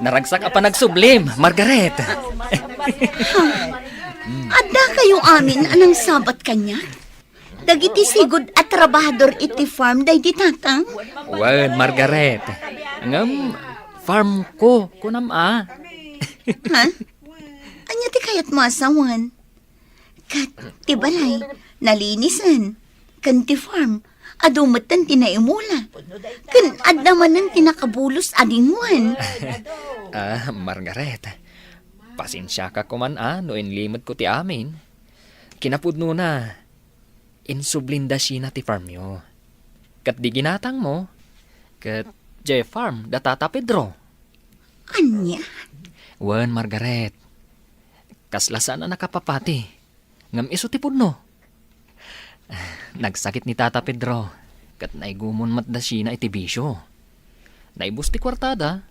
Naragsak a panagsublim, Margaret. Adda kayo amin a nangsabat kaniak? Dagiti sigud a trabahador iti farm daydi tatang? Wen, Margaret. Ngem, farm ko, kunam a. Ha? Ania ti kayatmo a sawen? Ket ti balay, nalinisen. Ken ti farm, adu metten ti naimula. Ken adda manen ti nakabulos a dingwen. Ah, Margaret, pasensiaka koman a no inlimetko ti amin. Kinapudnona, insublin da Sheena ti farmyo. Ket di ginatangmo, ket diay farm da Tata Pedro. Ania? Wen, Margaret. Kasla saan a nakapapati, ngem isu ti pudno. Nagsakit ni Tata Pedro, ket naigumon met da Sheena iti bisio. Naibus ti kuartada,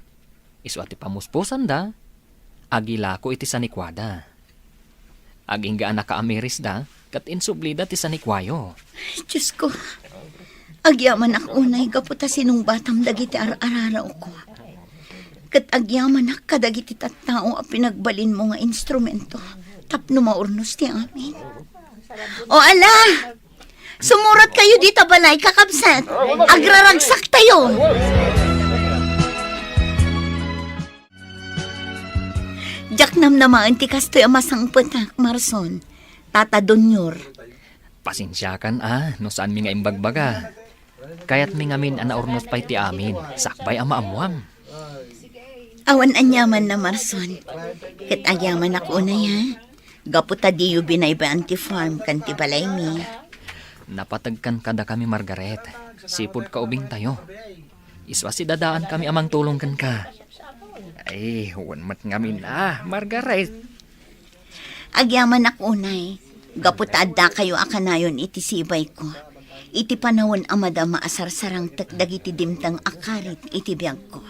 isu a ti pamuspusanda, agilako iti sanikuada. Agingga a nakaamirisda, ket insublida ti sanikuayo. Diosko, agyamanak unay gapu ta sinungbatam dagiti ar-ararawko. Ket agyamanak kadagiti tattao a pinagbalinmo nga instrumento tapno maurnos ti amin. O ala! Sumurat kayo dita balay, kakabsat. Agraragsaktayo. Diak namnamaen ti kastoy a masangpetak, Marson. Tata Donyor. Pasensiakan a no saanmi nga imbagbaga. Kayatmi ngamin a naurnos pay ti amin, sakbay a maammuam. Awan aniamanna, Marson. Ket agyamanak unay, ha? Gapu ta diyo binaybay-an ti farm ken ti balaymi. Napategkan kadakami, Margaret. Sipud kaubingtayo. Isu a sidadaankami a mangtulong kenka. Ay, wen met ngamin a, Margaret. Agyamanak unay, gapu ta addakayo a kanayon iti sibayko, iti panawen a madama a sarsarangtek dagiti dimteng a karit iti biagko.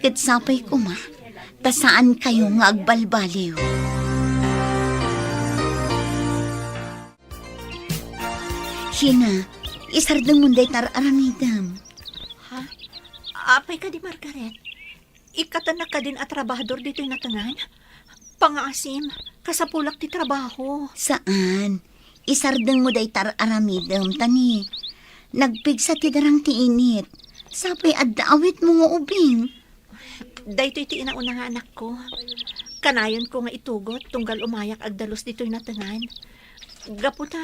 Ket sapay koma, ta saankayo nga agbalbaliw. Sheena, isardengmon dayta ar-aramidem. Ha? Apay kadi, Margaret? Ikkatennak kadin a trabahador ditoy natengan? Pangaasim, kasapulak ti trabaho. Saan. Isardengmo dayta ar-aramidem, ta ni, nagpigsa ti darang ti init. Sapay adda awitmo nga ubing. Daytoy ti inauna nga anakko. Kanayonko nga itugot tunggal umayak agdalus ditoy natengan. Gapu ta,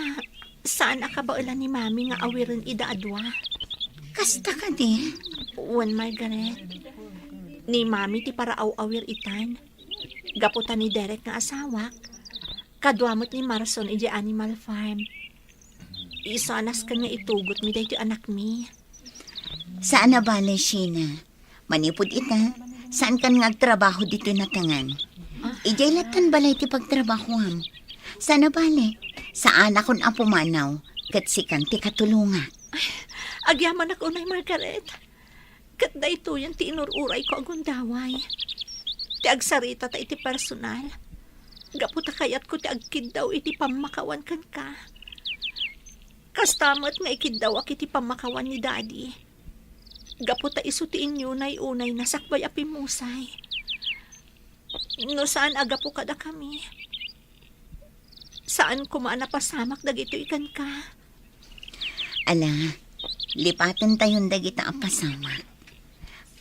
saan a kabaelan ni Mami nga awiren ida a dua. Kasta kadi? Wen, Margaret. Ni Mami ti paraaw-awir itan. Gapu ta ni Derek nga asawak, kadua met ni Marson idiay Animal Farm. Isu a nasken nga itugotmi daytoy anakmi. Saan a bale, Sheena. Manipud ita, saankan nga agtrabaho ditoy natengan. Idiay lattan balay ti pagtrabahoam. Saan a bale, saanakon a pumanaw, ket sikan ti katulongak. Ay, agyamanak unay, Margaret. Ket daytoyen ti inur-urayko a gundaway. Ti agsaritata iti personal. Gapu ta kayatko ti agkiddaw iti pammakawan kenka. Kasta met nga ikiddawak iti pammakawan ni Daddy. Gapu ta isu ti inyunay-unayna sakbay a pimmusay. No saan a gapu kadakami, saan koma a napasamak dagitoy kenka. Ala, lipatentayon dagita a pasamak.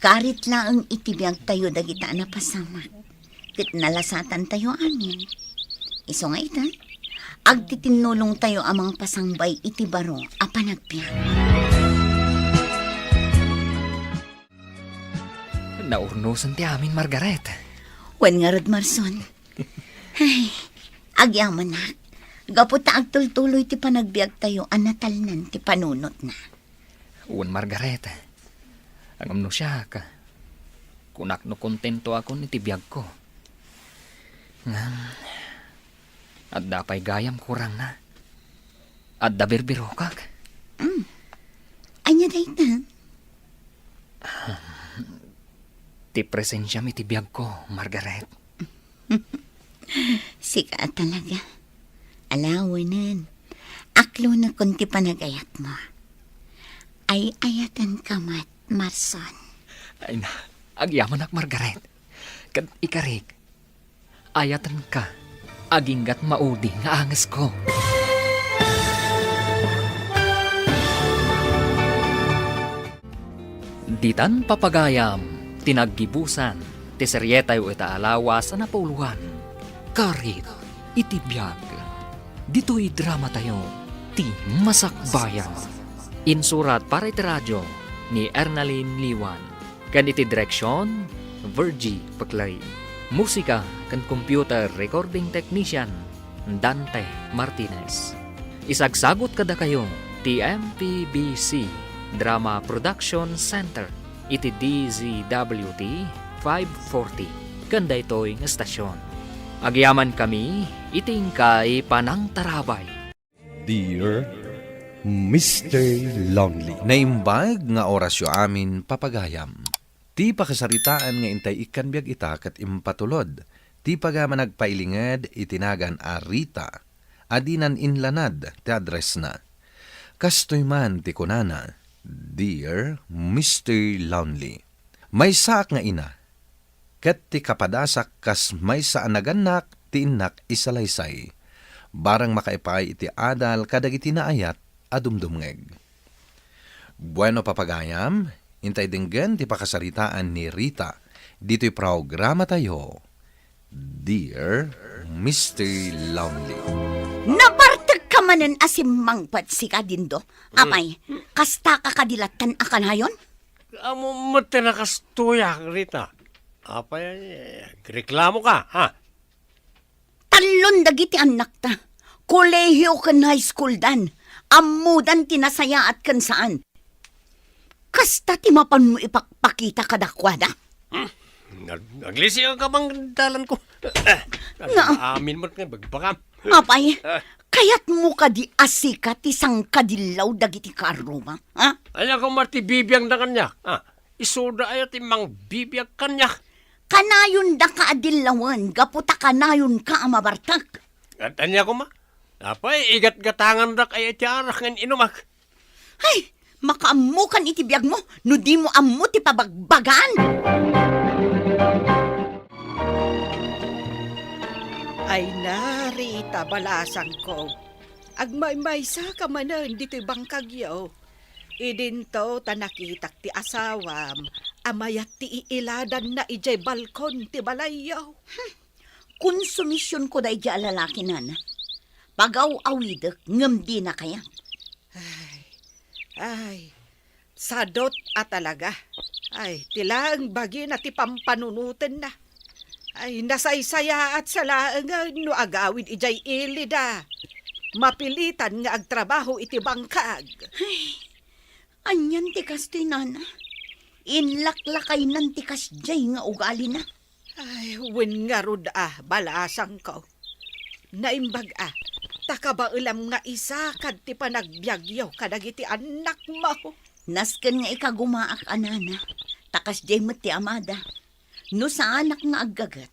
Karit laeng iti biagtayo dagita a napasamak, ket nalasatantayo amin. Isu nga ita, agtitinnulongtayo a mangpasangbay iti baro a panagbiag. Naurnosen ti amin, Margaret. Wen ngarud, Marson. Ay, agyamanak. Gapu ta agtultuloy ti panagbiagtayo a natalnan ti panunotna. Wen, Margaret. Ngem no siak, kunak no kontentoakon iti biagko. Ngem, adda pay gayam kurangna. Adda birbirokak. Mm. Ania dayta? Ti presensiam iti biagko, Margaret. Sika a talaga. Ala, wen, aklonekon ti panagayatmo. Ay-ayatenka met, Marson. Ay na, agyamanak, Margaret. Ket ikarik, ayatenka, aginggat maudi nga angesko. Ditan papagayam ti naggibusan ti serietayo ita a lawas a napauluan, Karit iti Biag. Ditoy dramatayo ti Masakbayan. Insurat para iti radio ni Ernalyn Liwan, ken iti direksion, Virgie Peclay. Musika ken computer recording technician, Dante Martinez. Isagsagut kadakayo ti M P B C Drama Production Center iti D Z W T five forty ken daytoy nga estasion. Agyamankami iti inkay panangtarabay. Dear Mister Lonely. Naimbag nga orasyo amin, papagayam. Ti pakasaritaan nga intay ikkan biag ita ket impatulod ti pagayam a nagpailinged iti nagan a Rita a dinan inlanad ti addressna. Kastoy man ti kunana, Dear Mister Lonely. Maysaak nga ina, ket ti kapadasak kas maysa a nagannak ti innak isalaysay. Barang makaipay iti adal kadagiti naayat a dumdumngeg. Bueno, papagayam, intay denggen ti pakasaritaan ni Rita ditoy programatayo, Dear Mister Lonely. Nabartekka manen a simmangpet sika, Dindo. Apay, kastaka kadi lattan a kanayon? Ammom met ti nakastoyak, Rita. Apay, agreklamoka, ha? Tallon dagiti annakta. Kolehio ken high school dan. Ammodan ti nasayaat ken saan. Kasta ti mapanmo ipakpakita kadakuada? Hmm. Nag-, naglisiw ka bang dalanko? Na- Amin met nga bagbagam. Apay, kayatmo kadi a sika ti sangkadillaw dagiti karroma, ha? Ania koma ti bibiagda kaniak, ha? Isuda aya ti mangbibiag kaniak? Kanayondaka a dillawen gapu ta kanayonka a mabartek. Ket ania koma? Apay, igatgatangandak aya iti arak nga inumak? Ay, makaammokan iti biagmo no dimo ammo ti pabagbagaan. Ay na, Rita, balasangko. Agmaymaysaka manen ditoy bangkagyo. Idinto ta nakitak ti asawam a mayat ti iiladanna idiay balkon ti balayyo. Hmm. Konsumisionko daydiay a lalaki, nana. Pagaw-awidek ngem dina kayat. Ay, ay, sadot a talaga. Ay, ti laeng bagina ti pampanunotenna. Ay, nasaysayaat sa laengen no agawid idiay ilida. Mapilitan nga agtrabaho iti bangkag. Ay, anian ti kastoy, nana? Inlaklakaynan ti kasdiay nga ugalina. Ay, wen ngarud a, balasangko. Naimbag a, ta kabaelam nga isakad ti panagbiagyo kadagiti annakmo. Nasken nga ikagumaak a nana, ta kasdiay met ti amada. No saanak nga aggaget,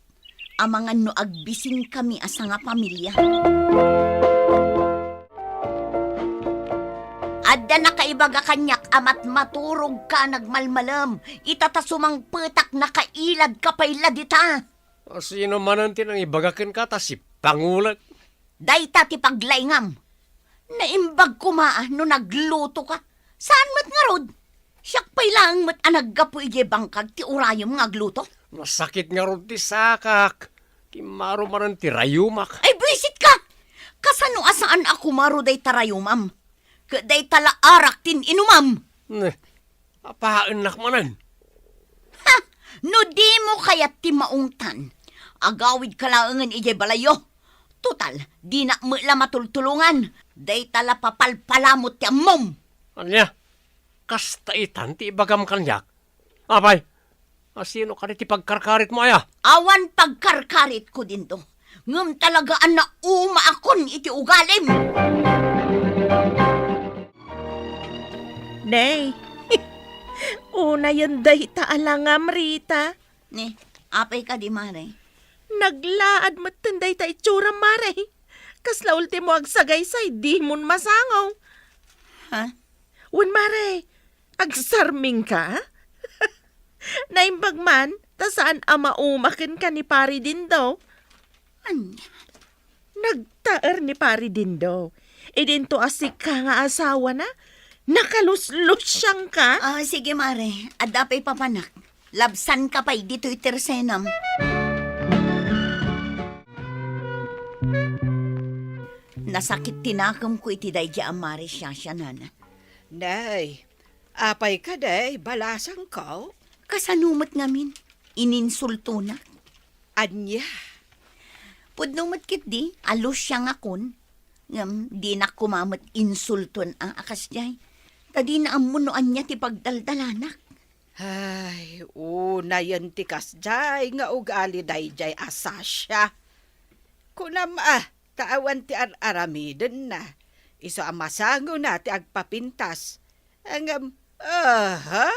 amangan no agbisinkami a sangapamilia. Adda nakaibaga kaniak a matmaturogka nagmalmalem, ita ta sumangpetak nakailadka pay la dita. Sino manen ti nangibaga kenka ta sipangulek? Dayta ti paglaingam. Naimbag koma a no naglutoka. Saan met ngarud? Siak pay laeng met a naggapu idiay bangkag ti urayem nga agluto. Nasakit ngarud ti sakak. Kimmaro manen ti rayumak. Ay, buisitka! Kasano a saan a kumaro dayta rayumam? Ket dayta la arak ti inumam. Ne, apaennak manen. Ha! No dimo kayat ti maungtan, agawidka laengen idiay balayyo. Total, dinak met la matultulongan. Dayta la papalpalamot ti ammom. Ania? Kasta itan ti ibagam kaniak? Apay, a sino kadi ti pagkarkaritmo aya? Awan pagkarkaritko, Dindo. Ngem talaga a naumaakon iti ugalim. Nay, unayen dayta a langam, Rita. Ni, apay kadi, Mare? Naglaad metten dayta itsuram, Mare. Kasla ultimo agsagaysay, dimon masango. Ha? Wen, Mare, agsarmingka? Naimbag man, ta saan a mauma kenka ni Pari Dindo. Ania? Nagtaer ni Pari Dindo. Idinto a sika nga asawana, nakaluslusiangka. Ah, sige, Mare. Adda pay papanak. Labsanka pay ditoy tersenam. Nasakit ti nakemko iti daydi a Mare Shasha, nana. Nay, apay kadi, balasangko? Kasano met ngamin? Ininsultonak. Ania? Pudno met ketdi a lusiangakon, ngem dinak koma met insultoen a kasdiay. Ta dina ammo no ania ti pagdaldalanak. Ay, unayen ti kasdiay nga ugali daydiay a Sasha. Kunam a, ta awan ti ar-aramidenna. Isu a masangona ti agpapintas. Ngem, aha!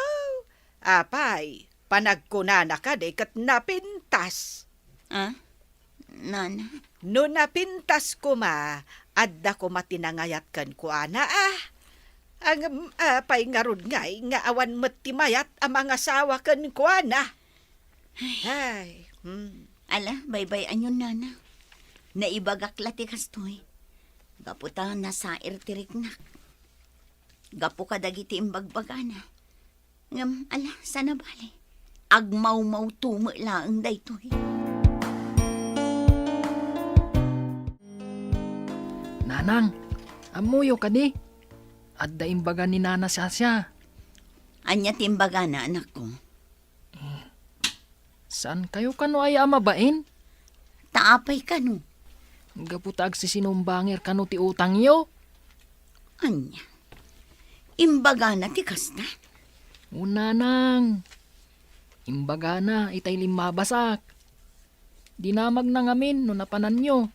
Apay, panagkunana kadi ket napintas? Ah, nana? No napintas koma, adda koma ti nangayat kenkuana, a? Ngem, apay ngarud ngay nga awan met ti mayat a mangasawa kenkuana? Ay, hmm. Ala, baybay-anyon, nana. Naibagak la ti kastoy. Gapu ta nasair ti riknak. Gapu kadagiti imbagbagana. Ngem, ala, saan a bale. Agmawmawto met laeng daytoy. Nanang, ammoyo kadi? Adda imbaga ni Nana Sasha. Ania ti imbagana, anakko? Saankayo kano aya a mabain? Ta apay kano? Gapu ta agsisinumbangir kano ti utangyo? Ania? Imbagana ti kasta? O, nanang. Imbagana itay limmabasak. Dinamagna ngamin no napananyo.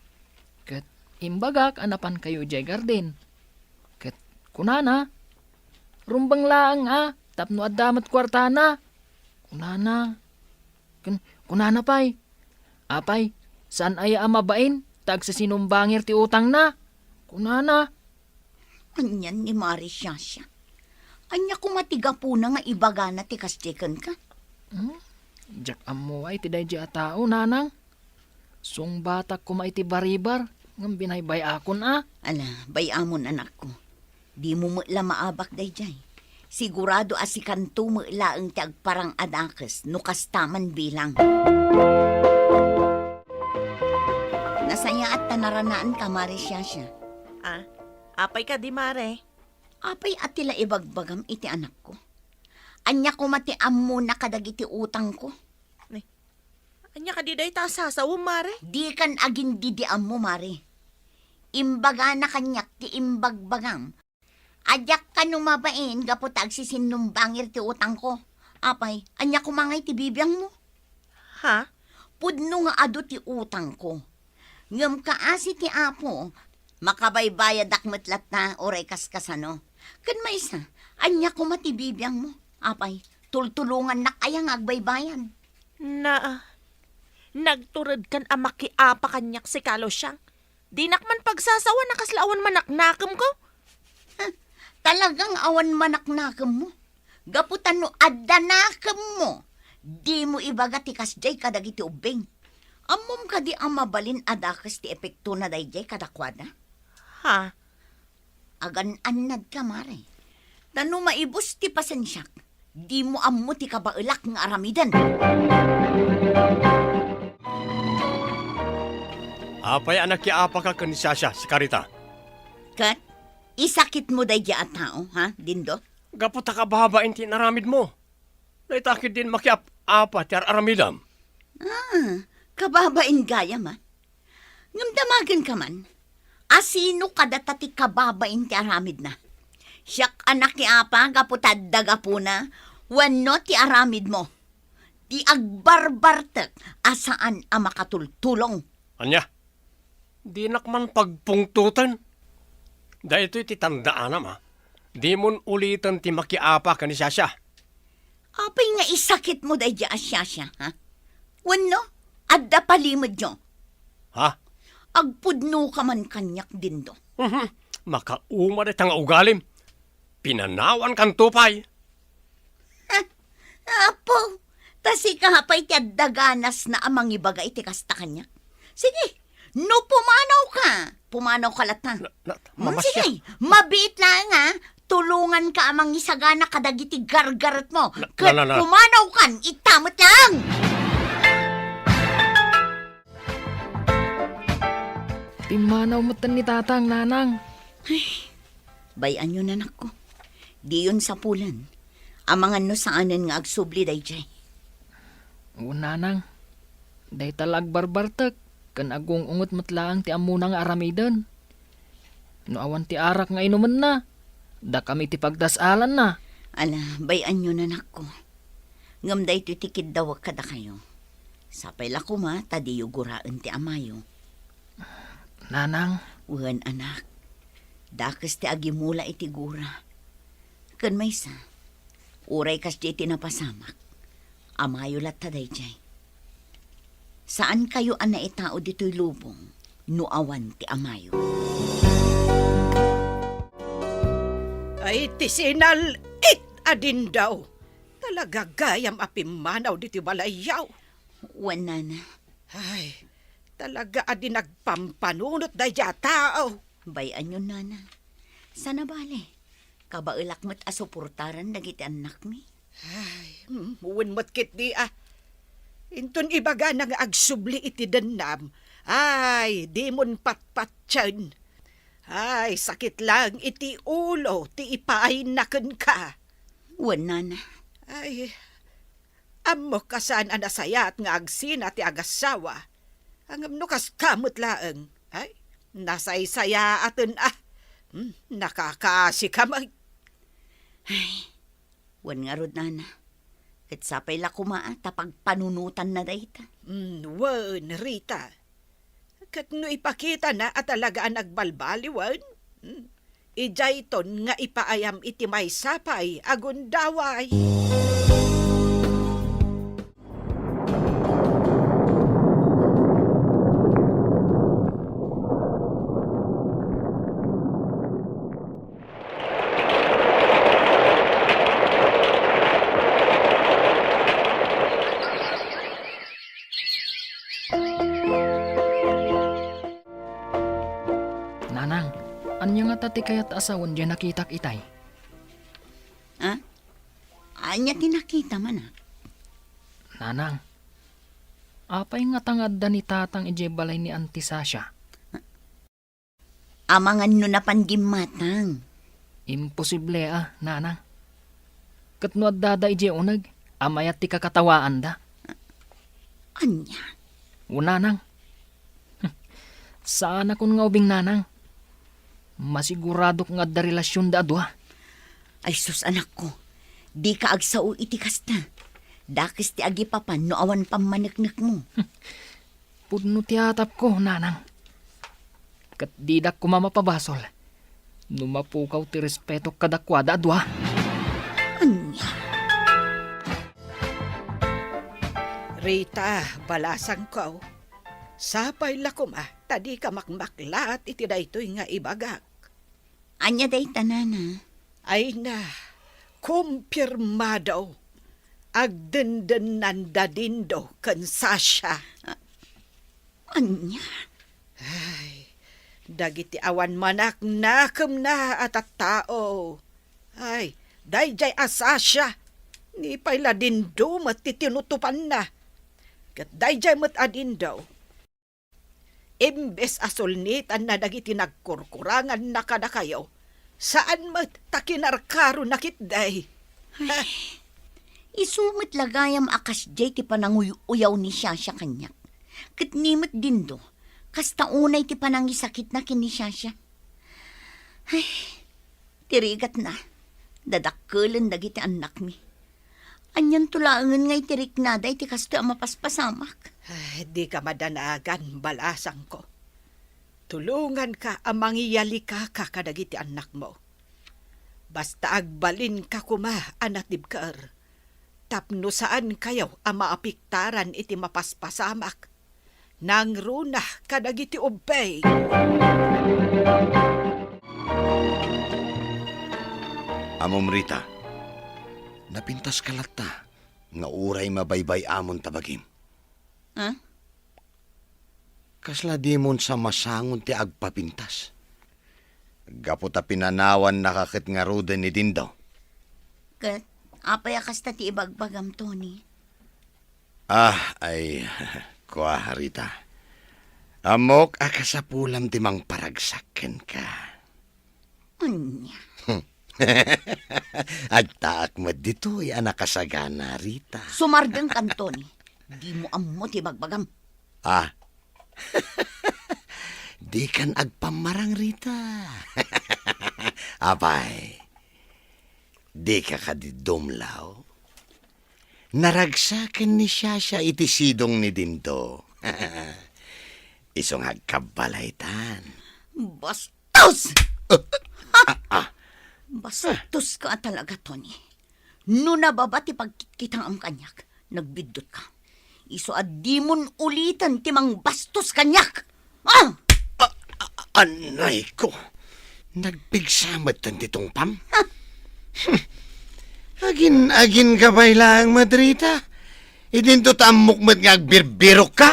Ket imbagak a napankayo idiay garden. Ket kunana, "Rumbeng laeng a, tapno adda met kuartana." Kunana. Ken kunana pay, "Apay, saan aya a mabain ta agsisinumbangir ti utangna?" kunana. Anian ni Mari Shasha? Ania koma ti gapuna nga ibagana ti kasdi kenka? Hmm? Diak ammo ay ti daydi a tao, nanang. Sungbatak koma iti baribar, ngem binaybay-akon a. Ala, bay-amon, anakko. Dimo met la maabak daydiay. Sigurado a sikanto met laeng ti agparang a dakes no kasta man bilang. Nasayaat ta naranaanka, Mari Shasha. Ah, apay kadi, Mare? Apay a ti la ibagbagam iti anakko? Ania koma ti ammona kadagiti utangko? Ni, ania kadi dayta a sasawem, Mare? Dikan agin-idi ammo, Mare. Imbagana kaniak ti imbagbagam a diak kano mabain gapu ta agsisinumbangir ti utangko. Apay, ania koma ngay ti bibiangmo? Ha? Pudno nga adu ti utangko. Ngem kaasi ti Apo, makabaybayadak met latta uray kaskasano. Ken maysa, ania koma ti bibiangmo? Apay, tultulongannak aya nga agbaybayan? Naa, nagturedkan a makiapa kaniak sika, Luciang. Dinak man pagsasawan a kasla awan manaknakemko. Talagang awan manaknakemmo. Gapu ta no adda nakemmo, dimo ibaga ti kasdiay kadagiti ubbing. Ammom kadi a mabalin a dakes ti epektona daydiay kadakuada? Ha? Agan-annadka, mare. Ta no maibus ti pasensiak, dimo ammo ti kabaelak nga aramiden. Apay a nakiapaka ken ni Shasha, sika Rita? Ket isakitmo daydiay a tao, ha, Dindo? Gapu ta kababain ti inaramidmo. Dayta ketdin makiap-apa ti ar-aramidam. Ah, kababain gayam, a. Ngem damagenka man, a sino kadata ti kababain ti aramidna? Siak a nakiapa gapu ta adda gapuna wenno ti aramidmo. Ti agbarbartek a saan a makatultulong. Ania? Dinak man pagpungtoten. Daytoy ti tandaanam, a. Dimon uliten ti makiapa ken ni Shasha. Apay nga isakitmo daydiay a Shasha, ha? Wenno, adda palimedyo? Ha? Agpudnoka man kaniak, Dindo. Mhm. Makauma dayta nga ugalim. Pinanawankanto pay. Ha? Apo, ta sika pay ti adda ganasna a mangibaga iti kasta kaniak. Sige, no pumanawka, pumanawka latta. Na, na, Hmm, mamasya. Sige, mabiit laeng, a. Tulonganka a mangisagana kadagiti gargaretmo. Na, ket na, na, na. Pumanawkan, ita met laeng. Pimmanaw metten ni Tatang, Nanang. Ay, bay-anyon, anakko. Diyon sapulen. Amangan no saanen nga agsubli daydiay. Wen, Nanang. Dayta la agbarbartek ken agung-unget met laeng ti ammona nga aramiden. No awan ti arak nga inumenna, dakami ti pagdas-alanna. Ala, bay-anyon, anakko. Ngem daytoy ti kiddawek kadakayo. Sapay la koma ta diyo guraen ti amayo. Nanang. Wen, anak. Dakes ti agimula iti gura. Ken maysa, uray kasdiay ti napasamak, amayo latta daydiay. Saankayo a naitao ditoy lubong no awan ti amayo. Ay, ti sinal-it a Dindo! Talaga gayam a pimmanaw ditoy balayyo. Wen, nana. Ay, talaga a di nagpampanunot daydiay a tao. Bay-anyon, nana. Sana bale, kabaelak met a suportaran dagiti annakmi. Ay, mm, wen met ketdi a. Inton ibagana nga agsubli iti dennam, ay, dimon patpatien. Ay, sakit laeng iti ulo ti ipaayna kenka. Wen, nana. Ay, ammok a saan a nasayaat nga agsina ti agassawa. Ngem no kaska met laeng, ay, nasaysayaaten a. Hmm, nakakaasika met. Ay, wen ngarud, nana. Ket sapay la koma a ta pagpanunotanna dayta. Hmm, wen, Rita. Ket no ipakitana a talaga a nagbalbaliwen, hmm, idiayton nga ipaayam iti maysa pay a gundaway. Nanang, ania ngata ti kayat a sawen diay nakitak itay? Ha? Ania ti nakitam, anak? Nanang, apay ngata nga adda ni Tatang idiay balay ni Auntie Sasha? Amangan no napan gimmatang. Imposible a, nanang. Ket no addada idiay uneg, a mayat ti kakatawaanda. Ania? O, nanang. Saanakon nga ubing, nanang. Masiguradok nga adda relasionda a dua. Ay sus, anakko, dika agsao iti kasta. Dakes ti agipapan no awan pammaneknekmo. Pudno ti atapko, nanang. Ket didak koma mapabasol no mapukaw ti respetok kadakuada a dua. Ania? Rita, balasangko, sapay la koma ta dika makmaklaat iti daytoy nga ibagak. Ania dayta, nana? Ay na, kumpirmado. Agdendennan da Dindo ken Sasha. Ania? Ay, dagiti awan manaknakemna a tattao. Ay, daydiay a Sasha, ni pay la Dindo met ti tinutopanna. Ket daydiay met a Dindo, imbes a sulnitanna dagiti nagkurkuranganna kadakayo, saan met ta kinarkarona ketdi. Ay, isu met la gayam a kasdiay ti pananguy-uyaw ni Shasha kaniak. Ket ni met Dindo, kasta unay ti panangisakitna ken ni Shasha. Ay, ti rigatna, dadakkelen dagiti annakmi. Anianto laengen nga iti riknada iti kastoy a mapaspasamak? Ay, dika madanagan, balasangko. Tulonganka a mangiyalikaka kadagiti annakmo. Basta agbalinka koma a natibker, tapno saankayo a maapektaran iti mapaspasamak. Nangruna kadagiti ubbing. Ammom, Rita, napintaska latta nga uray mabaybay-amon ta bagim. Ah? Kasla dimon sa masangon ti agpapintas? Gapu ta pinanawannaka ket ngaruden ni Dindo. Ket apay a kasta ti ibagbagam, Tony? Ah, ay, kua, Rita. Ammok a kasapulam ti mangparagsak kenka. Ania? Agtaak met ditoy a nakasagana, Rita. Sumardengkan, Tony. Dimo ammo ti ibagbagam. Ah. Dikan agpammarang, Rita. Apay, dika kadi dumlaw? Naragsaken ni Shasha iti sidong ni Dindo. Isu nga agkabbalaytan. Bastos! Ah, ah. Bastoska a talaga, Tony. No nababa ti pagkitkitaam kaniak, nagbiddutka. Isu a dimon uliten ti mangbastos kaniak. Ah! A-, a-, anay ko. Nagpigsa metten ti tungpam? Hmm. Agin-agin ka pay laeng met, Rita. Idinto ta ammok met nga agbirbirokka.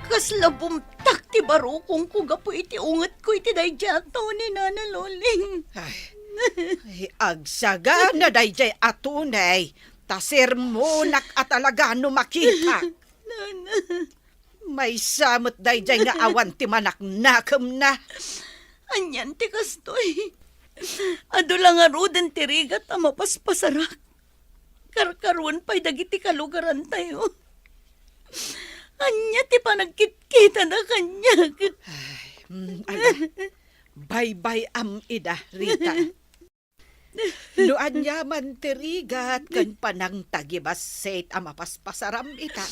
Kasla bumtak ti barukongko gapu iti ungetko iti daydiay a tao ni Nana Loling. Ay, ay, agsagana daydiay a tunay, ta sermonak a talaga no makita. Nana. Maysa met daydiay nga awan ti manaknakemna. Anian ti kastoy? Adu la ngaruden ti rigat a mapaspasarak. Karkaruan pay dagiti kalugarantayo. Ania ti panagkitkitada kaniak? Ay, mm, ala. Baybay-am ida, Rita. No aniaman ti rigat ken panangtagibassit a mapaspasaram ita,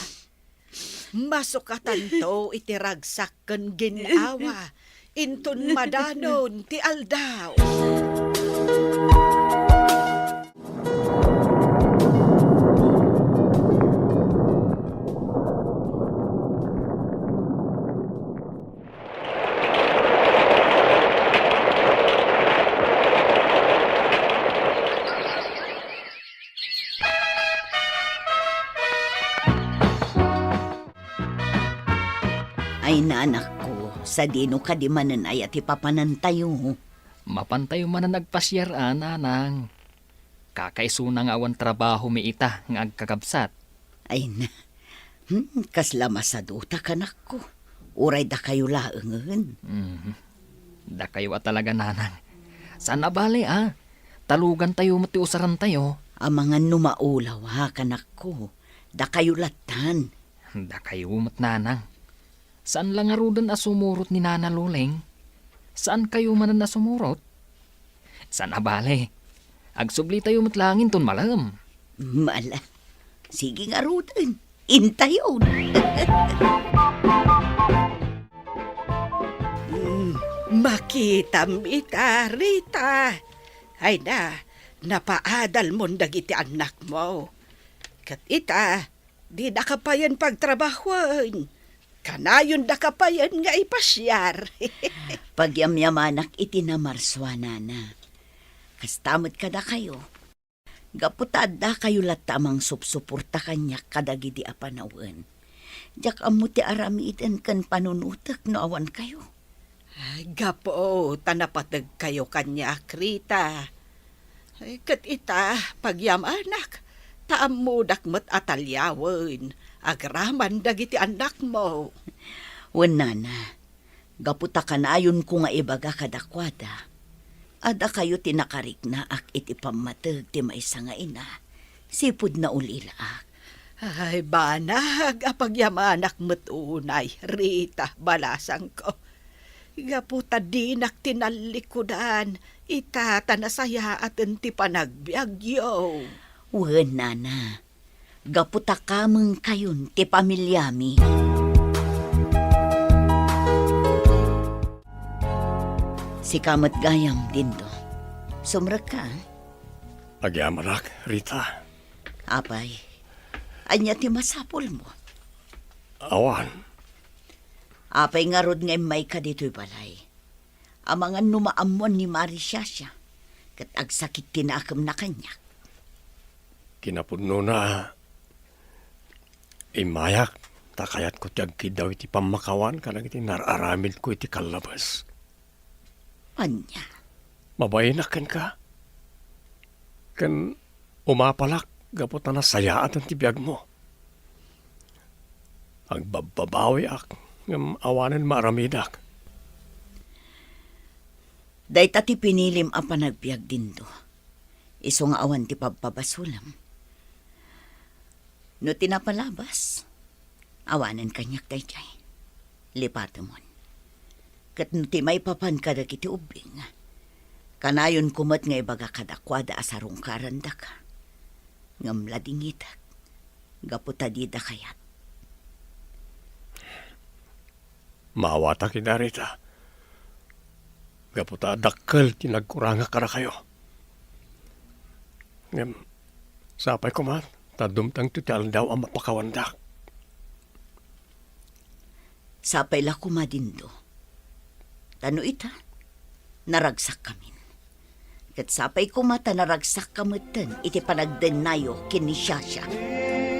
masukatanto iti ragsak ken gin-awa inton madanon ti aldaw. Ay, nanakko, sadino kadi manen aya ti papanantayo? Mapantayo manen agpasiar a, nanang. Kakaisuna nga awan trabahomi ita nga agkakabsat. Ay na. Hmm, kasla masaduta, kanakko. Uray dakayo laengen. Mhm. Dakayo a talaga, nanang. Saan a bale, a. Talugantayo met ti usarantayo. Amangan no maulaw, ha, kanakko. Dakayo lattan. Dakayo met, nanang. Saan la ngaruden a sumurot ni Nana Loleng? Saankayo manen a sumurot? Saan a bale. Agsublitayo met laeng inton malem. Mala. Sige ngaruden. Intayon. Mm, makitam ita, Rita. Ay na, napaadalmon dagiti annakmo. Ket ita, dinaka payen pagtrabahoen. Kanayon daka payen nga ipasiar. Pagyamyamanak iti namarsuanana. Kasta met kadakayo. Gapu ta addakayo latta a mangsupsuporta kaniak kadagidi a panawen. Diak ammo ti aramiden ken panunotek no awan kayo. Ay, gapu ta napateg kayo kaniak, Rita. Ay, ket ita, pagyamanak, ta ammodak met a taliawen agraman dagiti annakmo. Wen, nana, gapu ta kanayonko nga ibaga kadakuada, a dakayo ti nakariknaak iti pammateg ti maysa nga ina, sipud naulilaak. Ay, banag a pagyamanak met unay, Rita, balasangko. Gapu ta dinak tinallikudan, ita ta nasayaaten ti panagbiagyo. Wen, nana, gapu ta kamengkayon ti pamiliami. Sika met gayam, Dindo. Sumrekka, a? Agyamanak, Rita. Apay, ania ti masapulmo? Awan. Apay ngarud nga immayka ditoy balay? Amangan no maammuan ni Mari Shasha, ket agsakit ti nakemna kaniak. Kinapudnona, immayak, ta kayatko ti agkiddaw iti pammakawan kadagiti nar-aramidko iti kallabes. Ania? Mabainak kenka. Ken umapalak gapu ta nasayaaten ti biagmo. Agbabbabawiak, ngem awanen maaramidak. Dayta ti pinilim a panagbiag, Dindo. Isu nga awan ti pabpabasolem. No ti napalabas, awanen kaniak daydiay. Lipatemon. Ket no ti maipapan kadagiti ubbing, kanayonko met nga ibaga kadakuada a sarungkarandaka. Ngem ladingitek, gapu ta dida kayat. Maawatak ida, Rita. Gapu ta dakkel ti nagkurangak kadakayo. Ngem, sapay koma ta dumtengto ti aldaw a mapakawandak. Sapay la koma, Dindo. Ta no ita, naragsakkamin. Ket sapay koma ta naragsakka metten iti panagdennayo ken ni Shasha.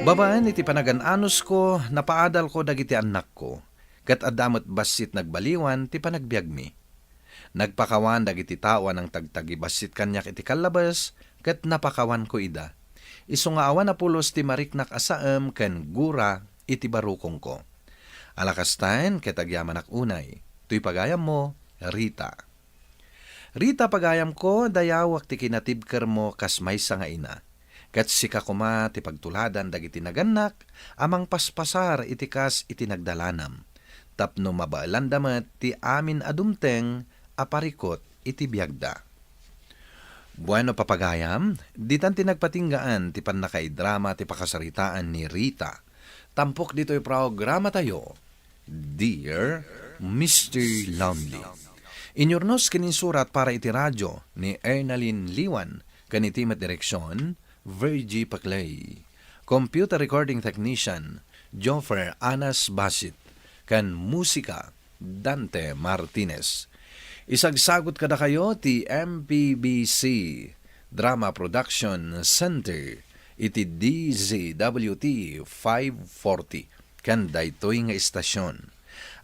Babaen iti panagan-anusko, napaadalko dagiti annakko, ket adda met bassit nagbaliwan ti panagbiagmi. Nagpakawan dagiti tao a nangtagtagibassit kaniak iti kallabes, ket napakawanko ida. Isu nga awan a pulos ti mariknak a saem ken gura iti barukongko. Ala kastaen, ket agyamanak unay. Toy pagayammo, Rita. Rita, pagayamko, dayawak ti kinatibkermo kas maysa nga ina. Ket sika koma ti pagtuladan dagiti nagannak a mangpaspasar iti kas iti nagdalanam, tapno mabaelanda met ti amin a dumteng a parikut iti biagda. Bueno, papagayam, ditan ti nagpatinggaan ti pannakaidrama ti pakasaritaan ni Rita. Tampok ditoy programatayo, Dear Mister Lonely. Inyurnos ken insurat para iti radyo ni Ernalyn Liwan ken iti met direksion, Virgie Paclay. Computer recording technician, Joffer Anas Basit. Ken musika, Dante Martinez. Isagsagut kadakayo ti M P B C Drama Production Center iti D Z W T five forty ken daytoy nga istasyon.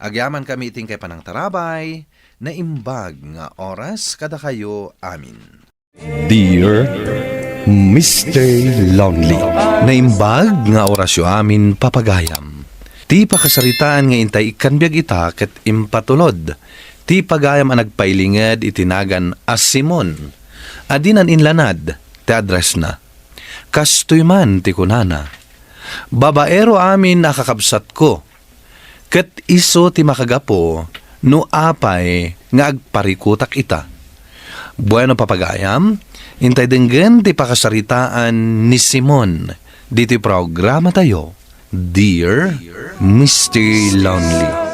Agyamankami iti inkay panangtarabay, naimbag nga oras kadakayo amin. Dear Mister Lonely, naimbag nga orasyo amin, papagayam. Ti pakasaritaan nga intay ikkan biag ita ket impatulod ti pagayam a nagpailinged iti nagan a Simon, a dinan inlanad ti addressna. Kastoy man ti kunana, "Babaero amin a kakabsatko, ket isu ti makagapu no apay nga agparikutak ita." Bueno, papagayam, intay denggen ti pakasaritaan ni Simon ditoy programatayo, Dear Mister Lonely.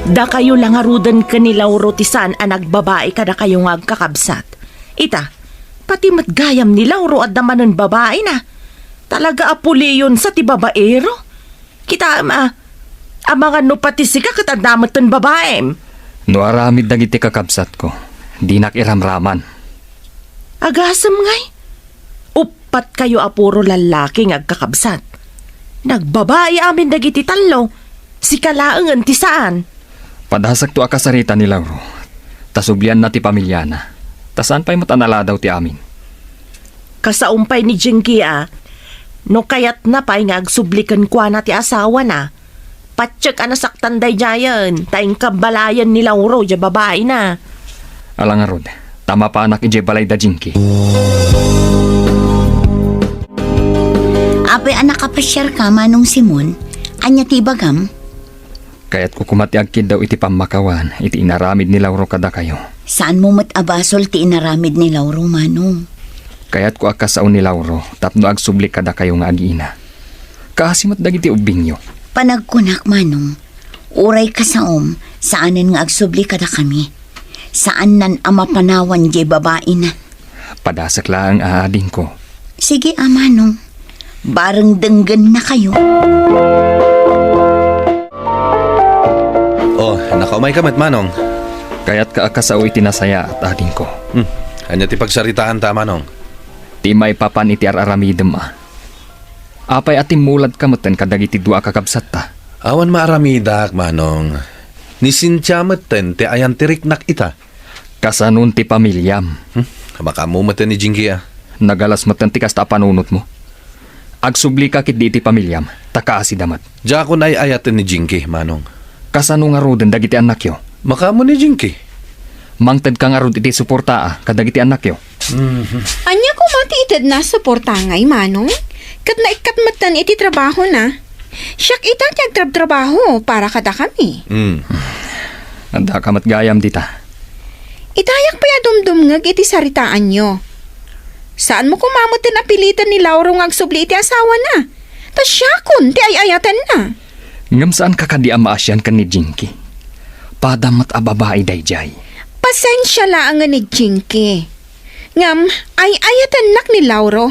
Dakayo la ngaruden ken ni Lauro ti saan a nagbabai kadakayo nga agkakabsat. Ita, pati met gayam ni Lauro adda manen babaina. Talaga a puliyonsa ti babaero. Kitaem a, Amangan no pati sika ket adda metten babaim. No aramid dagiti kakabsatko, dinak iramraman. Agasem ngay? Uppat kayo a puro lallaki nga agkakabsat. Nagbabai amin dagiti tallo. Sika laengen ti saan. Padasekto a kasarita ni Lauro. Ta sublianna ti pamiliana. Ta saan pay met a naladaw ti amin. Kasaom pay ni Jinky a, no kayatna pay nga agsubli kenkuana ti asawana, patiek a nasaktan daydiayen, ta inkabbalayen ni Lauro diay babaina. Ala ngarud, ta mapanak idiay balay da Jinky. Apay a nakapasiarka, Manong Simon? Ania ti ibagam? Kayatko koma ti agkiddaw iti pammakawan iti inaramid ni Lauro kadakayo. Saanmo met a basol ti inaramid ni Lauro, Manong. Kayatko a kasao ni Lauro tapno agsubli kadakayo nga agina. Kaasi met dagiti ubbingyo. Panagkunak, Manong, uray kasaom, saanen nga agsubli kadakami. Saannan a mapanawan diay babaina. Padasek laeng a adingko. Sige a, Manong. Bareng denggennakayo. Oh, nakaumayka met, Manong. Kayatka a kasao iti nasayaat, adingko. Hmm. Ania ti pagsaritaanta, Manong? Ti maipapan iti ar-aramidem a. Apay a timmuladka metten kadagiti dua a kakabsatta? Awan maaramidak, Manong. Ni Cynthia metten ti ayan ti riknak ita. Kasanon ti pamiliam? Hmm? Makaammo metten ni Jinky a. Nagalas metten ti kasta a panunotmo. Agsublika ketdi iti pamiliam, ta kaasida met. Diakon ay-ayaten ni Jinky, Manong. Kasano ngaruden dagiti annakyo? Makaammo ni Jinky. Mangtedka ngarud iti suportaa kadagiti annakyo? Mhm. Ania koma ti itedna a suporta ngay, Manong? Ket naikkat metten iti trabahona. Siak ita ti agtrabtrabaho para kadakami. Mm. Addaka met gayam dita. Itayak pay a dumdumngeg iti saritaanyo. Saanmo koma metten a piliten ni Lauro nga agsubli iti asawana. Ta siakon ti ay-ayatenna. Ngem saanka kadi a maasian ken ni Jinky? Pada met a babai daydiay. Pasensia laengen ni Jinky. Ngem ay-ayatennak ni Lauro.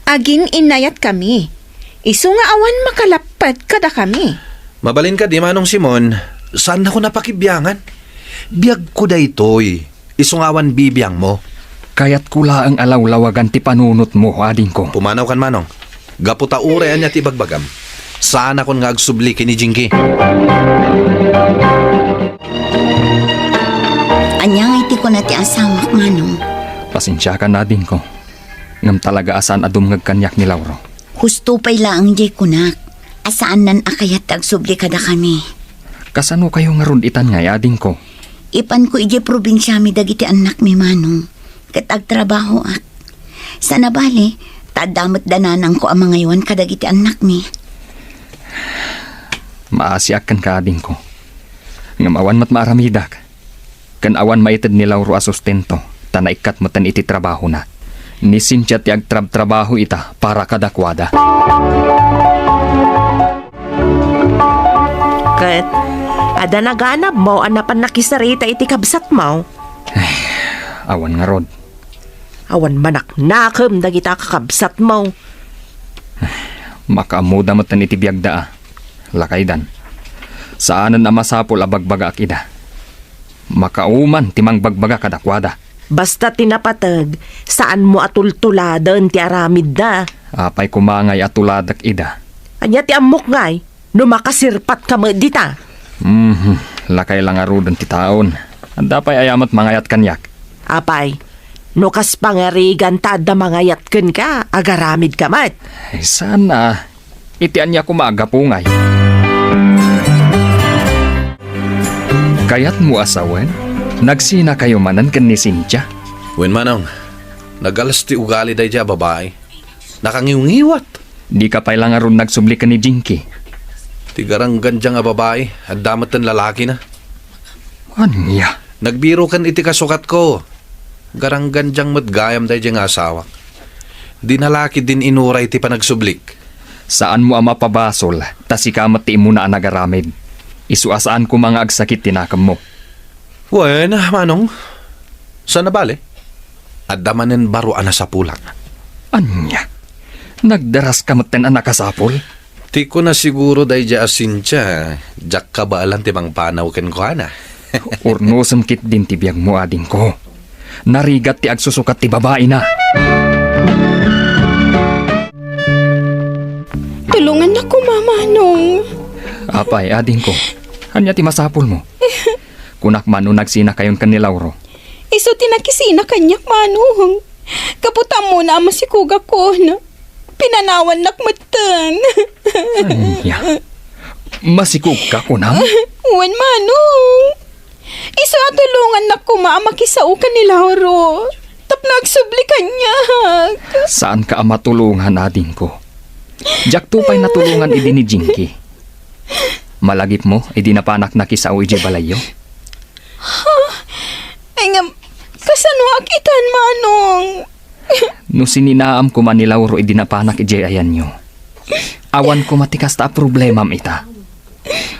Agin-inayatkami. Isu nga awan makalappet kadakami. Mabalin kadi, Manong Simon, saannakon a pakibiangan. Biagko daytoy. Isu nga awan bibiangmo. Kayatko laeng a lawlawagan ti panunotmo, adingko. Pumanawkan, Manong. Gapu ta uray ania ti ibagbagam, saanakon nga agsubli ken ni Jinky. Ania ngay ti kuna ti asawak, Manong? Pasensiakan, adingko. Ngem talaga a saan a dumngeg kaniak ni Lauro. Husto pay laeng diay kunak a saannan a kayat ti agsubli kadakami. Kasano kayo ngarud itan ngay, adingko? Ipanko idiay probinsiami dagiti annakmi, Manong, ket agtrabahoak. Sana bale, ta adda met dananangko a mangaywan kadagiti annakmi. Maasiak kenka, adingko. Ngem awan met maaramidak. Ken awan maited ni Lauro a sustento, ta naikkat metten iti trabahona. Ni Cynthia ti agtrabtrabaho ita para kadakuada. Ket, adda naganabmo a napan nakisarita iti kabsatmo? Ay, awan ngarud. Awan manaknakem dagita kakabsatmo. Makaammoda metten iti biagda a. Lakaydan. Saanen a masapul a bagbagaak ida. Makauman ti mangbagbaga kadakuada. Basta ti napateg, saanmo a tultuladen ti aramidda. Apay koma ngay a tuladek ida? Ania ti ammok ngay? No makasirpatka met dita. Mhm, lakay la ngaruden ti taon. Adda pay aya met mangayat kaniak? Apay, no kas pangarigan ta adda mangayat kenka, agaramidka met. Ay, sana. Iti ania koma a gapu ngay? Kayatmo a sawen? Nagsinakayo manen ken ni Cynthia? Wen, Manong. Nagalas ti ugali daydiay a babai. Nakangiwngiwat. Dika pay la ngarud nagsubli ken ni Jinky? Ti garanggandiang a babai, adda metten lalakina. Ania? Nagbiroken iti kasukatko. Garanggandiang met gayam daydiay nga asawak. Dinala ketdin inuray ti panagsublik. Saanmo a mapabasol, ta sika met ti immuna a nagaramid. Isu a saan koma nga agsakit ti nakemmo. Wen, Manong, sana bale, adda manen baro a nasapulak. Ania? Nagdaraska metten a nakasapul? Ti kuna siguro daydiay a Cynthia, diak kabaelan ti mangpanaw kenkuana. Urnosem ketdin ti biagmo, adingko. Narigat ti agsusukat ti babaina. Tulongannak koma, Manong. Apay, adingko. Ania ti masapulmo? Kunak man no nagsinakayon ken ni Lauro. Isu ti nakisina kaniak, Manong. Gapu ta ammona a masikogakon. Pinanawannak metten. Ania? Masikogka, kunam? Wen, Manong. Isu a tulongannak koma a makisao ken ni Lauro tapno agsubli kaniak. Saanka a matulongan, adingko. Diakto pay natulongan idi ni Jinky. Malagipmo idi napanak nakisao idiay balayyo? Ha? Ay ngem, kasanoak itan, Manong? No sininaam koma ni Lauro idi napanak idiay ayanyo, awan koma ti kasta a problemam ita.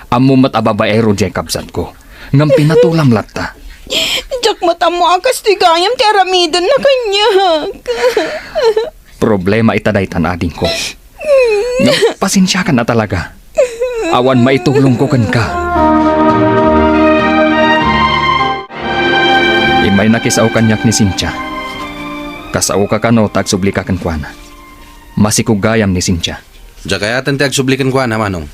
Ammom met a babaero diay kabsatko, ngem pinatulam latta. Diak met ammo a kastoy gayam ti aramidenna kaniak. Problema ita daytan, adingko. Ngem pasensiakan a talaga. Awan maitulongko kenka. Immay nakisao kaniak ni Cynthia. Kasaoka kano ta agsublika kenkuana. Masikog gayam ni Cynthia. Diak ayaten ti agsubli kenkuana, Manong.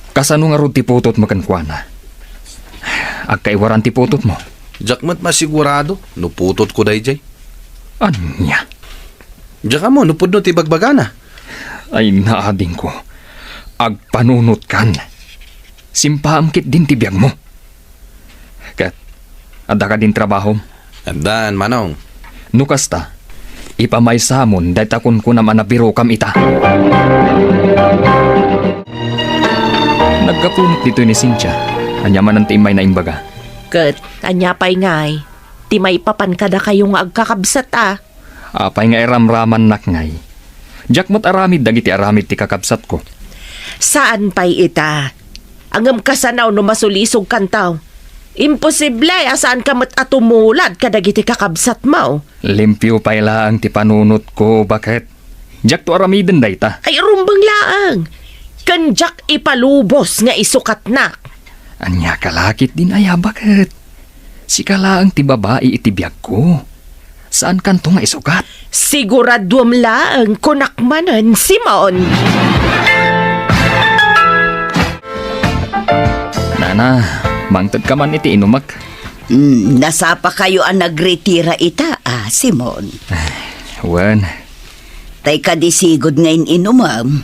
Kasano ngarud ti putotmo kenkuana? Agkaiwaran ti putotmo? Diak met masigurado no putotko daydiay. Ania? Diak ammo no pudno ti bagbagana. Ay, naadingko. Agpanunotkan. Simpaam ketdin ti biagmo. Ket, adda kadin trabahom? Addan, Manong. No kasta, ipamaysamon dayta kunkunam a nabirokam ita. Naggapu met ditoy ni Cynthia. Ania manen ti immay na imbaga? Ket ania pay ngay ti maipapan kadakayo nga agkakabsat a? Apay nga iramramannak ngay? Diak met aramid dagiti aramid ti kakabsatko. Saan pay ita? Ngem kasano no masulisogkanto? Imposible a saanka met a tumulad kadagiti kakabsatmo. Limpio pay laeng ti panunotko, baket. Diakto aramiden dayta. Ay, rumbeng laeng. Ken diak ipalubos nga isukatnak. Ania ka la ketdin aya, baket? Sika laeng ti babai iti biagko. Saankanto nga isukat? Siguraduem laeng, kunak manen, Simon. Nana, mangtedka man iti inumek. Mm, nasapakayo a nagretira ita, a, Simon. Wen. Tay kadi sigud nga in-inumem?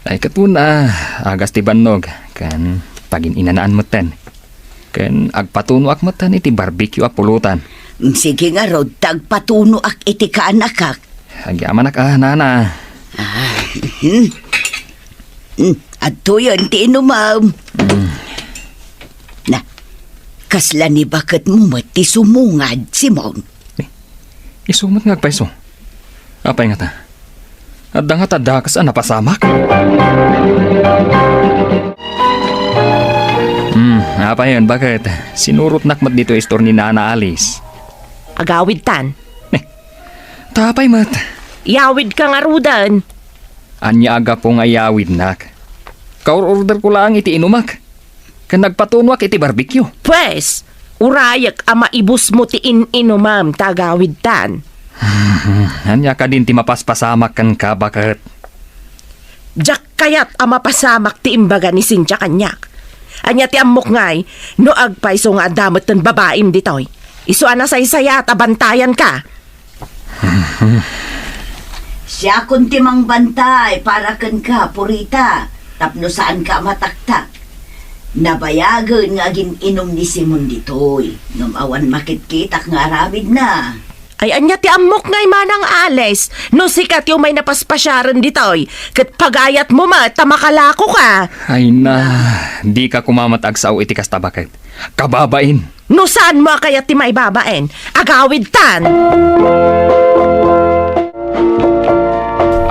Ay, ket wen a, agas ti bannog, ken pagin-inanaan metten. Ken agpatunoak metten iti barbecue a pulutan. Mm, sige ngarud, ta agpatunoak iti kaanakak. Agyamanak a, nana. Ah, mhm. Mm, adtoyen ti inumem. Mm. Na, kasla ni baketmo met ti sumungad, Simon? Eh, isu met nga agpayso. Apay ngata? Adda ngata dakes a napasamak? Hmm, apayen, baket? Sinurotnak met ditoy istor ni Nana Alice. Agawidtan. Eh, ta apay met? Iyawidka ngaruden. Ania a gapu nga iyawidnak? Kaur-orderko laeng iti inumek. Ken nagpatunoak iti barbecue. Pues, urayek a maibusmo ti in-inumem ta agawidtan. Ania kadin ti mapaspasamak kenka, baket? Diak kayat a mapasamak ti imbaga ni Cynthia kaniak. Ania ti ammok ngay no agpayso nga adda metten babaim ditoy? Isu a nasaysayat a bantayanka. Siakon ti mangbantay para kenka, Purita, tapno saanka a mataktak. Nabayagen nga agin-inum ni Simon ditoy, ngem awan makitkitak nga aramidna. Ay, ania ti ammok ngay manang Alice, no sika ti umay napaspasiaren ditoy, ket pagayatmo met ta makalakoka? Ay na, dika koma met agsao iti kasta, baket. Kababain. No saanmo a kayat ti maibabain, agawidtan!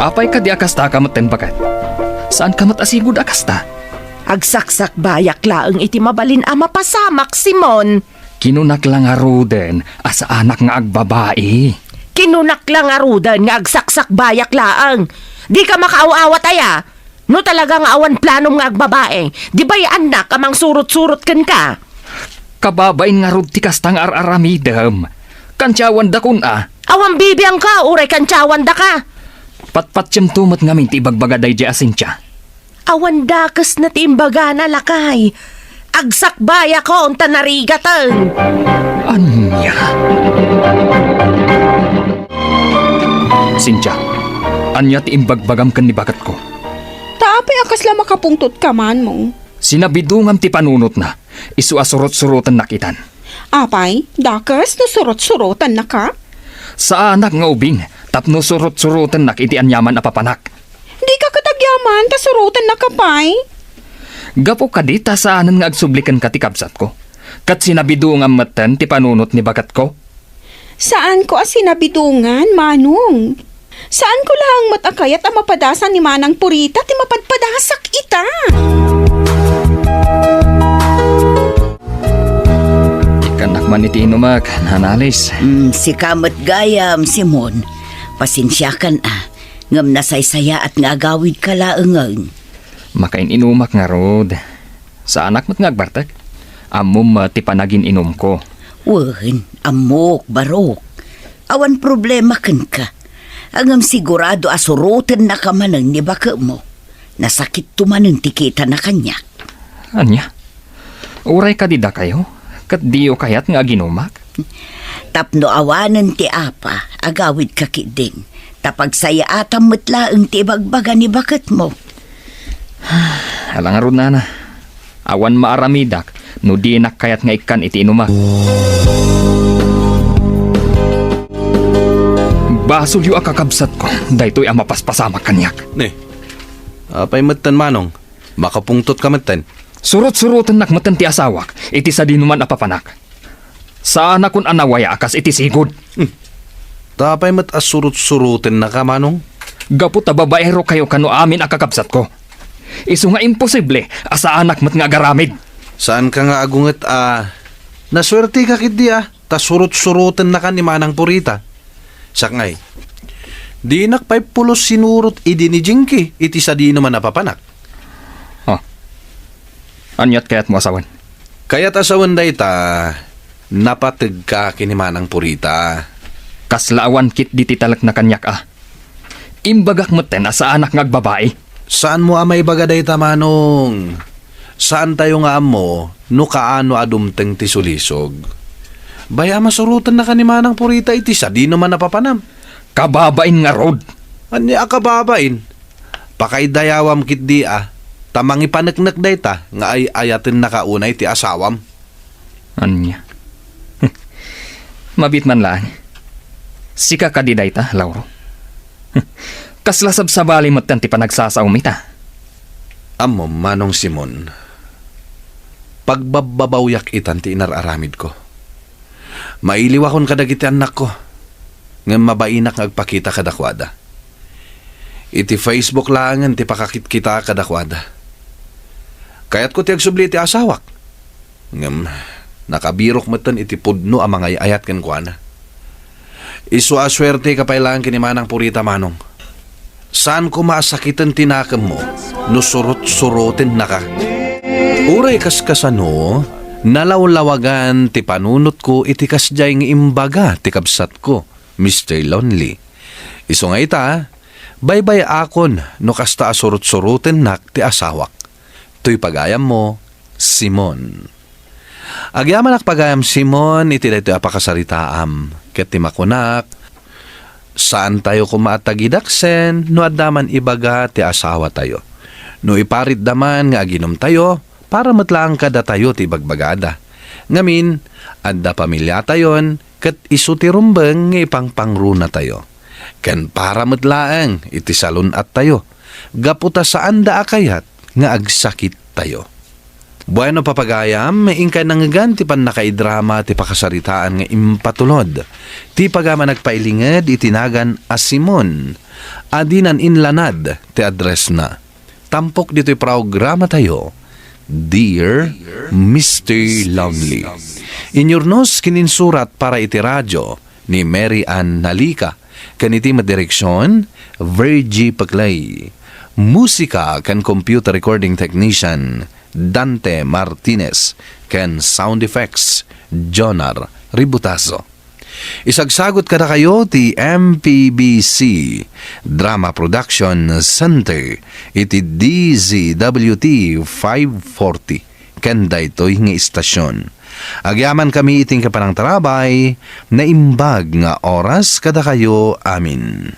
Apay kadi a kastaka metten, baket? Saanka met a sigud a kasta? Agsaksakbayak laeng iti mabalin a mapasamak, Simon. Kinunak la ngaruden a saanak nga agbabai. Kinunak la ngaruden nga agsaksakbayak laeng. Dika makaaw-awat aya? No talaga nga awan planom nga agbabae, di bayaannak a mangsurot-surot kenka? Kababain ngarud ti kasta nga ar-aramidem. Kantiawandakon a. Awan bibiangka, uray kantiawandaka. Patpatiemto met ngamin ti ibagbaga daydiay a Cynthia. Awan dakesna ti imbagana, lakay. Agsakbayakon ta narigaten. Ania? Cynthia, ania ti imbagbagam ken ni baketko? Ta apay a kasla makapungtotka, Manong? Sinabidongam ti panunotna, isu a surot-surotennak itan. Apay, dakes no surot-surotennaka? Saanak nga ubing tapno surot-surotennak iti aniaman a papanak. Dika ket agyaman ta surotennaka pay? Gapu kadi ta saanen nga agsubli kenka ti kabsatko, ket sinabidongam metten ti panunot ni baketko? Saanko a sinabidongan, Manong. Saanko laeng met a kayat a mapadasan ni Manang Purita ti mapadpadasak ita. Ikkannak man iti inumak, Nana Alice. Mm, sika met gayam, Simon. Pasensiakan a, ngem nasaysayaat nga agawidka laengen. Makain-inumak ngarud. Saanak met nga agbartek. Ammom, ah, ti panagin-inumko. Wen, ammok, barok. Awan problema kenka. Ngem sigurado a surotennaka manen ni baketmo. Nasakitto manen ti kitana kaniak. Ania? Uray kadi dakayo, ket diyo kayat nga aginumak? Tapno awanen ti apa, agawidka ketdin. Ta pagsayaatam met laeng ti ibagbaga ni baketmo. Ala ngarud, Nana. Awan maaramidak no dinak kayat nga ikkan iti inumak. Basolyo a kakabsatko, daytoy a mapaspasamak kaniak. Ne, apay metten, Manong? Makapungtotka metten. Surot-surotennak metten ti asawak iti sadinoman a papanak. Saanakon a nawaya a kas iti sigud. Hmm. Ta apay met a surot-surotennaka, Manong? Gapu ta babaerokayo kano amin a kakabsatko. Isu nga imposible a saanak met nga agaramid. Saanka nga agunget a nasuerteka ketdi a ta surot-surotennaka ni Manang Purita. Saknay, dinak pay pulos sinurot idi ni Jinky iti sadinoman a papanak. Oh. Aniat kayatmo a sawen? Kayat a sawen dayta, napategka ken ni Manang Purita. Kasla awan ketdi ti talekna kaniak a. Imbagak metten a saanak nga agbabai. Saanmo a maibaga dayta, Manong. Saantayo nga ammo no kaano a dumteng ti sulisog. Bay-am a surotennaka ni Manang Purita iti sadinoman a papanam. Kababain ngarud. Ania a kababain? Pakaidayawam ketdi a, ta mangipaneknek dayta nga ay-ayatennaka unay ti asawam. Ania? Mabiit man laeng. Sika kadi dayta, Lauro? Kasla sabsabali metten ti panagsasaom ita. Ammom, Manong Simon, pagbabbabawiak itan ti inar-aramidko. Mailiwakon kadagiti annakko, ngem mabainak nga agpakita kadakuada. Iti Facebook laengen ti pakakitkitaak kadakuada. Kayatko ti agsubli iti asawak, ngem nakabirok metten iti pudno a mangay-ayat kenkuana. Isu a suerteka pay laeng ken ni Manang Purita, Manong. Saan koma a sakiten ti nakemmo no surot-surotennaka. Uray kaskasano, nalawlawagan ti panunotko iti kasdiay nga imbaga ti kabsatko, Mister Lonely. Isu nga ita, baybay-akon no kasta a surot-surotennak ti asawak. Toy pagayammo, Simon. Agyamanak pagayam, Simon, iti daytoy a pakasaritaam, ket ti makunak, saantayo koma a tagidaksen no adda man ibaga ti asawatayo. No iparitda man nga aginumtayo, para met laeng kadatayo ti ibagbagada. Ngamin, adda pamiliatayon, ket isu ti rumbeng nga ipangpangronatayo. Ken para met laeng iti salun-attayo, gapu ta saanda a kayat nga agsakittayo. Bueno, papagayam, inkay nangngegan ti pannakaidrama ti pakasaritaan nga impatulod ti pagayam a nagpailinged iti nagan a Simon a dinan inlanad ti addressna. Tampok ditoy programatayo, Dear Mister Lonely. Inyurnos ken insurat para iti radio ni Mary Ann Nalica, ken iti met direksion, Virgie Peclay. Musika ken computer recording technician, Dante Martinez, ken sound effects, Jonar Ributazo. Isagsagut kadakayo ti M P B C Drama Production Center iti D Z W T five forty ken daytoy nga istasyon. Agyamankami iti panangtarabay, naimbag nga oras kadakayo amin.